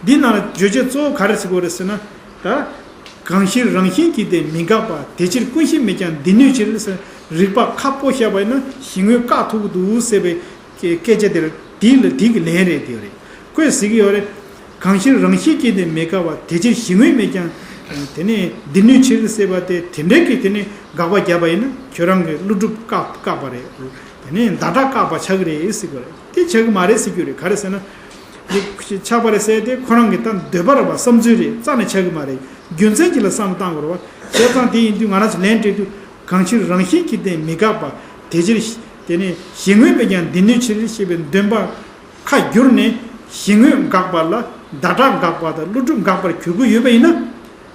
འདི་ནང་ལ་བརྗོད་བྱ་གཙོ་བོ་ག་རེ་ཟེར་དགོས་རེད་ཟེར་ན། ད། གང་ཕྱིར་རང་བཞིན་གྱིས་དེ་མི་འགག་པ། དེ་ཕྱིར་ཀུན་ཤེས་མེད་ཀྱང་སྡེ་སྣོད་ཕྱིར་ཟེར། རིགས་པ་ཁ་སྤོ་བཤད་པ་ཡིན་ན་གཞི་དངོས་བཀག་ཐུབ་ཀྱི་འདུག་ཟེར་བའི། སྐད་ཆ་དེར་དེ་ལ་དེ་གི་ལན་རེད་དེ་རེད། ཁོས་ཟེར་གྱི་ཡོད་རེད། གང་ཕྱིར་རང་བཞིན་གྱིས་དེ་མི་འགག་པ། དེ་ཕྱིར་གཞི་དངོས་མེད་ཀྱང་། དེ་ནས་སྡེ་སྣོད་ཕྱིར་ཟེར་བ་དེ་དེ་འདྲའི་གི་དེ་ནས་དགག་པ་བརྒྱབ་པ་ཡིན་ན་ཁྱོད་རང་གི་ཀླུ་སྒྲུབ་བཀག་བཀག་པ་རེད། དེ་ནས་ཟླ་གྲགས་བཀག་པ་ཆགས་ཀྱི་རེད་ཟེར་གྱི་ཡོད་རེད། དེ་ཆགས་ཀྱི་མ་རེད་ཟེར་གྱི་ཡོད་རེད། ག་རེ་ཟེར་ན། འདི་ཆགས་པ་རེད་ཟེར་ཏེ་ཁོ་རང་གི་ད་འདོད་པ་རེད་པ། བསམ་ཚུལ་རེད། རྩ་ནས་ཆགས་ཀྱི་མ་རེད། རྒྱུ་མཚན་ཅིག་ལ་བསམ་བློ་བཏང་དགོས་རེད་པ། བྱས་ཙང་དེ་ཡིན་དུས་ང་རང་ཚོ་ལན་སྤྲད་དུས། གང་ཕྱིར་རང་བཞིན་གྱིས་ཏེ་མི་འགག་པ། དེ་ཕྱིར་དེ་ནི་གཞན་ངོས་མེད་ཀྱང་སྡེ་སྣོད་ཕྱིར་ཞེས་པའི་འདོན་པ་ཁ་བསྒྱུར་ནས། གཞན་ངོས་འགག་པ་ལ་ཟླ་གྲགས་འགག་པ་དང་ཀླུ་སྒྲུབ་འགག་པར་གྱུར་གྱི་ཡོད་པ་ཡིན་ན།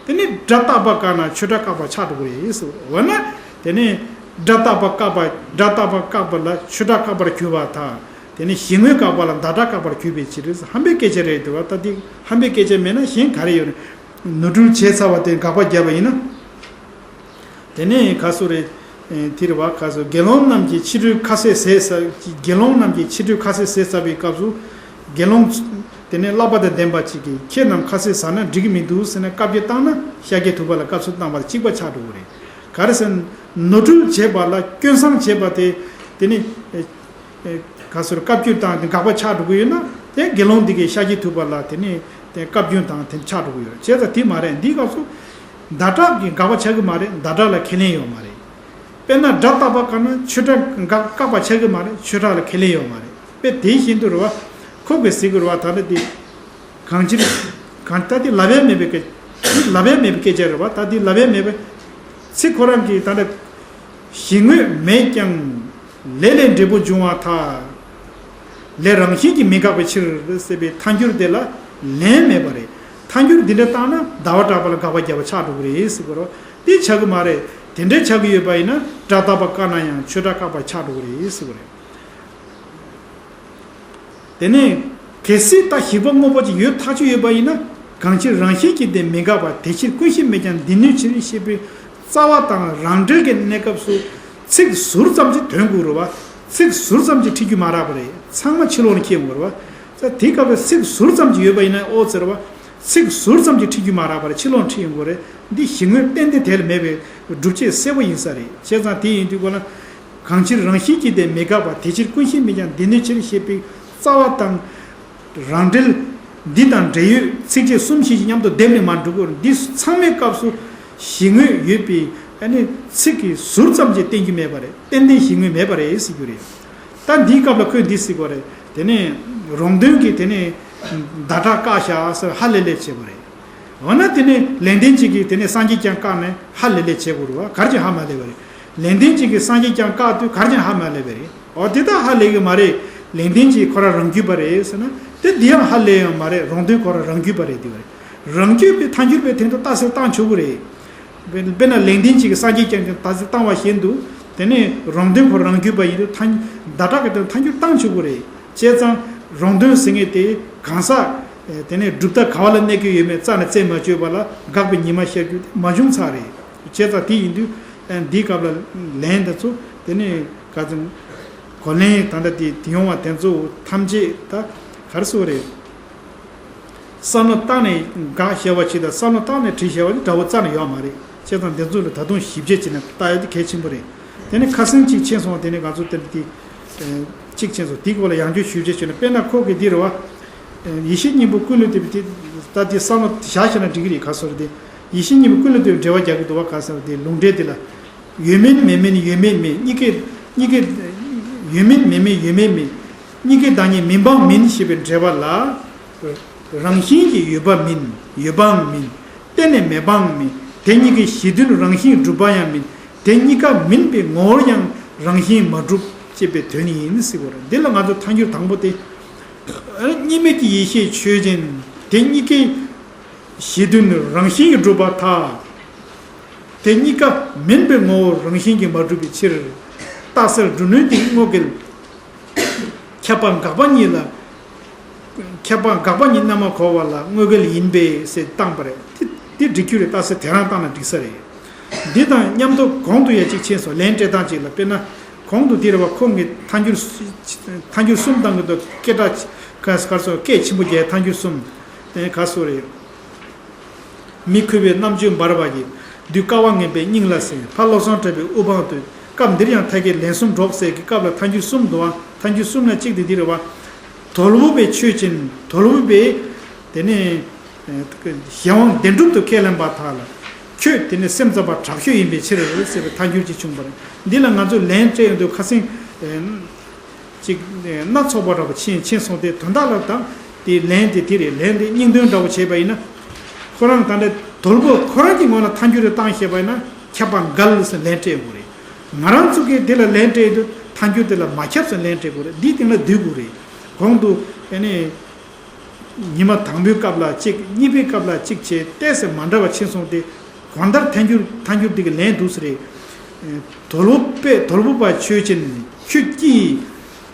དེ་ནི་སྒྲ་རྟག་པ་བཀག་ན་ཆོས་སྒྲ་བཀག་པ་ཆགས་འགྲོ་གི་རེད་ཟེར། འོ་ན་དེ་ནི་སྒྲ་རྟག་པ་བཀག་པ། སྒྲ་རྟག་པ་བཀག་པ་ལ་ཆོས་སྒྲ་བཀག་པར་གྱུར་པ་དང་། དེ་ནི་གཞན་ངོས་འགག་པ་ལ་ཟླ་གྲགས་བཀག་པར་གྱུར་པའི་ཕྱིར། ཧམ་པའི་སྐད་ཆ་རེད་འདུག་པ། ད་འདི་ཧམ་པའི་སྐད་ཆ་མེད་ན་གཞན་ག་རེ་ཡོད་རེད། ནོར་འཁྲུལ་བྱས་ཚར་བ་དེ་དགག་པ་བརྒྱབ་པ་ཡིན་ན། དེ་ནས་ག་སུ་རེད། ཨེ། དེ་རེད་པ། ག་སུ། དགེ་སློང་རྣམས་ཀྱིས་ཕྱི་དྲོའི་ཁ་ཟས་ཟས་ཟ། དགེ་སློང་རྣམས་ཀྱིས་ཕྱི་དྲོའི་ཁ་ཟས་ཟས་ཟ་བའི་སྐབས་སུ། དགེ་སློང་དེ་ནས་བསླབ་པ་དང་ལྡན་པ་ཅིག་གིས་ཁྱེད་རྣམས་ཁ་ཟས་ཟ་ན་འགྲིག་གི་མི་འདུག་ཟེར་ནས་བཀའ་བཀྱོན་བཏང་ན། ཤཱཀྱ་ཐུབ་པ་ལ་བཀའ་ཚོད་བཏང་བ་དང་གཅིག་པ་ཆགས་འགྲོ་གི་རེད། ག་རེ་ཟེར་ན། ནོར་འཁྲུལ་བྱས་པ་ལ་སྐྱོན་བསམ་བྱས་པ་དེ། དེ་ནི། ཨེ། ཨེ། ག་སུ་རེད། བཀའ་བཀྱོན་བཏང་དེ་དགག་པ་ཆགས་འགྲོ་གི་ཡོད་ན། དེ་དགེ་སློང་འདི་གིས་ཤཱཀྱ་ཐུབ་པ་ལ་དེ་ནི་དེ་བཀའ་བཀྱོན་བཏང་དེ་ཆགས་འགྲོ་གི་ཡོད་རེད། བྱས་ཙང་དེ་མ་རེད། འདིའི་སྐབས་སུ་ཟླ་གྲགས་ཀྱིས་དགག་པ་ཆགས་ཀྱི་མ་རེད། ཟླ་གྲགས་ལ་ཁས་ལེན་ཡོད་མ་རེད། དཔེར་ན་སྒྲ་རྟག་པ་བཀག་ན་ཆོས་སྒྲ་འགག་བཀག་པ་ཆགས་ཀྱི་མ་རེད། ཆོས་སྒྲ་ལ་ཁས་ལེན་ཡོད་མ་རེད། དཔེ་དེ་བཞིན་དུ་རེད་པ། ཁོ་གིས་ཟེར་གྱི་རེད་པ། ད་ལྟ་དེ། གང་ཕྱིར། གང་། ད་དེ་ལབ་ཡ་མེད་པའི་སྐད། ལབ་ཡ་མེད་པའི་སྐད་ཆ་རེད་པ། ད་དེ་ལབ་ཡ་མེད་པའི་ཚིག་ཁོ་རང་གིས་ད་ལྟ། གཞན་ངོས་མེད་ཀྱང་ལས་ལས་འབྲས་བུ་འབྱུང་བར་ཐལ། ལས་རང་བཞིན་གྱིས་མི་འགག་པའི་ཕྱིར་ཟེར་བའི་ཐལ་འགྱུར་དེ་ལ་ལན་མེད་པ་རེད། ཐལ་འགྱུར་འདི་འདྲ་བཏང་ན་ཟླ་བ་གྲགས་པ་ལ་དགག་པ་བརྒྱབ་པ་ཆགས་འགྲོ་གི་རེད་ཟེར་གྱི་རེད་པ། དེ་ཆགས་ཀྱི་མ་རེད། དེ་འདྲ་ཆགས་ཀྱི་ཡོད་པ་ཡིན་ན་སྒྲ་རྟག་པ་བཀག་ན་ཡང་ཆོས་སྒྲ་བཀག་པ་ཆགས་འགྲོ་གི་རེད་ཟེར་གྱི་རེད། དེ་ནས་གལ་སྲིད་ད་ཞིག་པ་དངོས་པོ་ཅིག་ཡོད་ཐག་ཆོད་ཡོད་པ་ཡིན་ན། གང་ཕྱིར་རང་བཞིན་གྱིས་ཏེ་མི་འགག་པ། དེ་ཕྱིར་ཀུན་གཞི་མེད་ཀྱང་སྡེ་སྣོད་ཕྱིར་ཞེས་པའི་རྩ་བ་དང་རང་འགྲེལ་གྱི་གནས་སྐབས་སུ་ཚིག་ཟུར་ཙམ་ཅིག་འདོན་དགོས་རེད་པ། ཚིག་ཟུར་ཙམ་ཅིག་ཁྲིད་རྒྱུ་མ་རག་པ་རེད། ཚང་མ་ཕྱི་ལོགས་ནས་ཁྱེར་ཡོང་དགོས་རེད་པ། དེའི་སྐབས་ལ་ཚིག་ཟུར་ཙམ་ཅིག་ཡོད་པ་ཡིན་ན་ཨོ་ཟེར་བ། ཚིག་ཟུར་ཙམ་ཅིག་ཁྲིད་རྒྱུ་མ་རག་པ་རེད། ཕྱི་ལོགས་ཁྲིད་ཡོང་དགོས་རེད། འདི་གཞི་དངོས་གཏན་གཏན་དེ་ལ་མེད་པའི་སྒྲུབ་བྱེད་གསལ་པོ་ཡིན་ས་རེད། བྱས་ཙང་དེ་ཡིན་དུས་ཁོ་ན། གང་ཕྱིར་རང་བཞིན་གྱིས་ཏེ་མི་འགག་པ། དེ་ཕྱིར་ཀུན་གཞི་མེད་ཀྱང་སྡེ་སྣོད་ཕྱིར་ཞེས་པའི་རྩ་བ་དང་། རང་འགྲེལ། འདི་དང་འབྲེལ་ཡོད་ཚིགས་བཅད་གསུམ་བཞི་ཞིག་མཉམ་དུ་སྡེབ་ནས་མར་འགྲོ་དགོས། འདི་ཚང་མའི་སྐབས་སུ་གཞི་དངོས་ཡོད་པའི་ཨ་ནི་ཚིག་གི་ཟུར་ཙམ་ཅིག་བསྟན་རྒྱུ་མེད་པ་རེད། ཏན་ཏན་གཞི་དངོས་མེད་པ་རེད་ཟེར་རྒྱུ་རེད། ད་འདིའི་སྐབས་ལ་ཁོས་འདི་ཟེར་དགོས་རེད། དེ་ནས་རོང་སྟོན་གྱིས་དེ་ནས་ཟླ་གྲགས་བཀག་བཞག་ཟེར་ཧ་ལས་ལས་བྱེད་དགོས་རེད། འོ་ན་དེ་ནས་ལན་ལྡན་གཅིག་གིས་དེ་ནས་སངས་རྒྱས་བསྐྱངས་བཀག་ནས་ཧ་ལས་ལས་བྱེད་དགོས་རེད་པ། ག་རེ་བྱས་ཧ་མ་ལས་པ་རེད། ལན་ལྡན་གཅིག་གིས་སངས་རྒྱས་བསྐྱངས་བཀག་དུས་ག་རེ་བྱས་ཧ་མ་ལས་པ་རེད། འོ་དེ་ད་ཧ་ལས་ཀྱི་མ་རེད། ལན་ལྡན་གཅིག་ཁོ་རང་རང་རྒྱུད་པ་རེད་ཟེར་ན། དེ་འདི་ཡང་ཧ་ལས་ཡོད་མ་རེད། རོང་སྟོན་ཁོ་རང་རང་རྒྱུད་པ་རེད། དེ་བ་རེད། རང་རྒྱུད་པའི་ཐལ་འགྱུར་བའི་དོན་དུ་རྟགས་གསལ་བཏང་ཆོག་གི་རེད། དཔེར་ན་ལན་ལྡན་གཅིག་གིས་སངས་རྒྱས་བསྐྱངས་ཀྱང་རྟགས་གསལ་བཏང་བ་བཞིན་དུ། དེ་ནས་རོང་སྟོན་ཁོ་རང་རྒྱུད་པ་ཡིན་དུས་ཐལ། ཟླ་གྲགས་ཀྱི་དོན་ཐལ་འགྱུར་བཏང་ཆོག་གི་རེད། བྱས་ཙང་རོང་སྟོན་ཟེར་མཁན་དེ་གང་ཟག་དེ་ནས་གྲུབ་མཐའ་ག་བ་ལ་གནས་ཀྱི་ཡོད་མེད་རྩ་ནས་རྩད་མ་གཅོད་པ་ལ་དགག་པའི་ཉི་མ་ཤར་རྒྱུ་དེ་མ་བྱུང་ཚར་རེད། བྱས་ཙང་དེ་ཡིན་དུས་འདིའི་སྐབས་ལ་ལན་དེ་ཚོ་དེ་ནས་ག་ཚོད་གོ་ལན་ད་ལྟ་དེ་དེ་ཡོང་བ་དེ་ཚོ་ཐམས་ཅད་ད་ག་རེ་ཟེར་རེད། བསམ་བློ་བཏང་ནས་དགག་བྱ་བ་ཞིག་དང་བསམ་བློ་བཏང་ནས་དྲི་བྱ་བ་ནི་འདྲ་བོ་རྩ་ནས་ཡོད་མ་རེད། བྱས་ཙང་འདི་ཚོ་ལ་ད་དུང་ཞིབ་དཔྱད་བྱས་ནས་ལྟ་ཡ་དེ་གལ་ཆེན་པོ་རེད། དེ་ནས་ཁ་སང་གཅིག་ཕྱིན་སོང་། དེ་ནས་ང་ཚོ་དེ་འདྲ་དེ་གཅིག་ཕྱིན་སོང་། དེའི་སྐོར་ལ་ཡང་བསྐྱར་ཞིབ་དཔྱད་བྱས་ནས། དཔེར་ན་ཁོ་གིས་འདི་རེད་པ། ཡེ་ཤེས་སྙིང་པོ་ཀུན་ལས་བཏུས་པའི་དེ་ད་དེ་བསམ་བློ་བཞག་བྱས་ན་འགྲིག་གི་རེད། ག་ཟེར་དེ་ཡེ་ཤེས་སྙིང་པོ་ཀུན་ལས་བཏུས་པའི་འགྲེལ་པ་རྒྱག་གི་འདུག་པ། ག་ཟེར་དེ་ལུང་འགྲེལ་དེ་ལ། ཡོད་མིན་མེད་མིན་ཡོད་མེད་མིན། གཉིས་ཀའི། གཉིས་ཀའི། ཡོད་མིན་མེད་མིན་ཡོད་མེད་མིན། གཉིས་ཀའི་བདག་ཉིད་མིན་སྤངས་མིན་ཞེས་པའི་འགྲེལ་པ་ལ། རང་བཞིན་གྱིས་ཡོད་པ་མིན། ཡོད་སྤངས་མིན། གཏན་ནས་མེད་སྤངས་མིན། དེ་གཉིས་ཀའི་གཞི་མཐུན་རང་བཞིན་གྲུབ་པ་ཡང་མིན། དེ་གཉིས་ཀ་མིན་པའི་ངོ་བོར་ཡང་རང་བཞིན་མ་གྲུབ་ཅེས་པའི་དོན་ཡིན་ཟེར་བ་རེད། འདི་ལ་ང་ཚོ་ཐལ་འགྱུར་དང་པོ་དེ། གཉིས་མེད་ཀྱི་ཡེ་ཤེས་ཆོས་ཅན། དེ་གཉིས་ཀའི་གཞི་མཐུན་རང་བཞིན་གྱིས་གྲུབ་པར་ཐལ། དེ་གཉིས་ཀ་མིན་པའི་ངོ་བོ་རང་བཞིན་གྱིས་མ་གྲུབ་པའི་ཕྱིར། རྟགས་གསལ་སྒྲུབ་ནུས་དེ་དངོས་འགལ། ཁྱབ་པ་འགག་པ་ཉིད་ལ། ཁྱབ་པ་འགག་པ་ཉིད་རྣལ་མ་གོ་བ་ལ་དངོས་འགལ་ཡིན་པས་ཟེར་བཏང་པ་རེད། དེ་དེ་འགྲིག་རྒྱུ་རེད། རྟགས་གསལ་དེ་རང་བཏང་ན་འགྲིག་ས་རེད། འདི་དང་མཉམ་དུ་གོང་དུ་ཡང་གཅིག་ཕྱིན་སོང་། ལན་སྤྲད་སྟངས་གཅིག་ལ། དཔེར་ན་གོང་དུ་འདི་རེད་པ། ཁོང་གིས་ཐལ་འགྱུར། ཐལ་འགྱུར་གསུམ་བཏང་གི་འདུག་སྐད་གྲགས་ག་ཟེར་སོང་། སྐད་ཆེན་པོ་རྒྱག་ཐལ་འགྱུར་གསུམ། དེ་ག་ཟེར་རེད། མི་གུས་པའི་རྣམ་དཔྱོད་འབར་བ་ཡིས། གདུལ་དཀའ་བ་ངན་པས་སྙིང་ལ་ཟིན། ཕ་བློ་བཟང་གྲགས་པའི་དབུ་འཕང་བསྟོད། སྐབས་འདིར་ཡང་མཐའ་སྐྱེལ་ལན་གསུམ་སྒྲོགས་ཟེར་གྱི་སྐབས་ལ་ཐལ་འགྱུར་གསུམ་འདུག་པ། ཐལ་འགྱུར་གསུམ་ལ་གཅིག་དེ་འདི་རེད་པ། དོལ་པོ་པའི་ཆོས་ཅན། དོལ་པོ་པས་དེ་ནས་གཞན་དབང་བདེན་གྲུབ་ཏུ་ཁས་ལེན་པར་ཐལ་ལ། ཁྱོད་དེ་ནི་སེམས་ཙམ་པ་དྲག་ཤོས་ཡིན་པའི་ཕྱིར་ཟེར་བའི་ཐལ་འགྱུར་གཅིག་བྱུང་བ་རེད། འདི་ལ་ང་ཚོས་ལན་སྤྲད་ཡོང་དུས་ཁ་སང་། ཅིག་སྣ་ཚོགས་པ་འདྲ་པོ་ཕྱིན་ཕྱིན་སོང་སྟེ། དོན་དག་ལ་ད་ དེ་ལན་དེ་དེ་རེད། ལན་དེ་སྙིང་དོན་འདྲ་བོ་བྱས་པ་ཡིན་ན། ཁོ་རང་ད་ལྟ་དོལ་པོ་ཁོ་རང་གི་ངོས་ལ་ཐལ་འགྱུར་རེ་བཏང་ཤེས་པ་ཡིན་ན་ཁྱབ་པ་འགལ་ཟེར་ལན་སྤྲད་དགོས་རེད། ང་རང་ཚོ་གིས་དེ་ལ་ལན་སྤྲད་དུས་ཐལ་འགྱུར་དེ་ལ་མ་ཁྱབ་ཟེར་ལན་སྤྲད་དགོས་རེད། འདིའི་སྟེང་ལ་སྡོད་དགོས་རེད། གོང་དུ་ཨ་ནི། ཉི་མ་དང་པོའི་སྐབས་ལ་གཅིག་གཉིས་པའི་སྐབས་ལ་གཅིག་བྱས་ཏོག་ཙམ་མ་འདྲ་བ་ཕྱིན་སོང་སྟེ། གང་ལྟར་ཐལ་འགྱུར་ཐལ་འགྱུར་འདི་གི་ལན་འདུག་ཟེར་རེད། དོལ་པོ་པས་དོལ་པོ་པ་ཆོས་ཅན། ཁྱོད་ཀྱིས་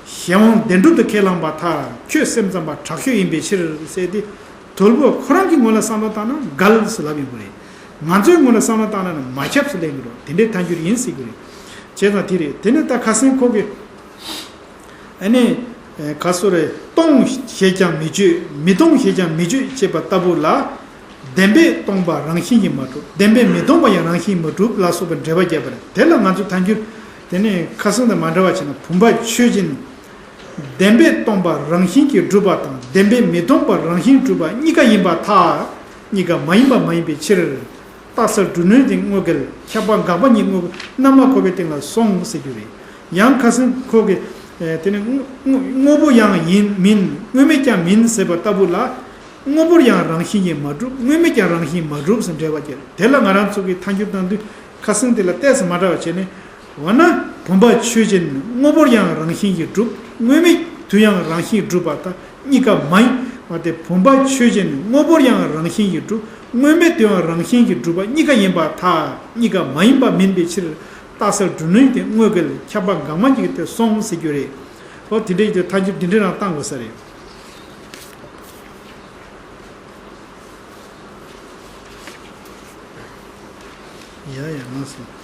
གཞན་དབང་བདེན་གྲུབ་ཏུ་ཁས་བླངས་པར་ཐལ། ཁྱོད་སེམས་ཙམ་པ་དྲག་ཤོས་ཡིན་པའི་ཕྱིར་ཟེར་ཏེ། དོལ་པོ་ཁོ་རང་གི་ངོས་ལ་བསམ་བློ་བཏང་ན་འགལ་ཟེར་ལབ་ཡོང་གི་རེད། ང་ཚོའི་ངོས་ལ་བསམ་བློ་བཏང་ན་མ་ཁྱབ་ཟེར་ལབ་ཡོང་གི་རེད། དེ་འདྲའི་ཐལ་འགྱུར་ཡིན་ཟེར་གྱི་རེད། བྱས་ཙང་དེ་རེད། དེ་ནས་ད་ཁ་སང་ཁོ་གི་ཨ་ནི། ཨེ། ག་སོ་རེ། སྟོང་ཞེས་ཀྱང་མི་བརྗོད། མི་སྟོང་ཞེས་ཀྱང་མི་བརྗོད་ཅེས་པ་ལྟ་བུ་ལ། བདེན་པས་སྟོང་པ་རང་བཞིན་གྱིས་མ་གྲུབ། བདེན་པས་མི་སྟོང་པ་ཡང་རང་བཞིན་མ་གྲུབ་ལ་སོགས་པའི་འགྲེལ་པ་བརྒྱབ་པ་རེད། དེ་ལ་ང་ཚོས་ཐལ་འགྱུར། དེ་ནི་ཁ་སང་དང་མ་འདྲ་བ་བྱས་ན་བུམ་པ་ཆོས་ཅན། བདེན་པས་སྟོང་པ་རང་བཞིན་གྱིས་གྲུབ་པ་དང་བདེན་པས་མི་སྟོང་པ་རང་བཞིན་གྲུབ་པ་གཉིས་ཀ་ཡིན་པར་ཐལ། གཉིས་ཀ་མ་ཡིན་པ་མ་ཡིན་པའི་ཕྱིར། རྟགས་གསལ་སྒྲུབ་ནུས་དེ་དངོས་འགལ། ཁྱབ་པ་འགལ་བ་ཉིད་དངོས་རྣམ་པར་གོ་བའི་སྟེང་ལ་སོང་ཟེར་རྒྱུ་རེད། ཡང་ཁ་སང་ཁོ་གིས། ཨེ། དེ་ནི་དངོས་དངོས་པོ་ཡང་ཡིན་མིན། དངོས་མེད་ཀྱང་མིན་ཟེར་བ་ལྟ་བུ་ལ། དངོས་པོར་ཡང་རང་བཞིན་གྱིས་མ་གྲུབ། དངོས་མེད་ཀྱང་རང་བཞིན་མ་གྲུབ་ཟེར་འགྲེལ་པ་བརྒྱབ། དེ་ལ་ང་རང་ཚོ་གིས་ཐལ་འགྱུར་བཏང་དུས་ཁ་སང་དེ་ལ་ཏོག་ཙམ་མ་འདྲ་བ་བྱས་ནས། འོ་ན་བུམ་པ་ཆོས་ཅན། དངོས་པོར་ཡང་རང་བཞིན་གྱིས་གྲུབ། དངོས་མེད་དུ་ཡང་རང་བཞིན་གྲུབ་པ་དང་གཉིས་ཀ་མ་ཡིན་པ་སྟེ། བུམ་པ་ཆོས་ཅན། དངོས་པོར་ཡང་རང་བཞིན་གྱིས་གྲུབ། དངོས་མེད་དུ་ཡང་རང་བཞིན་གྱིས་གྲུབ་པ་གཉིས་ཀ་ཡིན་པར་ཐལ། གཉིས་ཀ་མ་ཡིན་པ་མིན་པའི་ཕྱིར། རྟགས་གསལ་སྒྲུབ་ནུས་དེ་དངོས་འགལ། ཁྱབ་པ་འགལ་བ་ཉིད་ཀྱི་དེ་སོང་ཟེར་རྒྱུ་རེད། འོ་དེ་འདྲའི་དེ་ཐལ་འགྱུར་འདི་འདྲ་རང་བཏང་དགོས་ས་རེད། ཡ་ཡ་ང་སོང་།